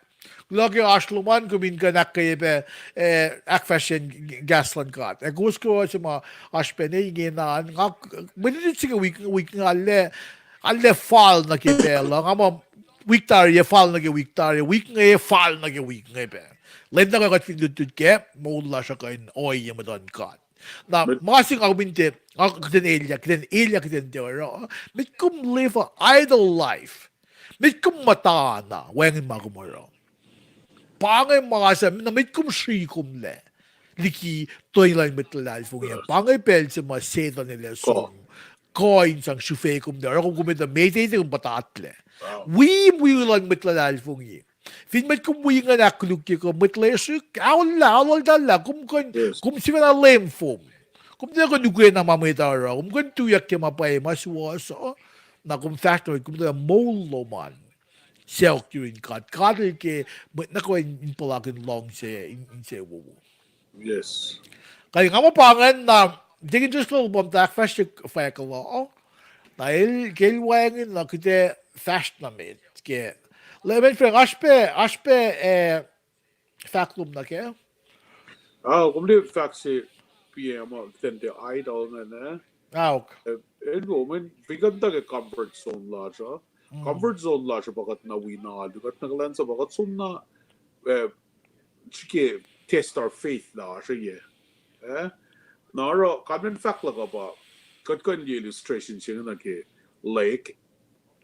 Kuloh ke oasr lom an, kom in kuh in ahkkweye pac, eh, ahkfahsryen kahs luhn God. Ac kowos kwewa se ma oasr pac ne ingena an, nga, mwe lutlut se ke wik, wik nga arlac, arlac fal nuh ke pacl uh, nga muh wik tari ac fal nuh ke wik tari, wik inge ac fal nuh ke wik inge pac. Lwen nuh kwewa kuht fin lutlut kac, moul lasr uh kuh in ohiyac muhtuhn God. Na ma se nga kom in tiac, nga kuht in elyah, kuht in elyah, kuht in tiac oruh, met kom live a idle life. Met kom muhta na wacngihn ma kom oruh. Pa inge ma se, na met kom sri komlac liki toeni luhn mwet luhlahlfongi. Pa inge pacl se ma Setuhn el ac som kuh in sang srihfe komlac, oruh kom, kom etuh met ah, kom puhtatlac. Wi, wi luhn mwet luhlahlfongi. Fin mwet kom wi ingacn ahkkolukye kuh mwet lesrihk, aollah, aollah, kom kuh in, kom sifacna leum fom. Kom tiac kuh in ukwena ma mwet uh oruh, kom kuh in tuyak ke ma pwacye, ma suwohs uh, na kom fahsr nuh met, kom tiac moul lom an sacohk yurin God. God El ke mwet nuh kwewa in puhlakihn luhngse insewowo. Kuh nga muh pa ingacn na, tekin just lal pam ta ahkfahsrye fahk uh, na el, ke el wacngihn na kuht ac fahsr nuh met ke. Lemen Frank, oasr pac, oasr pac, eh, fahk lom nuh kac? Ah, kom liye fahk se, P M, kuht in tiac idle ingacn, eh? Aok. Eh, el wo, men, fin kuht tuh ke comfort zone lasr uh. Comfort zone lasr uh pa kuht na wi na alu, kuht na kuhlwacnsap, pa kuht som na, eh, srihke test our faith lasr uh, eh? Na oruh, kalmen fahk luhk uh pa, kuht kuh in liye illustration se inge nuh ke lake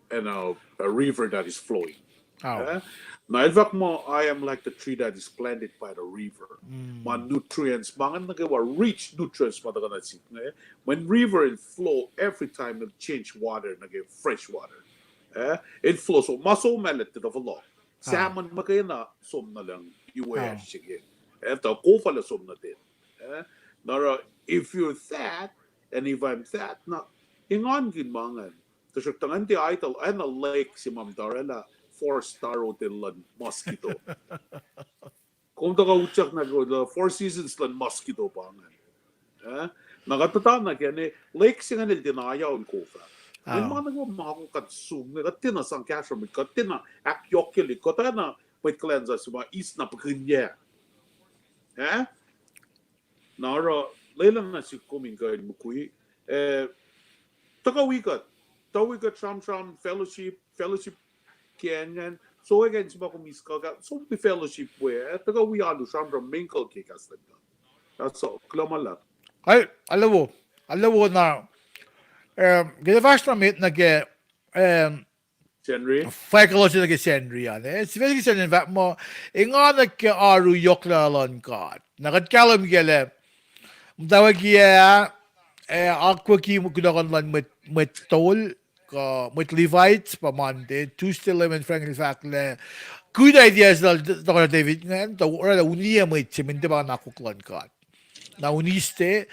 and a, a river that is flowing. Eh? Na el fahk muh, I am like the tree that is planted by the river. Ma nutrients, ma ingacn nuh kwewa rich nutrients ma tuhkuh nuh sihk inge. Mweyen river in flow every time it change water nuh ke fresh water. Eh? In flow, so ma som ma lete tuh fohlohk. Salmon muhkwena som nuh lucng iwacsr se ke. Eh, tuh kof uh lah som nuh ten. Eh? Na oruh, if you're that, and if I'm that, na, engankihn ma ingacn. Tuhsruhktuh ngan tiac idle, acn uh lake se ma muhta oraclah four star hotel luhn mosquito. Kom tuhkuh utyak nuh ke Four Seasons luhn mosquito pa ingacn. Eh? Na kuht puhta nuh ke lake se ingacn el tiacna yaun kof ah. Mweyen ma nuh kwewa ma kuht sum, kuht tiacna sang kahsruh mwet, kuht tiacna ahkyohkyelihk, kuht tiacna mwet kuhlwacnsap se ma eis na puhkuhnyuck. Eh? Na oruh, lwelah nuh sihk kom in kuh in mukwi, eh, tuhkuh wi kuht, tuhkuh wi kuht sramsram fellowship, fellowship ke acn ingacn, so acn se ma kom eis kuh, som wi fellowship we, eh, tuhkuh wi alu sramsram mingle ke kahs luhn God. That's all. Kuloh ma luhlahp. Ai, alu wo, alu wo na, eh, ke fahsr na met nuh ke, eh, Sacnri. Fahk elos nuh ke Sacnri an, eh? Sifac ke Sacnri an fahk muh, engan ke oaru yohklac luhn God. Na kuht kahlwem kac lah, muhtwacwacack ah, eh, akwucki kunohkohn luhn mwet, mwet tol, kuh mwet Levites pa Monday, Tuesday Leman Frank el fahk lah good idea se lal Doctor David ingacn, tuh oraclah uniyac mwet se, min tiac pa akwuck luhn God. Na Wednesday,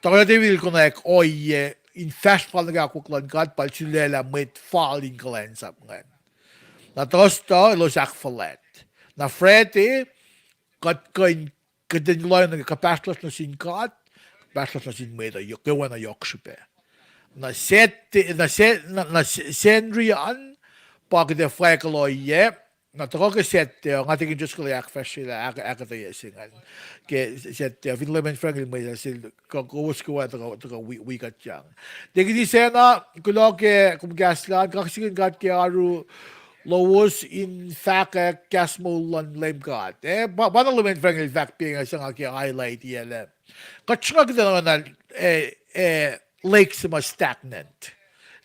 Doctor David el konwacack ohiyac in fahsr fal nuh ke akwuck luhn God, pa el sulaclah mwet fal in kuhlwacnsap ingacn. Na Thursday elos ahkfuhlwact. Na Friday, kuht kuh in, kuht in lohacng nuh ke kuhpahsr lasr nuh sin God, kuhpahsr lasr nuh sin mwet uh, kwewana yohk srihpac. Na Saturday, na Sa-, na, na Sa-, Sacnri an, pa kuht ac fahk ohiyac, na tuhkuh ke Saturday uh, nga tikin just kuh ahkfahsryelah ahk-, ahkuhtweyac se ingacn. Ke Saturday uh, fin Leman Frank el mwet uh sel, kuh kowos kwewa tuhkuh, tuhkuh wi-, wi kuht yang. Tikin Isacna, kuloh ke kom kahs lal, kaksakihn God ke oaru lowos in fahkwack kahs moul luhn Leum God. Eh, pa, pa na Leman Frank el fahk pacna se nga ke highlight-iyac lah kuht sruhnga kuht in oacna, eh, eh, lake se ma stagnant.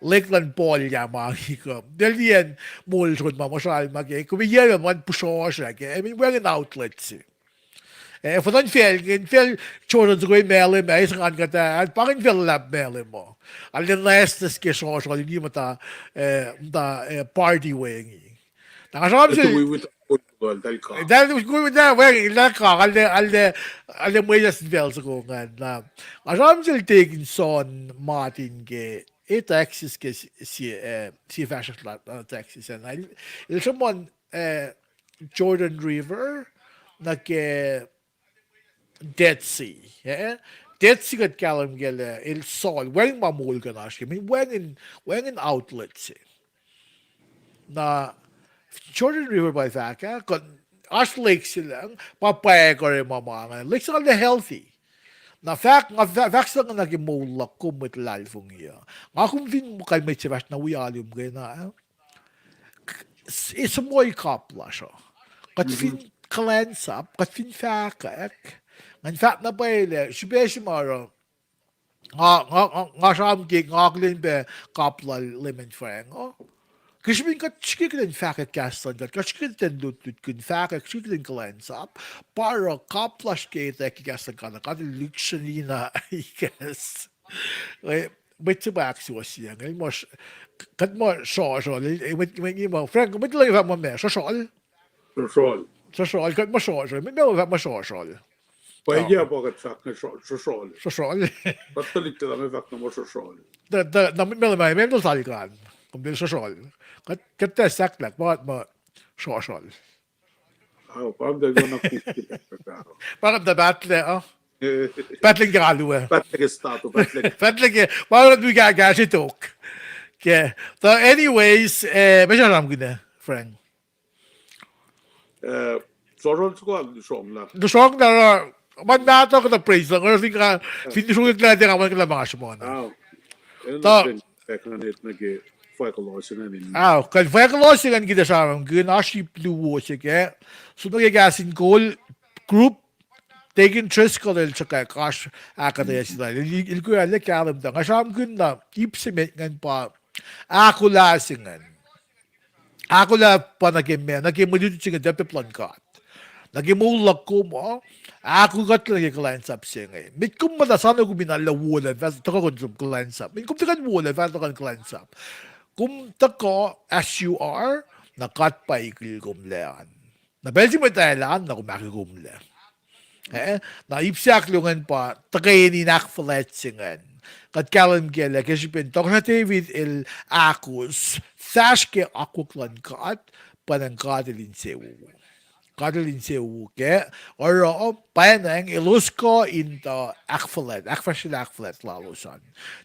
Lake luhn Paul ah ma ngi kuh. Eltahl liyacn moul soko ma muhsahl ma ke, kom yac ma pihsrosr ah ke, I mean, wacngihn outlet se. Eh, fuhnuhn facl, in facl Jordan soko Malem ah, eis ngan kuhtuh, pa ingacn facl luhlahp Malem uh. Arlac nwacsnwacs ke srohsrohl inge muhta, eh, muhta, eh, party we inge. Na nga sramsram sel, that was good, that wacngihn, lah kak, arlac, arlac, arlac mwesahs in facl soko ingacn. Na nga sramsram sel Tikin Son Martin ke, eh, Texas ke sie, sie, eh, sie fahsruh, uh, Texas ah. El, el sruhmuhn, eh, Jordan River nuh ke Dead Sea, eh? Dead Sea kuht kahlwem kac lah el sol, wacngihn ma moul kuh in oasr ke, I mean, wacngihn, wacngihn outlet se. Na Jordan River pa fahk ah, kuh oasr lake se lucng, pa pwacr ma ma ingacn. Lake se ingacn healthy. Na fahk, nga fah-, fahk se ingacn nuh ke moul luhk kom mwet luhlahlfongi uh. Nga kom fin kalmeyac se fahsr na wi alu muhkwena, eh? S-, e suhmuhi kap lasr uh. Kuht fin kuhlwacnsap, kuht fin fahkwack, ngan fahk na pwacye lah srihpac se ma oruh nga, nga, nga, nga sramsram ke nga akihlen pac kap lal Leman Frank uh. Ke srihpen kuht srihke kuht in fahkwack kahs luhn God, kuht srihke kuht in lutlutkihn fahkwack, srihke kuht in kuhlwacnsap, pa oruh kap lasr ke etwacack ke kahs luhn God, God el lihksreni na ikacs. Eh, mwet se pa ahksuwohsyang, el muh, kuht muh srohsrohl, el, eh, mwet, mwet inge muh, Frank, mwet luhn fahk muh meac, srohsrohl? Srohsrohl. Srohsrohl, kuht muh srohsrohl, mwet meac fahk muh srohsrohl? Pwacye pa kuht fahk na sro-, srohsrohl. Srohsrohl. Kuht tuhlihk lah me fahk na muh srohsrohl. Na, na, na mwet meac, meac, meac, srohsrohl. Kuht, kuht tiac sahklahk, pa kuht muh srohsrohl. Ao, pa kuht muhta pahtlac, uh? Pahtlac ke alu ah. Pahtlac ke start, pahtlac ke. Pahtlac ke, pa kuht muhta kahsre tok. Ke. So anyways, eh, meac sramsramkihn ah, Frank? Eh, srohsrohl soko lusronglah. Lusronglah, uh, ma mahtuh kuhtuh praise Lord, fin ka, fin sruhklah tiac nga kuhtuh ma sruhmuhn. Ao, kuh fahk kuloh se ingacn kuht sramsramkihn, oasr ip luo se ke, som nuh ke Kahs in Kol group, Tikin Driscoll el sruhkwack, oasr ahkuhtweyac se lal, el, el kuh lah kahlwem tuh nga sramsramkihn na ip se met ingacn pa ahkolah se ingacn. Ahkolah pa nuh ke meac, nuh ke mwe lutlut se inge, tahptahp luhn God. Nuh ke moul luhk kom uh, ahkolah kuht nuh ke kuhlwacnsap se inge. Met kom muhta soano kom in arlac wolac, fah tuhkuh kom som kuhlwacnsap. Met kom tuhkuh in wolac, fah tuhkuh in kuhlwacnsap. Kom tuhkuh as you are, na God pa ikil kom lac an. Na pacl se mwet ah elan, na kom ahkolah kom lac. Eh, na ip se ahkluo ingacn pa tuhkweni in ahkfuhlwact se ingacn. Kuht kahlwem kac lah ke srihpen Doctor David el ahkos, fahsr ke akwuck luhn God, pa ingacn God el insewowo. God el insewowo kac, oruh, pa ingacn elos kuh in tuh ahkfuhlwact, ahkfahsryelah ahkfuhlwact lalos an.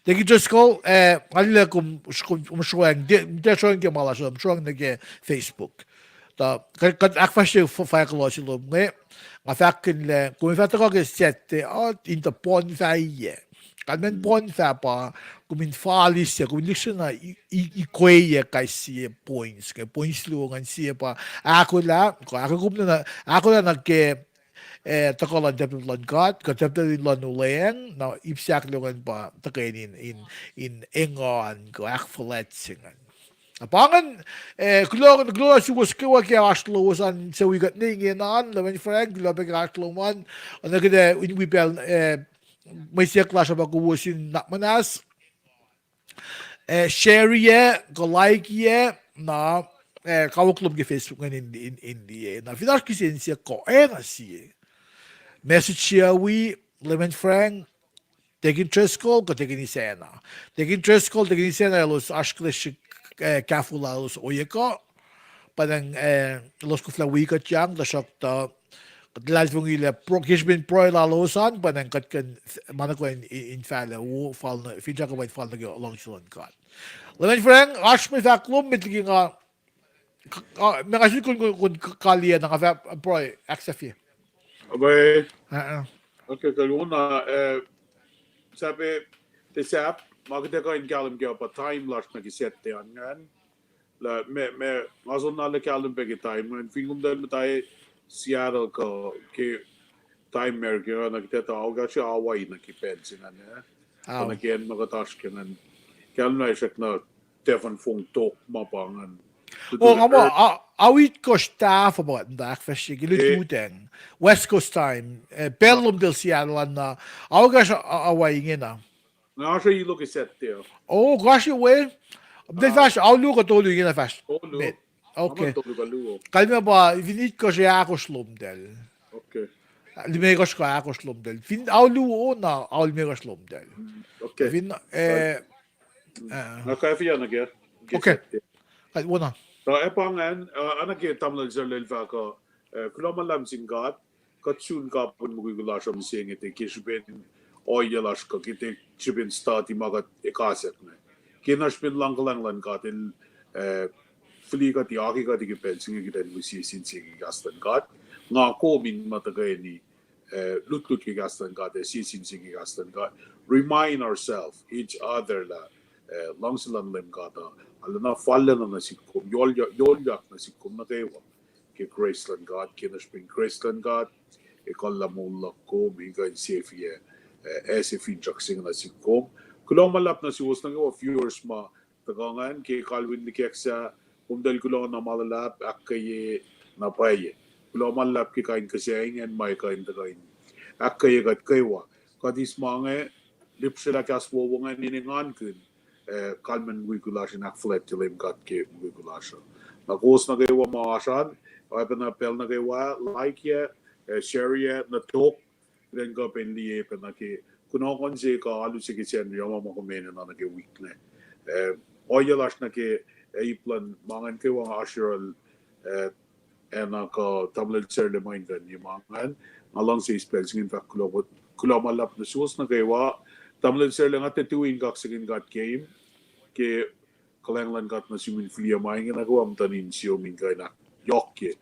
Tikin Driscoll, eh, nga liye kom, kom, kom sroang, tiac sroang ke ma lasr uh, kom sroang nuh ke Facebook. Tuh, kuht, kuht ahkfahsrye f-, fahk kuloh se lom inge, nga fahkkihn lah, kom fah tuhkuh ke Saturday uh, in tuh poun fah iyac. Kalmacn poun fah pa, kom in fal isyuc, kom in lihksreni, i-, i-, ikweyuck kais sie points, ke points luo ingacn sie pa, ahkolah, kuh ahkolah kom na, ahkolah nuh ke, eh, tuhkuh luhn tahptahp luhn God, kuh tahptahp luhn olweacng, na ip se ahkluo ingacn pa tuhkweni in, in, in engan, kuh ahkfuhlwact se ingacn. Na pa ingacn, eh, kuloh, kuloh na suwos kwewa ke oasr lowos an suc wi kuht ne ingena an, Reverend Frank, kuloh pac ke oasr lom an, oacna kuht ac in wi pacl, eh, mwe siyuck lasr uh pa kowos in nuhnak muhnahs. Eh, share-i, kuh like-i, na, eh, kawuck lom ke Facebook ingacn in, in, in liye. Na fin oasr kihsen siyuck kuh acn na sie, message-i wi Lemon Frank, Tekin Driscoll, kuh Tekin Isacna. Tekin Driscoll, Tekin Isacna elos oasr kuhlwacnsrihk, eh, kahfo lalos ohiyac kuh. Pa ingacn, eh, elos koflah wi kuht yang, tuhsruhktuh kuht luhlahlfongi lah pro-, ke srihpen pruhe lalos an, pa ingacn kuht kuh in, ma nuh kwewa in, in, in fahlac wo, fal nuh, finsrak uh pa in fal nuh ke luhngse luhn God. Lemon Frank, oasr mwe fahk lom met liki nga, k-, uh, ma nga sun kuh, kuh, kuh, kaliyac na nga fah pruhe, ahksahfye. Abe, uh, uh, okay, kuh wona, eh, sahp, te sahp, ma kuht ac kuh in kahlwem ke pa time lasr nuh ke Saturday an ingacn. Lah, ma, ma, nga soenna lah kahlwem pac ke time ingacn, fin kom tuh muhta Seattle kuh ke time America, na kuht etuh, ao, kahsruh Hawaii nuh ke pacl se ingacn, eh. Ao. Nuh ke acn ma kuht oasr ke ingacn. Kahlwem na srackna tahfuhn fong tok ma pa ingacn. Oh, nga muh, a, ao itkohsr tahfuh pa kuht muhta ahkfahsrye ke lututacng. West Coast time. Eh, pacl lom tacl Seattle an na. Ao kahsruh, a, Hawaii ingena. Nga oasr ilo ke Saturday. Oh, kahsruh we. Mtacl fahsr, ao luo kuh tolu ingena fahsr. Tolu. Met. Okay. Tolu kuh luo. Kalmac pa, fin itkohsr ac ahkosr lom tacl. Okay. Limekohsr kuh ahkosr lom tacl. Fin ao luo na, ao limekohsr lom tacl. Okay. Fin, eh, nga kaifia nuh ke. Okay. Kalmac wona. Tuh ac pa ingacn, uh, oacna ke tamuhlwel Sarlel fahk uh, eh, kuloh ma luhlahp sin God, kuht sun kapihn mukwikwi lasr uh mihsenge, tiac ke srihpen ohiyac lasr kuh ke tiac srihpen study ma kuht ekasack inge. Ke na srihpen luhngkuhlwacng luhn God El, eh, fihli kuht, aki kuht ke pacl se inge kuht in wi sie sin sie ke kahs luhn God. Nga kom in muh tuhkweni, eh, lutlut ke kahs luhn God, ac sie sin sie ke kahs luhn God. Remind ourselves, each other lah, eh, luhngse luhn Leum God uh, arulacna fallacna nuh sihk kom, yohrohl, yohrohlyak nuh sihk kom nuh kwewa. Ke grace luhn God, ke na srihpen grace luhn God, ekuhllah moul luhk kom, in kuh in sefie, eh, ase finsrak se inge nuh sihk kom. Kuloh ma luhlahp nuh suwos nuh kwewa viewers ma tuhkuh ingacn ke kalweni likacsah, komtacl kuloh na ma luhlahp, ahkkweye na pwacye. Kuloh ma luhlahp ke kain kihsac ingacn ma kuh in tuhkuh in ahkkweye kuht kwewa. Kuht eis ma inge, lihpsrwelah kahs wowo ingacn in engankihn, eh, kalmacn mukwikwi lasr in ahkfuhlwactye Leum God ke mukwikwi lasr uh. Na kowos nuh kwewa ma oasr an, oacpacna pacl nuh kwewa, like-i, eh, share-i, nuh tok, kuht in kuh pac in liye pacna ke kunohkohn se kuh alu se ke Sacnri uh ma ma kom enenuh nuh ke wik inge. Eh, ohiyac lasr nuh ke, eh, ip luhn ma ingacn kwewa nga oasr yohrohl, eh, acna kuh tamuhlwel Sarlel ma in kuh in ye ma ingacn, nga luhngse eis pacl se inge in fahk kuloh, kuloh ma luhlahp nuh suwos nuh kwewa. Tamuhlwel Sarlel, nga tiac tui in kaksakihn God keim ke kuhlwacng luhn God nuh sum in fihliyac ma inge nuh kwewa, muhtuhn insiyom in kuh in ahkyohkye,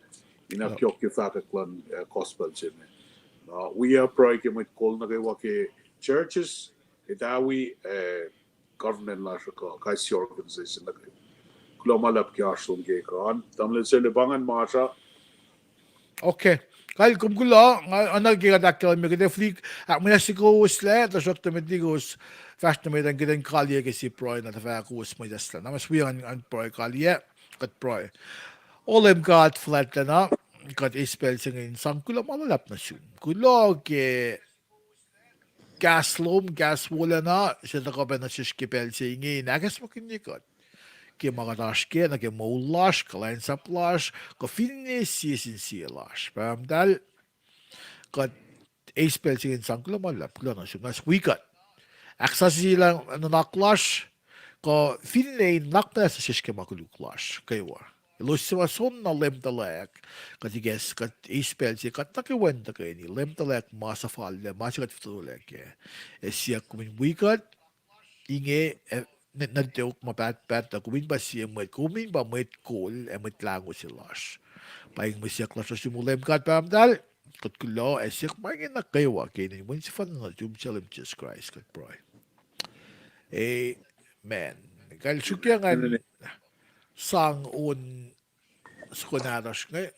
in ahkyohkye fahkwack luhn, eh, gospel se inge. Na wi pruhe ke mwet kol nuh kwewa ke churches, etawi, eh, government lasr uh kuh kais sie organization nuh kwewa. Kuloh ma luhlahp ke oasr lom ke kuh an. Tamuhlwel Sarlel, pa ingacn ma oasr uh. Okay. Kal kom kuloh, nga oacna ke kuht ahkkahlwemye kuht ac fihli ahkmuhnahsye kowoslac, tuhsruhktuh met liki kowos fahsr nuh met an kuht in kaliyac ke sie pruhe na tuhfah kowos mwet sahyac. Na mas wi an, an pruhe kaliyac, kuht pruhe. O Leum God fuhlwactlacna, kuht eis pacl se inge in sang kuloh ma luhlahp nuh sum. Kuloh ke kahs lom, kahs wolacna se tuhkuh pac nuh sesr ke pacl se inge in ahkacsmakihnye kuht ke ma kuht oasr kac, nuh ke moul lasr, kuhlwacnsap lasr, kuh finne sie sin sie lasr. Pahpah muhtahl, kuht eis pacl se inge in sang kuloh ma luhlahp, kuloh nuh sum, na wi kuht. Ahksasucyelah nuhnak lasr, kuh finne in naknwacslah sesr ke ma koluk lasr kwewa. Elos suc ma soenna Leum tuhlac, kuht ikacs, kuht eis pacl se, kuht nuh kwewa in tuhkweni Leum tuhlac ma suhfal, ma se kuht fototolac kac. Ac siyuck kom in wi kuht inge, ac nuh tok ma pahtpaht, tuh kom in pa sie mwet, kom in pa mwet kol ac mwet lahngo se lasr. Pa inge mwe siyuck lasr nuh sum, O Leum God Pahpah muhtahl, kuht kuloh ac siyuck ma inge nuh kwewa ke inen Wen sefanna nuhtum, Leum Jisus Kraist, kuht pruhe. Amen. Kal sruokyac ngan sang on soko nahtuhsr inge.